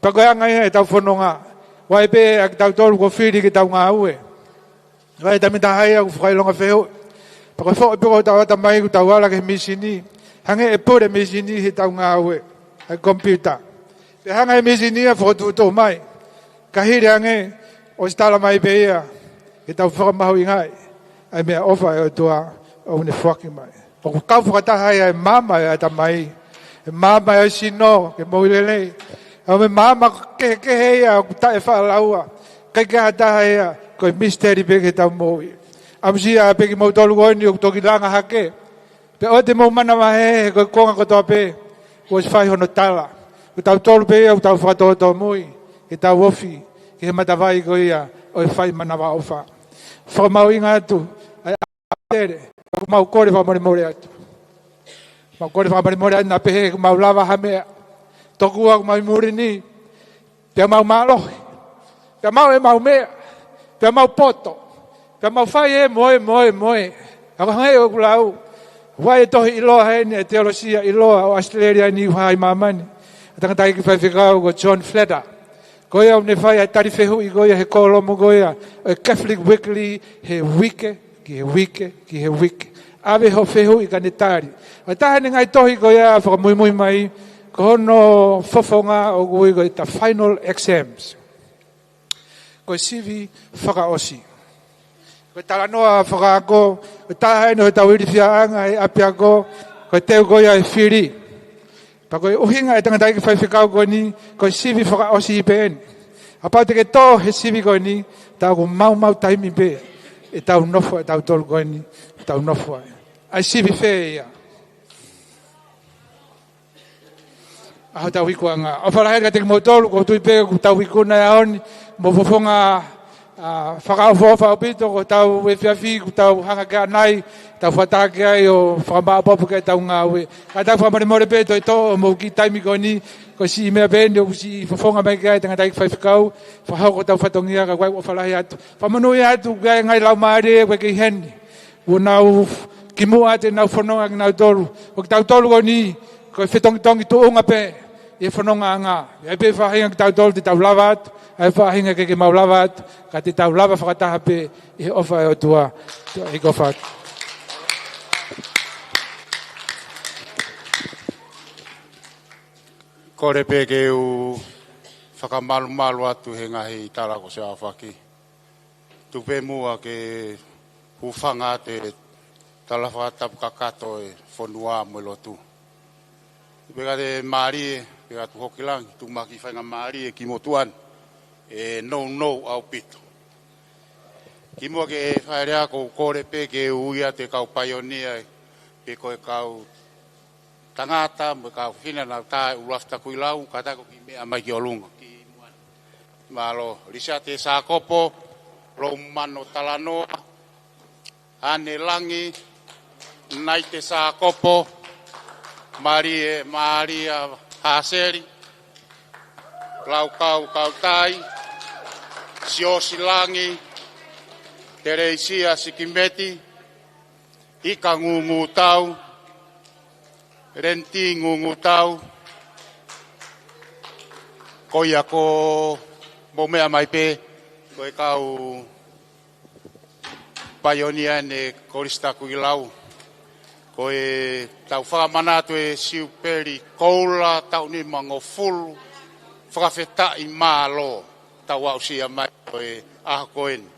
Pea ko e anga ia ʻetau fononga. ʻOku ʻi ai pē ʻa kitautolu kuo fili ke tau ngāue. ʻOku ʻi ai e taimi taha ia ʻoku fakaʻilonga fehuʻi. Pea ko e foʻi pē ko hotau ʻatamai ʻoku tau ala ki he mīsini. Hangē ʻe pule e mīsini heʻetau ngāue. ʻA e komipiuta. Pea hanga ʻe he mīsini ia ʻo fokotuʻutuʻu mai. Ka hili ange, ʻosi tala mai pē ia, ke tau fakamahuʻingaʻi ʻa e meʻaʻofa ʻa e ʻOtua ʻoku ne foaki mai. ʻOku kau fakataha ia e maama ʻo e ʻatamai, e maama ʻo e sino ke moʻui lelei, ʻa mo e maama kehekehe ia ʻoku taʻefaʻalaua, ʻikai ke ʻi ai ha taha ia, ko e misiteli pē ki heʻetau moʻui. ʻAmusia pē kimoutolu ko eni ʻoku toki langa hake, pea ʻoua te mou manavahē he ko e konga kotoa pē kuo ʻosi fai hono tala. Ko tautolu pē ia ʻoku tau fakatōtōmui ke tau ofi ki he matavai ko ia ʻo e fai manavaʻofa. Fakamahuʻinga atu ʻa e ʻaho tele, ʻoku mau kole fakamolemole atu. Mau kole fakamolemole atu naʻa pehē ʻoku mau lava ha meʻa. Tokua ʻoku mau ʻi muli ni, pea mau mālohi, pea mau ʻe mau meʻa, pea mau poto, pea mau fai e moe, moe, moe. ʻA ko e hangē ʻoku lau, ʻoku ʻi ai e tohi ʻiloa heni, e teolosia ʻiloa ʻo ʻAositelēlia ni, ʻoku hā ʻi māmani, ʻa e tangataʻeiki faifekau ko John Fletcher. Ko ia ʻoku ne fai ʻa e tali fehuʻi ko ia he kōlomu ko ia ʻo e Catholic Weekly he uike ki he uike, ki he uike. ʻAve hoʻo fehuʻi kae ne tali. ʻA e taha ʻene ngaahi tohi ko ia fakamuimui mai, ko hono fofonga ʻoku ui ko e The Final Exams. Ko e sivi fakaʻosi. Ko e talanoa fakaako, ko e taha ʻeni ʻo ʻetau ilifiaʻanga he ʻapiako, ko e teu ko ia e fili. Pea ko e ʻuhinga e tangataʻeiki faifekau ko eni, ko e sivi fakaʻosi pē ʻeni. Kapau te ke tō he sivi ko eni, tā ʻoku maumau taimi pē ʻetau nofo, ʻetau tolu ko eni, ʻetau nofo ai. ʻA e sivi fē ia? ʻA hotau ikuʻanga. ʻOfa lahi atu kiate kimoutolu, ʻoku ou tui pē ʻoku tau ikuna he ʻaho ni, mo e fofonga ʻa, fakaʻofoʻofa ʻaupito, ko hotau efiafi, ʻoku tau hanga ki ai ʻanai, tau fakataha ki ai ʻo fakamāʻopoʻopo ki ai ʻetau ngāue. Kae tau fakamolemole pē, toe tō hoʻomou kiʻi taimi ko eni, ko e siʻi meʻa pē ʻeni, ʻoku siʻi fofonga mai ki ai e tangataʻeiki faifekau, fakahoko hotau fatongia, ka ʻoku ʻofa lahi atu. Fakamonūʻia atu ki he ngaahi laumālie, ʻoku kei ʻi heni. ʻOku nau kimuʻa ʻenau fononga kinautolu. Ko kitautolu ko eni, ko e fetongitongi tuʻunga pē ʻi he fonongaʻanga. ʻI ai pē faʻahinga kitautolu te tau lava atu, ʻi ai faʻahinga ʻikai ke mau lava atu, ka te tau lava fakataha pē ʻi he ʻofa ʻa e ʻOtua. Tau ʻofa atu. Kole pē ke u Fakamalumalu atu he ngaahi tala kuo ʻosi aofaki. Tuku pē muʻa ke hūfanga atu e tala fakatapu kakato e fonua mo e lotu. Pea ka te mālie, pea ka tuʻu hake ki langi, tuku mai ha kiʻi faingamālie ki he motuʻa ni, ʻe nounou ʻaupito. Kimuʻa ke fai e lea, ʻoku ou kole pē ke ui atu e kau paionia, pe ko e kau tangata mo e kau fefine naʻa nau tā e ʻuluafi Takuilau, kātaki ʻo kiʻi meʻa mai ki ʻolunga. Kimuʻa. Mālō, Lisiate Sākopo, Loumano Talanoa, ʻAne Langi, Naite Sākopo, Malie, Malia Haseli, Laukau Kautai, Siosi Langi, Teleisia Sikimeti, Ika Ngungutau, Lenti Ngungutau, ko ia ko e mou meʻa mai pē, ko e kau paionia ʻeni e Kolisi Takuilau. Ko ʻetau fakamanatu e Siupeli Koula taʻu nimangofulu, fakafetaʻi mālō, tau aʻusia mai ko e ʻaho ko eni.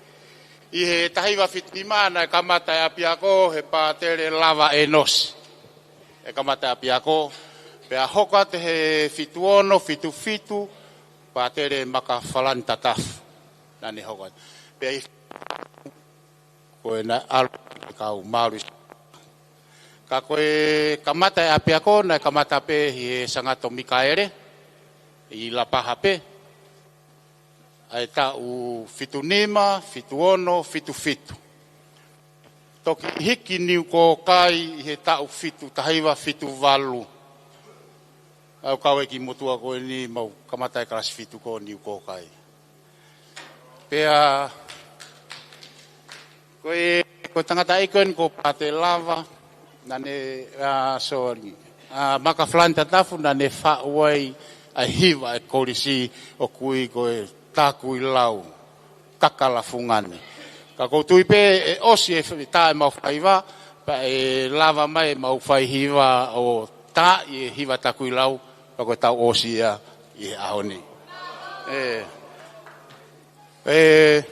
ʻI he taha hiva fitu nima naʻe kamata e ʻapiako he Pātele Lava ʻEnosi. ʻE kamata e ʻapiako, pea hoko atu he fitu ono, fitu fitu, Pātele Makafalani Tatafu. Naʻa ne hoko atu. Pea ʻi ko e naʻe ʻalu e kau Maori. Ka ko e kamata e ʻapiako, naʻe kamata pē ʻi he Sangato Mikaele, ʻi Lapaha pē. ʻA e taʻu fitu nima, fitu ono, fitu fitu. Toki hiki Niukōkai ʻi he taʻu fitu, taha hiva fitu valu. ʻA ia ʻoku ou kau ki he motuʻa ko eni mau kamata e kalasi fitu ko Niukōkai. Pea, ko e, ko e tangataʻeiki ko eni ko Pātele Lava, naʻa ne, ʻa, sorry, ʻa, Makafalani Tatafu naʻa ne faʻu ai ʻa e hiva e kolisi ʻoku ui ko e Takuilau Kakala Fungani. Ka ʻoku ou tui pē ʻe ʻosi e fe-, tā ʻemau faiva, pea ʻe lava mai ʻemau faihiva ʻo tā e hiva Takuilau, pea ko e tau ʻosi ia ʻi he ʻaho ni. ʻE, ʻe,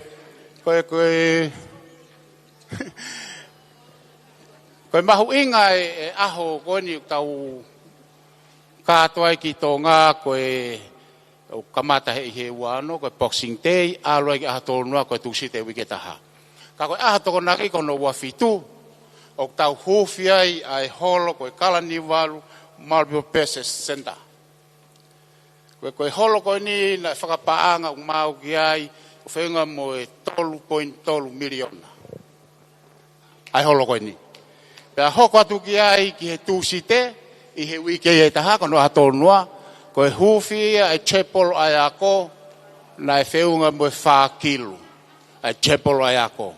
ko e, ko e, ko e mahuʻinga e, e ʻaho ko eni ʻoku tau kātoa ai ki Tonga, ko e ʻoku kamata he, ʻi he ua ono, ko e Boxing Day, ʻalu ai ki he ʻaho tolu noa, ko e Tūsite uike taha. Ka ko e ʻaho Tokonaki ko hono ua fitu, ʻoku tau huufi ai ʻa e holo ko e Kalaniuvalu Multipurpose Centre. Ko e, ko e holo ko eni naʻe fakapaʻanga ʻoku maau ki ai, ʻoku feʻunga mo e tolu poini tolu miliona. ʻA e holo ko eni. Pea hoko atu ki ai ki he Tūsite, ʻi he uike ʻe taha, ko hono ʻaho tolu noa, ko e huufi ia e Chapel ʻa e ako, naʻe feʻunga mo e fā kilu, ʻa e Chapel ʻa e ako.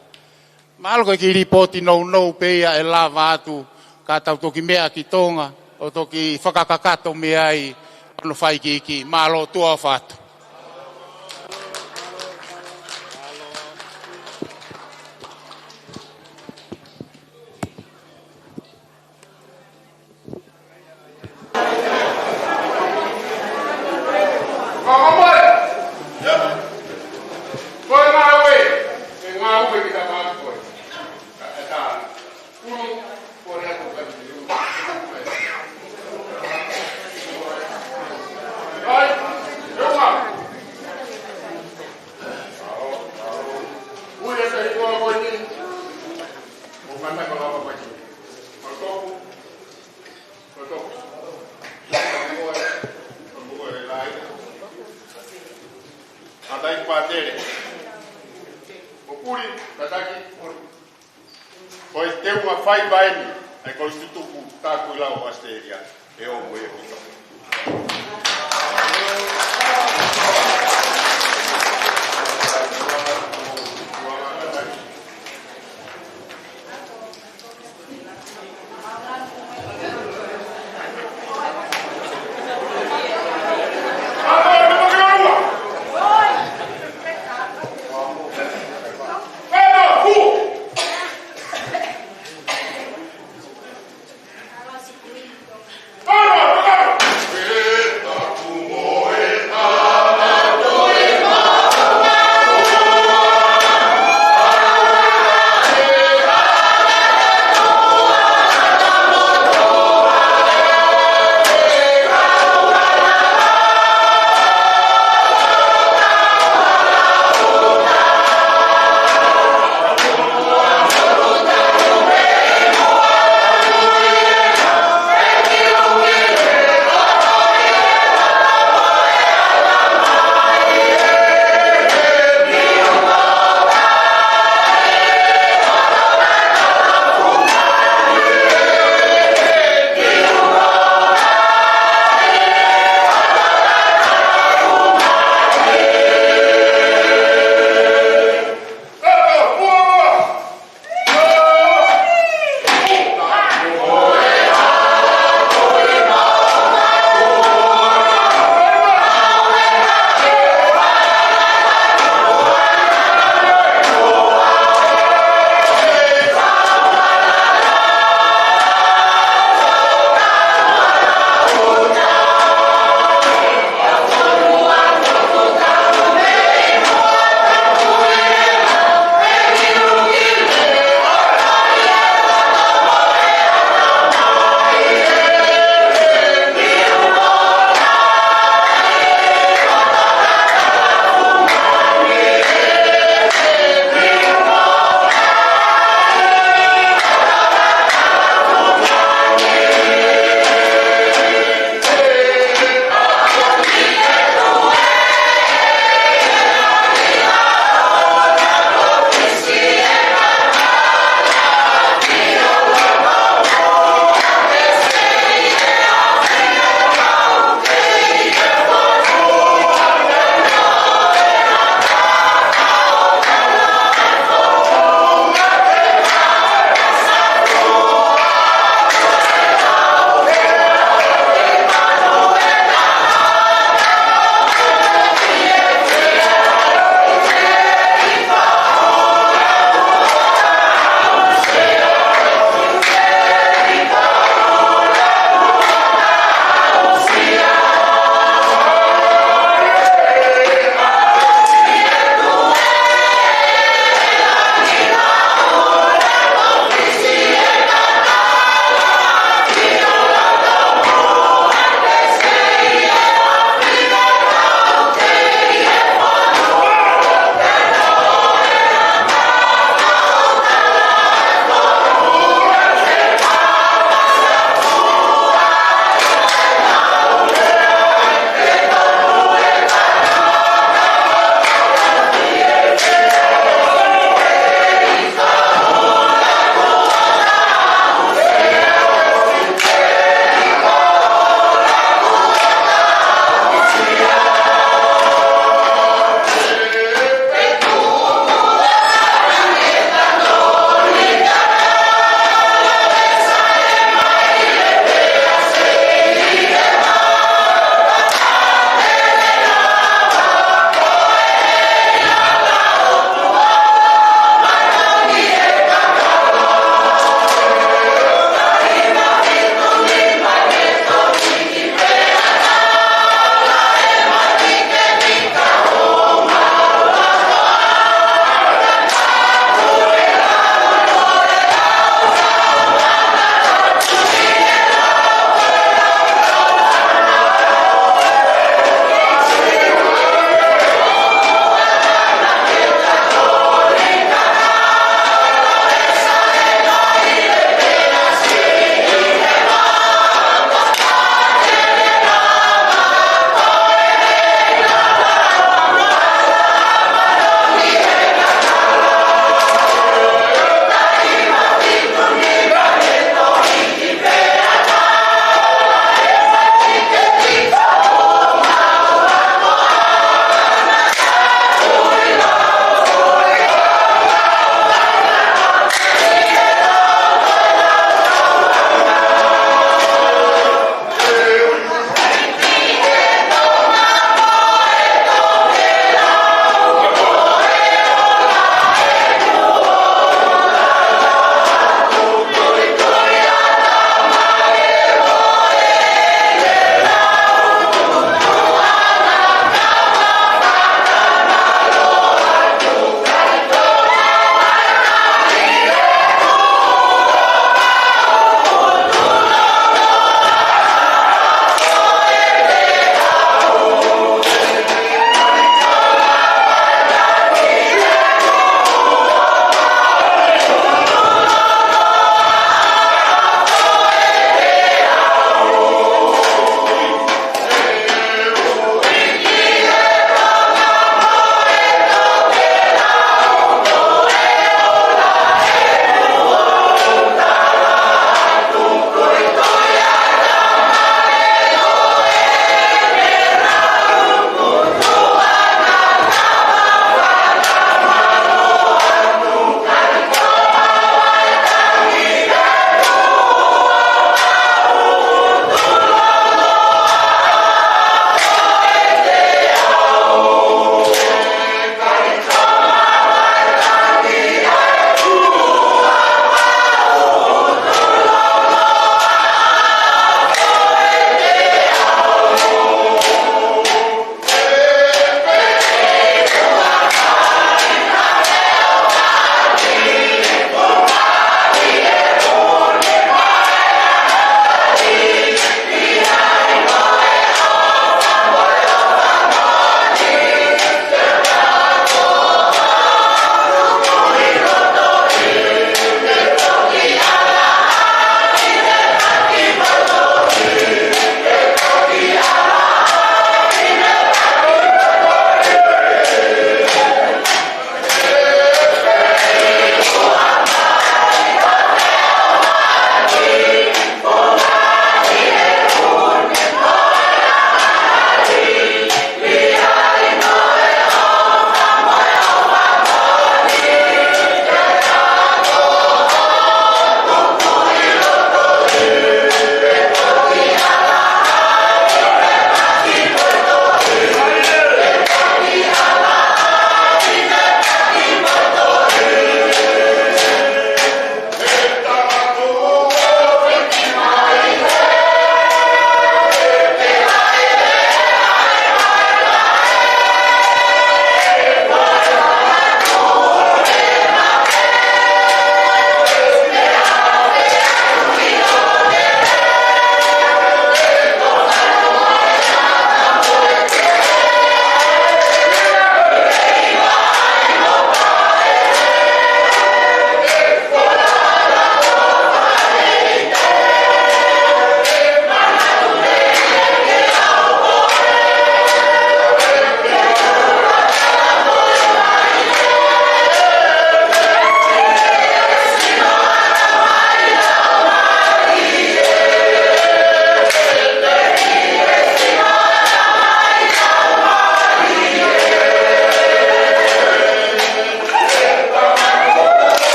Mahalo ko e kiʻi lipooti nounou pē ia ʻe lava atu, ka tau toki meʻa ki Tonga, ʻo toki fakakakato mei ai, ʻo ne fai ki, ki, mālō, tuʻa ʻofa atu. Kātaki Pātele. ʻO puli, kātaki. Ko e teunga faiva eni ʻa e Kolisi Tutuku Takuilau ʻAositelēlia. ʻE ō mo ia ki Tonga.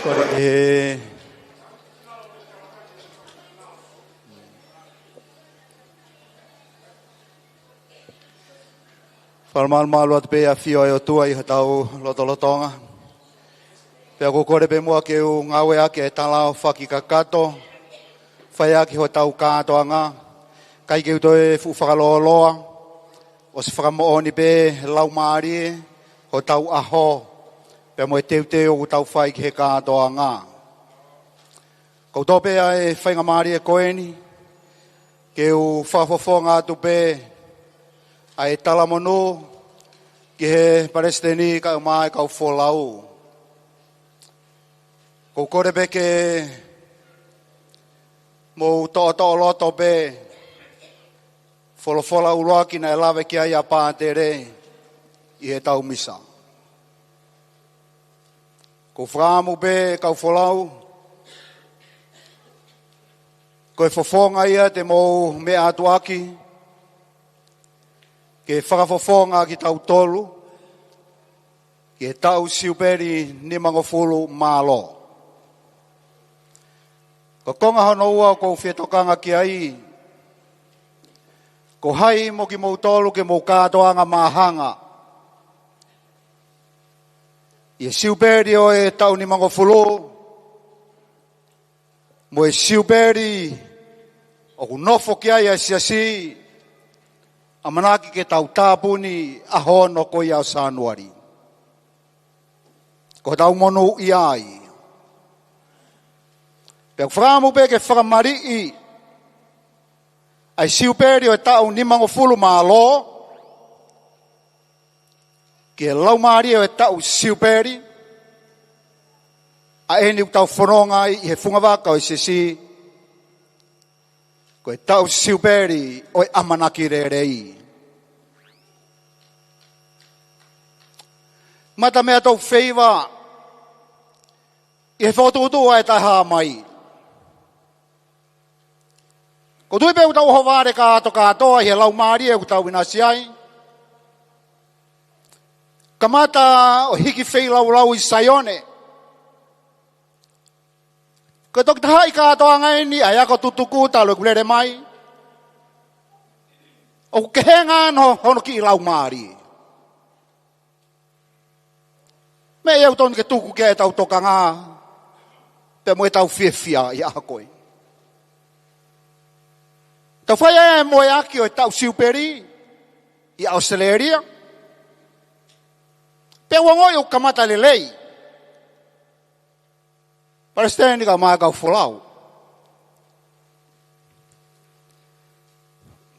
Kole ke fakamalumalu atu pē ʻa e ʻafio ʻa e ʻOtua ʻi hotau lotolotonga. Pea ʻoku ou kole pē muʻa ke u ngāueʻaki e talaʻofa kakato, fai ʻaki hotau kātoanga, ʻikai ke u toe fuʻu fakalōloa, ʻosi fakamoʻoni pē laumālie hotau ʻaho, pea mo e teuteu ʻoku tau fai ki he kātoanga. Ko u toʻo pē ʻa e faingamālie ko eni, ke u fakafofonga atu pē ʻa e talamonū ki he palesiteni kae ʻumaʻā e kau folau. Ko u kole pē ke mou toʻotoʻo loto pē, folofola ʻuluaki naʻe lave ki ai ʻa Pātele ʻi heʻetau misa. Ko u fakaʻamu pē kau folau, ko e fofonga ia te mou meʻa atu ʻaki, ke fakafofonga kitautolu ki he taʻu Siupeli nimangofulu mālō. Ko e konga hono ua ʻoku ou fie tokanga ki ai, ko hai mo kimoutolu ke mou kātoanga māhanga ʻi he Siupeli ʻo e taʻu nimangofulu, mo e Siupeli ʻoku nofo ki ai ʻa e Siasi, ʻamanaki ke tau tāpuni ʻaho ono ko ia ʻo Sānuali. Ko hotau monūʻia ia. Pea ʻoku ou fakaʻamu pē ke fakamaliʻi ʻa e Siupeli ʻo e taʻu nimangofulu mālō ki he laumālie ʻo e taʻu Siupeli, ʻa eni ʻoku tau fononga ai ʻi he fungavaka ʻo e Siasi, ko e taʻu Siupeli ʻo e ʻamanaki lelei. Mata meʻa tou feiva ʻi he fokotuʻutuʻu ʻa e Taʻehāmai. Ko u tui pē ʻoku tau ʻohovale kātokātoa ʻi he laumālie ʻoku tau ʻinasi ai. Kamata ʻo hiki feilaulau ʻi Saione. Ko e toki tahaʻi kātoanga eni ʻa e ako tutuku talu ʻeku lele mai. ʻOku kehe ange hono kiʻi laumālie. Meʻa ia ʻoku totonu ke tuku ki ai ʻetau tokanga, pea mo ʻetau fiefia ʻi he ʻaho ko ē. Tau fai ai e moeaki ʻo e taʻu Siupeli ʻi ʻAositelēlia. Pea u ongoʻi ʻoku kamata lelei. Palesiteni kae ʻumaʻā e kau folau,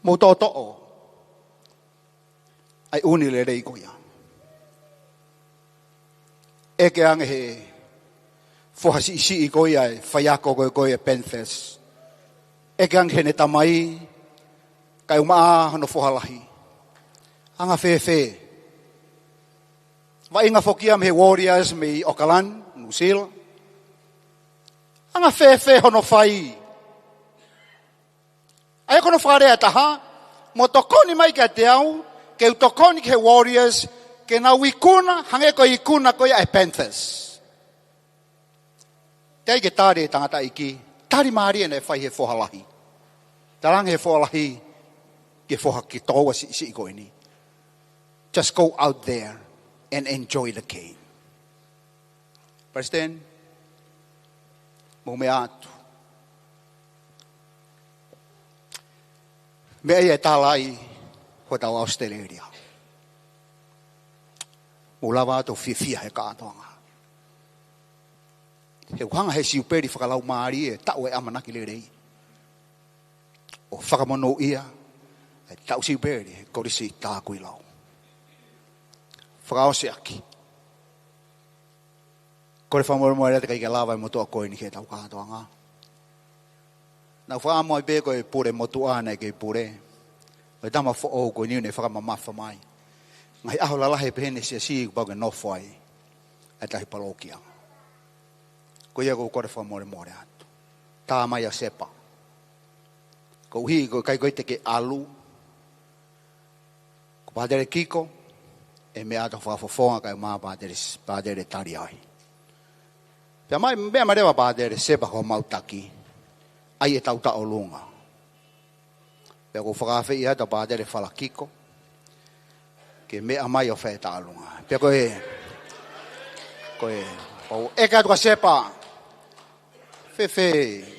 mou toʻotoʻo ʻa e ʻū lelei ko ia. ʻEke ange he foha siʻisiʻi ko ia e faiako ko ē ko e Panthers. ʻEke ange heʻene tamai, kae ʻumaʻā hono foha lahi. Anga fēfē? Vaʻinga foki ia mei he Warriors mei ʻAokalani, Nuʻusila. Anga fēfē hono fai? ʻA ia ko hono fakalea ʻe taha, mo tokoni mai kiate au, ke u tokoni ki he Warriors, ke nau ikuna hangē ko e ikuna ko ia ʻa e Panthers. Teʻeki ke tali ʻe he tangataʻeiki, tali mālie naʻe fai he foha lahi. Talaange he foha lahi ki he foha ke toua siʻisiʻi ko eni, just go out there and enjoy the game. Palesiteni, mou meʻa atu. Meʻa ia ʻe tala ai hotau ʻAositelēlia. Mou lava atu ʻo fiefia he kātoanga. He ʻoku hanga he Siupeli fakalaumālie e taʻu e ʻamanaki lelei ʻo fakamonūʻia e taʻu Siupeli he Kolisi Takuilau. Fakaʻosi ʻaki. Kole fakamolemole ʻiate ia ʻikai ke lava e motuʻa ko eni ki heʻetau kātoanga. Naʻa ku fakaʻamu ai pē ko e pule motuʻa naʻe kei pule. Ko e tama foʻou ko eni naʻe fakamamafa mai. Ngaahi ʻaho lalahi pehē ʻi he siasi kuo pau ke nofo ai ʻa e tauhi palōkia. Ko ia ʻoku ou kole fakamolemole atu. Tā mai ʻa Sepa. Koeʻuhi ko e ʻikai ko e te ke ʻalu. Ko Pātele Kiko, ʻe meʻa atu fakafofonga kae ʻumaʻā Pātele, Pātele Taliai. Pea mai, meʻa mai leva Pātele Sepa ko homau taki, ʻai ʻetau taʻolunga. Pea ʻoku ou fakaafeʻi atu ʻa Pātele Fala Kiko, ke meʻa mai ʻo fai e taʻolunga. Pea ko e, ko e, ʻoku ou ʻeke atu kia Sepa, Fefe,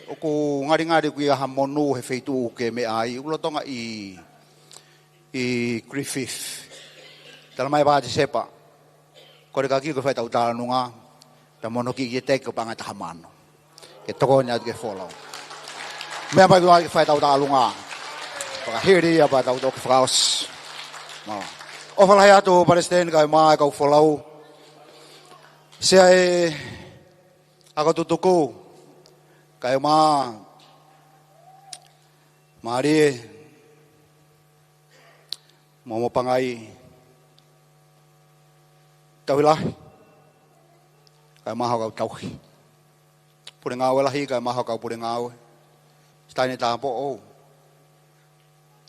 ʻoku ngalingali ʻoku ʻi ai ha monū he feituʻu ʻoku ke meʻa ai, ʻoku lolotonga ʻi, ʻi Griffith. Tala mai Pātele Sepa, kole kia Kiko ke fai ʻetau taʻolunga, pea mo hono kiʻi kiʻi teke ʻo paʻanga ʻe taha mano. Ke tokoni atu ke folau. Meʻa mai ʻo ke fai ʻetau taʻolunga. Fakahili ia pea tau toki fakaʻosi. Mālō. ʻOfa lahi atu Palesiteni kae ʻumaʻā e kau folau. Sea e ako tutuku, kae ʻumaʻā Malie, mo Mopangai, Tauhi Lahi, kae ʻumaʻā haʻo kau tauhi. Pule Ngāue Lahi, kae ʻumaʻā haʻo kau pule ngāue. Sitaine Tāupoʻou.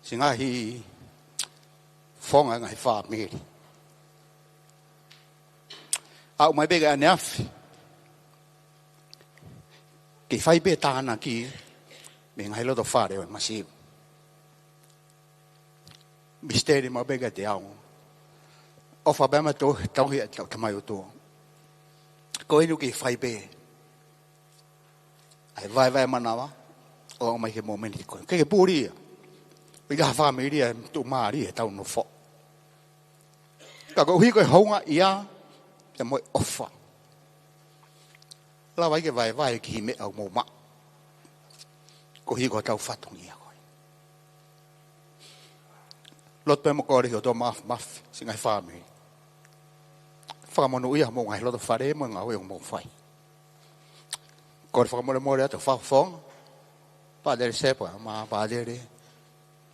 Siʻi ngaahi fofonga ngaahi fāmili. Aʻu mai pē ki ʻaneafi. Kei fai pē tānaki mei he ngaahi loto fale ʻo e masiu. Misiteli maʻu pē kiate au. ʻOfa pē mo e tauhi ʻa e Tamai ʻOtua. Ko eni ʻoku kei fai pē ʻa e vaevae manava ʻo aʻu mai ki he mōmeniti ko eni. Ke ke puli ia. ʻI ha fāmili ʻe tuʻumālie ʻetau nofo. Ka koeʻuhi ko e houngaʻia pea mo e ʻofa, lava ai ke vaevae ki he meʻa ʻoku mou maʻu. Koeʻuhi ko hotau fatongia ko ē. Lotu pē mo kole ki he ʻOtua Māfimafi, siʻi ngaahi fāmili. Fakamonūʻia homou ngaahi loto fale mo e ngāue ʻoku mou fai. Kole fakamolemole atu fakafofonga, Pātele Sepa, mo Pātele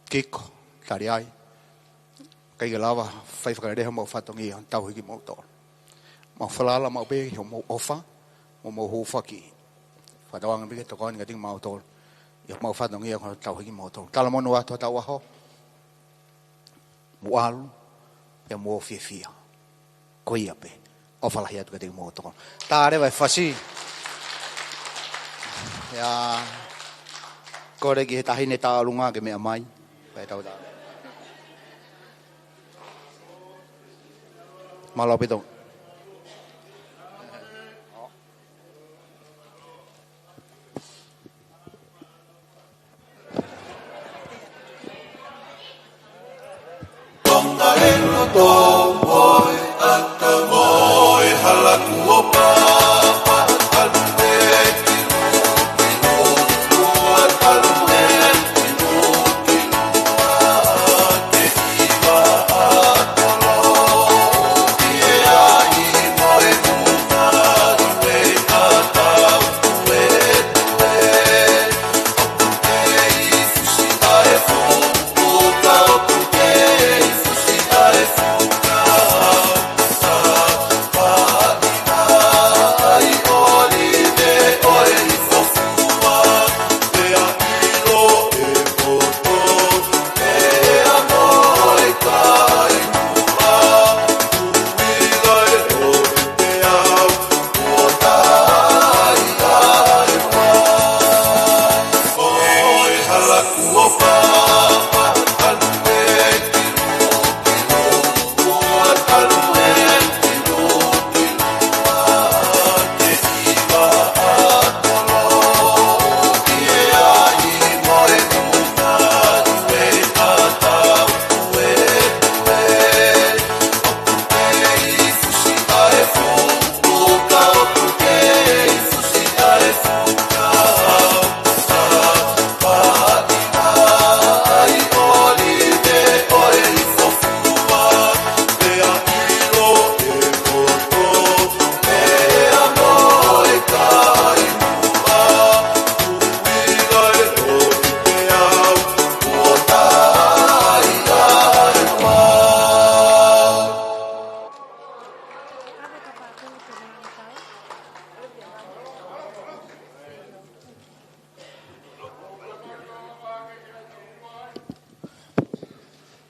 Kiko, Taliai. ʻIkai ke lava fai fakalelei homou fatongia, tauhi kimoutolu. Mau falala maʻu pē ki hoʻomou ʻofa, mo hoʻomou hūfaki. Fakatauange pē ke tokoni kiate kimautolu ʻi hoʻomou fatongia ko e tauhi kimoutolu. Talamonū atu hotau ʻaho. Mou ʻalu, pea mou fiefia. Ko ia pē. ʻOfa lahi atu kiate kimoutolu. Tā leva e fasi. ʻIo, kole ki he taʻahine taʻolunga ke meʻa mai. Fai ʻetau taʻolunga. Mālō ʻaupito.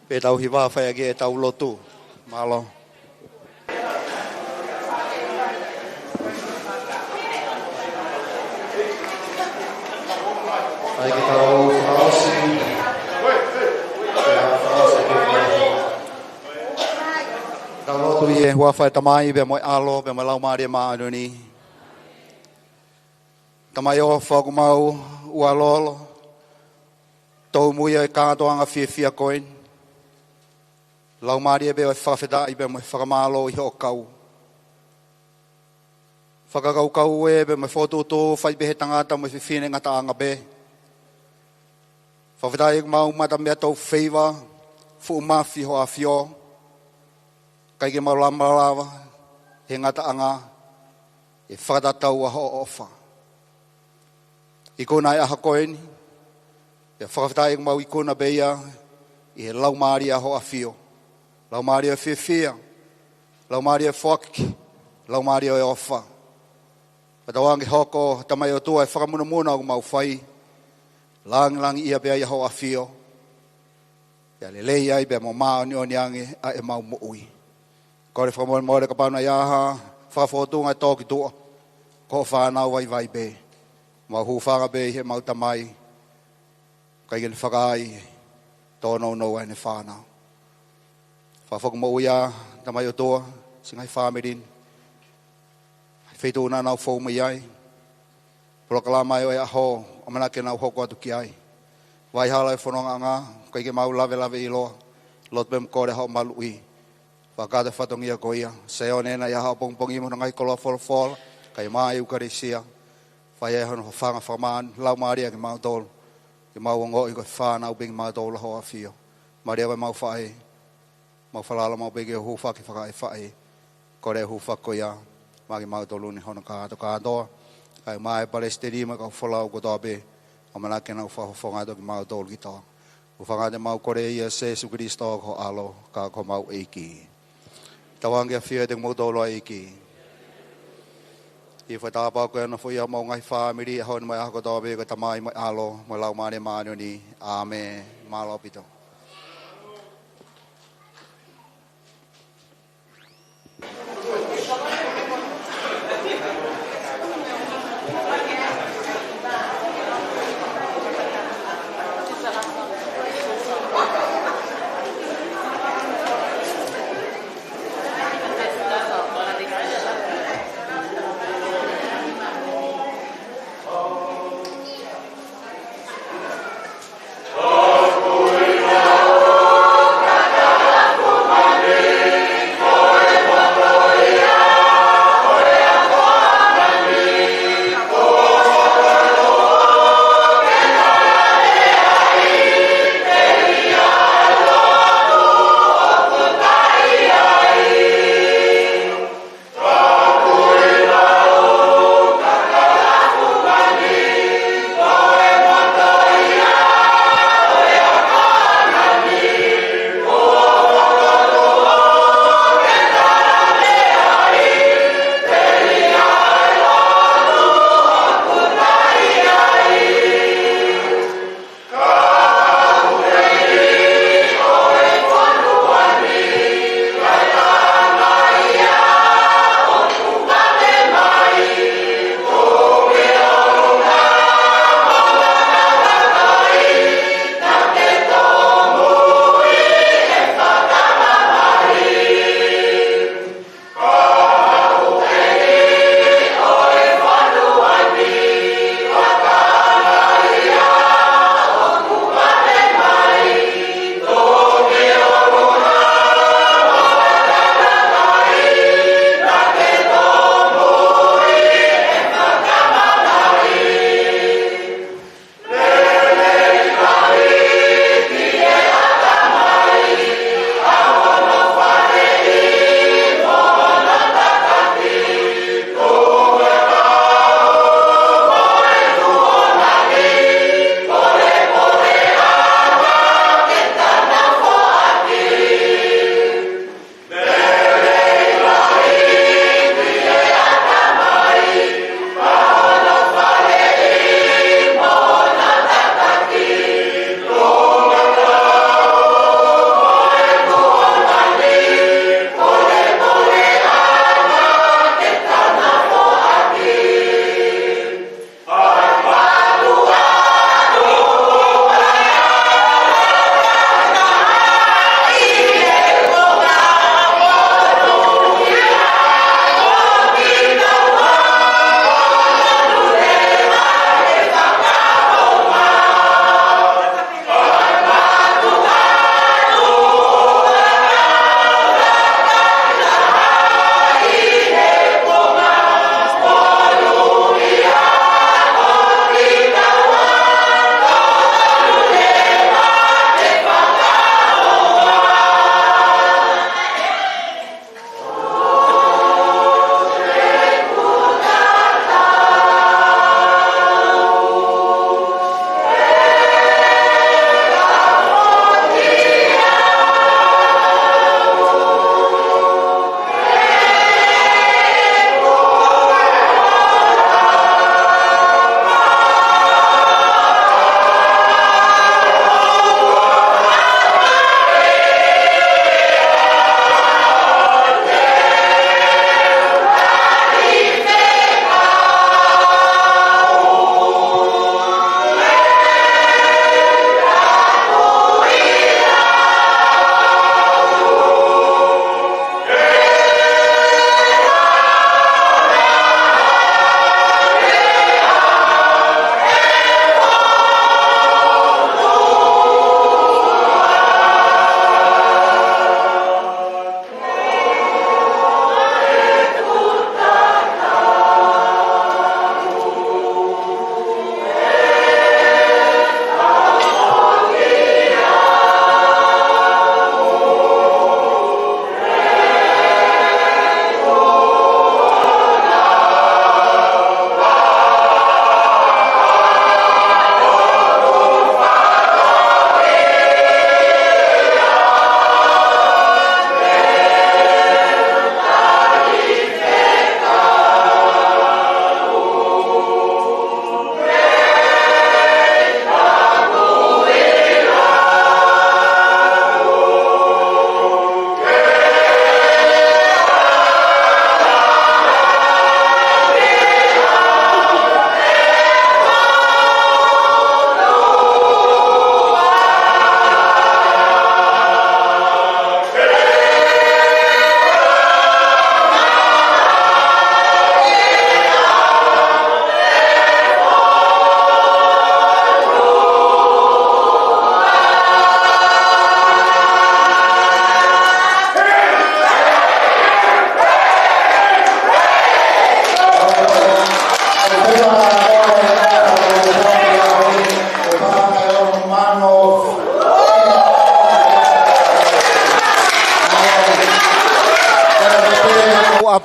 Pea tau hiva fai ʻaki ʻetau lotu. Mālō. ʻAi ke tau fakaʻosi. Tau lotu ʻi he huafa ʻo e Tamai, pea mo e ʻAlo, pea mo e Laumālie Māʻoniʻoni. Tamai ʻofa ʻoku mau ʻualolo, tōmui ʻa e kātoanga fiefia ko eni. Laumālie pē ʻoku fakafetaʻi pea mo e fakamālō ʻi hoʻo kau. Fakakaukau ē pea mo e fokotuʻutuʻu fai pē he tangata mo e fefine ngataʻanga pē. Fakafetaʻi ʻoku mau mata meʻa tau feiva, fuʻu mafi hoʻo ʻAfio. ʻIkai ke mau lava malava he ngataʻanga, ʻe fakatatau ʻa hoʻo ʻofa. Ikuna ʻa e ʻaho ko eni, pea fakafetaʻi ʻoku mau ikuna pē ia ʻi he Laumālie ʻa hoʻo ʻAfio. Laumālie ʻo e fiefia, Laumālie ʻo e foaki, Laumālie ʻo e ʻofa. Pea tauange hoko, Tamai ʻOtua, ʻa e fakamunamuna ʻoku mau fai, langilangiʻia pē ai ʻa hoʻo ʻAfio. Pea lelei ai pea mo māʻoniʻoni ange ʻa ʻemau moʻui. Kole fakamolemole kapau naʻe ʻi ai ha fakafōtunga ʻe tō ki tuʻa, ko hoʻo fānau vaivai pē. Mau hūfanga pē ʻi heʻemau Tamai, ʻikai ke ne fakaai, tōnounou ʻa ʻene fānau. Fakafoki moʻui ā, Tamai ʻOtua, siʻi ngaahi fāmili ni. Feituʻu naʻa nau fou mai ai. Polokalama ʻo e ʻaho, ʻamanaki ke nau hoko atu ki ai. Vai hala ʻo e fonongaʻanga, ʻikai ke mau lavelave ʻiloa, lotu pē mo kole hoʻo maluʻi. Fakakakato e fatongia ko ia, Saione naʻe ʻi ai haʻo pongipongi mo hono ngaahi koloa folofola, kae ʻumaʻā e ʻEukalisia. Fai ai hono fafanga fakamāʻoniʻoni, Laumālie kimautolu. Ke mau ongoʻi ko e fānau pē kimautolu ʻa hoʻo ʻAfio. Mālieʻia ko ʻemau faʻē. Mau falala maʻu pē ke hūfaki fakaʻefaʻi. Kole hūfaki ko ia maʻa kimautolu ni hono kātokātoa. Kae ʻumaʻā e palesiteni mo e kau folau kotoa pē. ʻAmanaki ke nau fakafofonga atu kimautolu ki tuʻa. Hūfanga atu ʻemau kole ʻia Sēsū Kilisitō ko ho ʻAlo, ka ko homau ʻEiki. Tauange ʻa e ʻAfio ʻiate kimoutolu ʻa e ʻEiki. ʻI he fakatapu ko ia ʻa e nofoʻia homau ngaahi fāmili, ʻaho ni mo e ʻaho kotoa pē, ko e Tamai mo e ʻAlo, mo e Laumālie Māʻoniʻoni. ʻĀmeni. Mālō ʻaupito.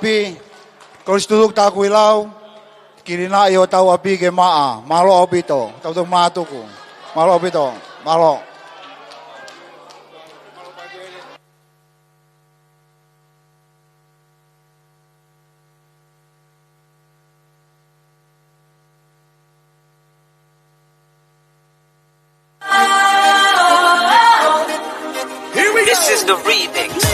ʻapi, Kolisi Tutuku Takuilau, Kilinaʻi ʻo Tauʻapi ke maʻa. Mālō ʻaupito, tau tau mātuku. Mālō ʻaupito, mālō. This is the remix.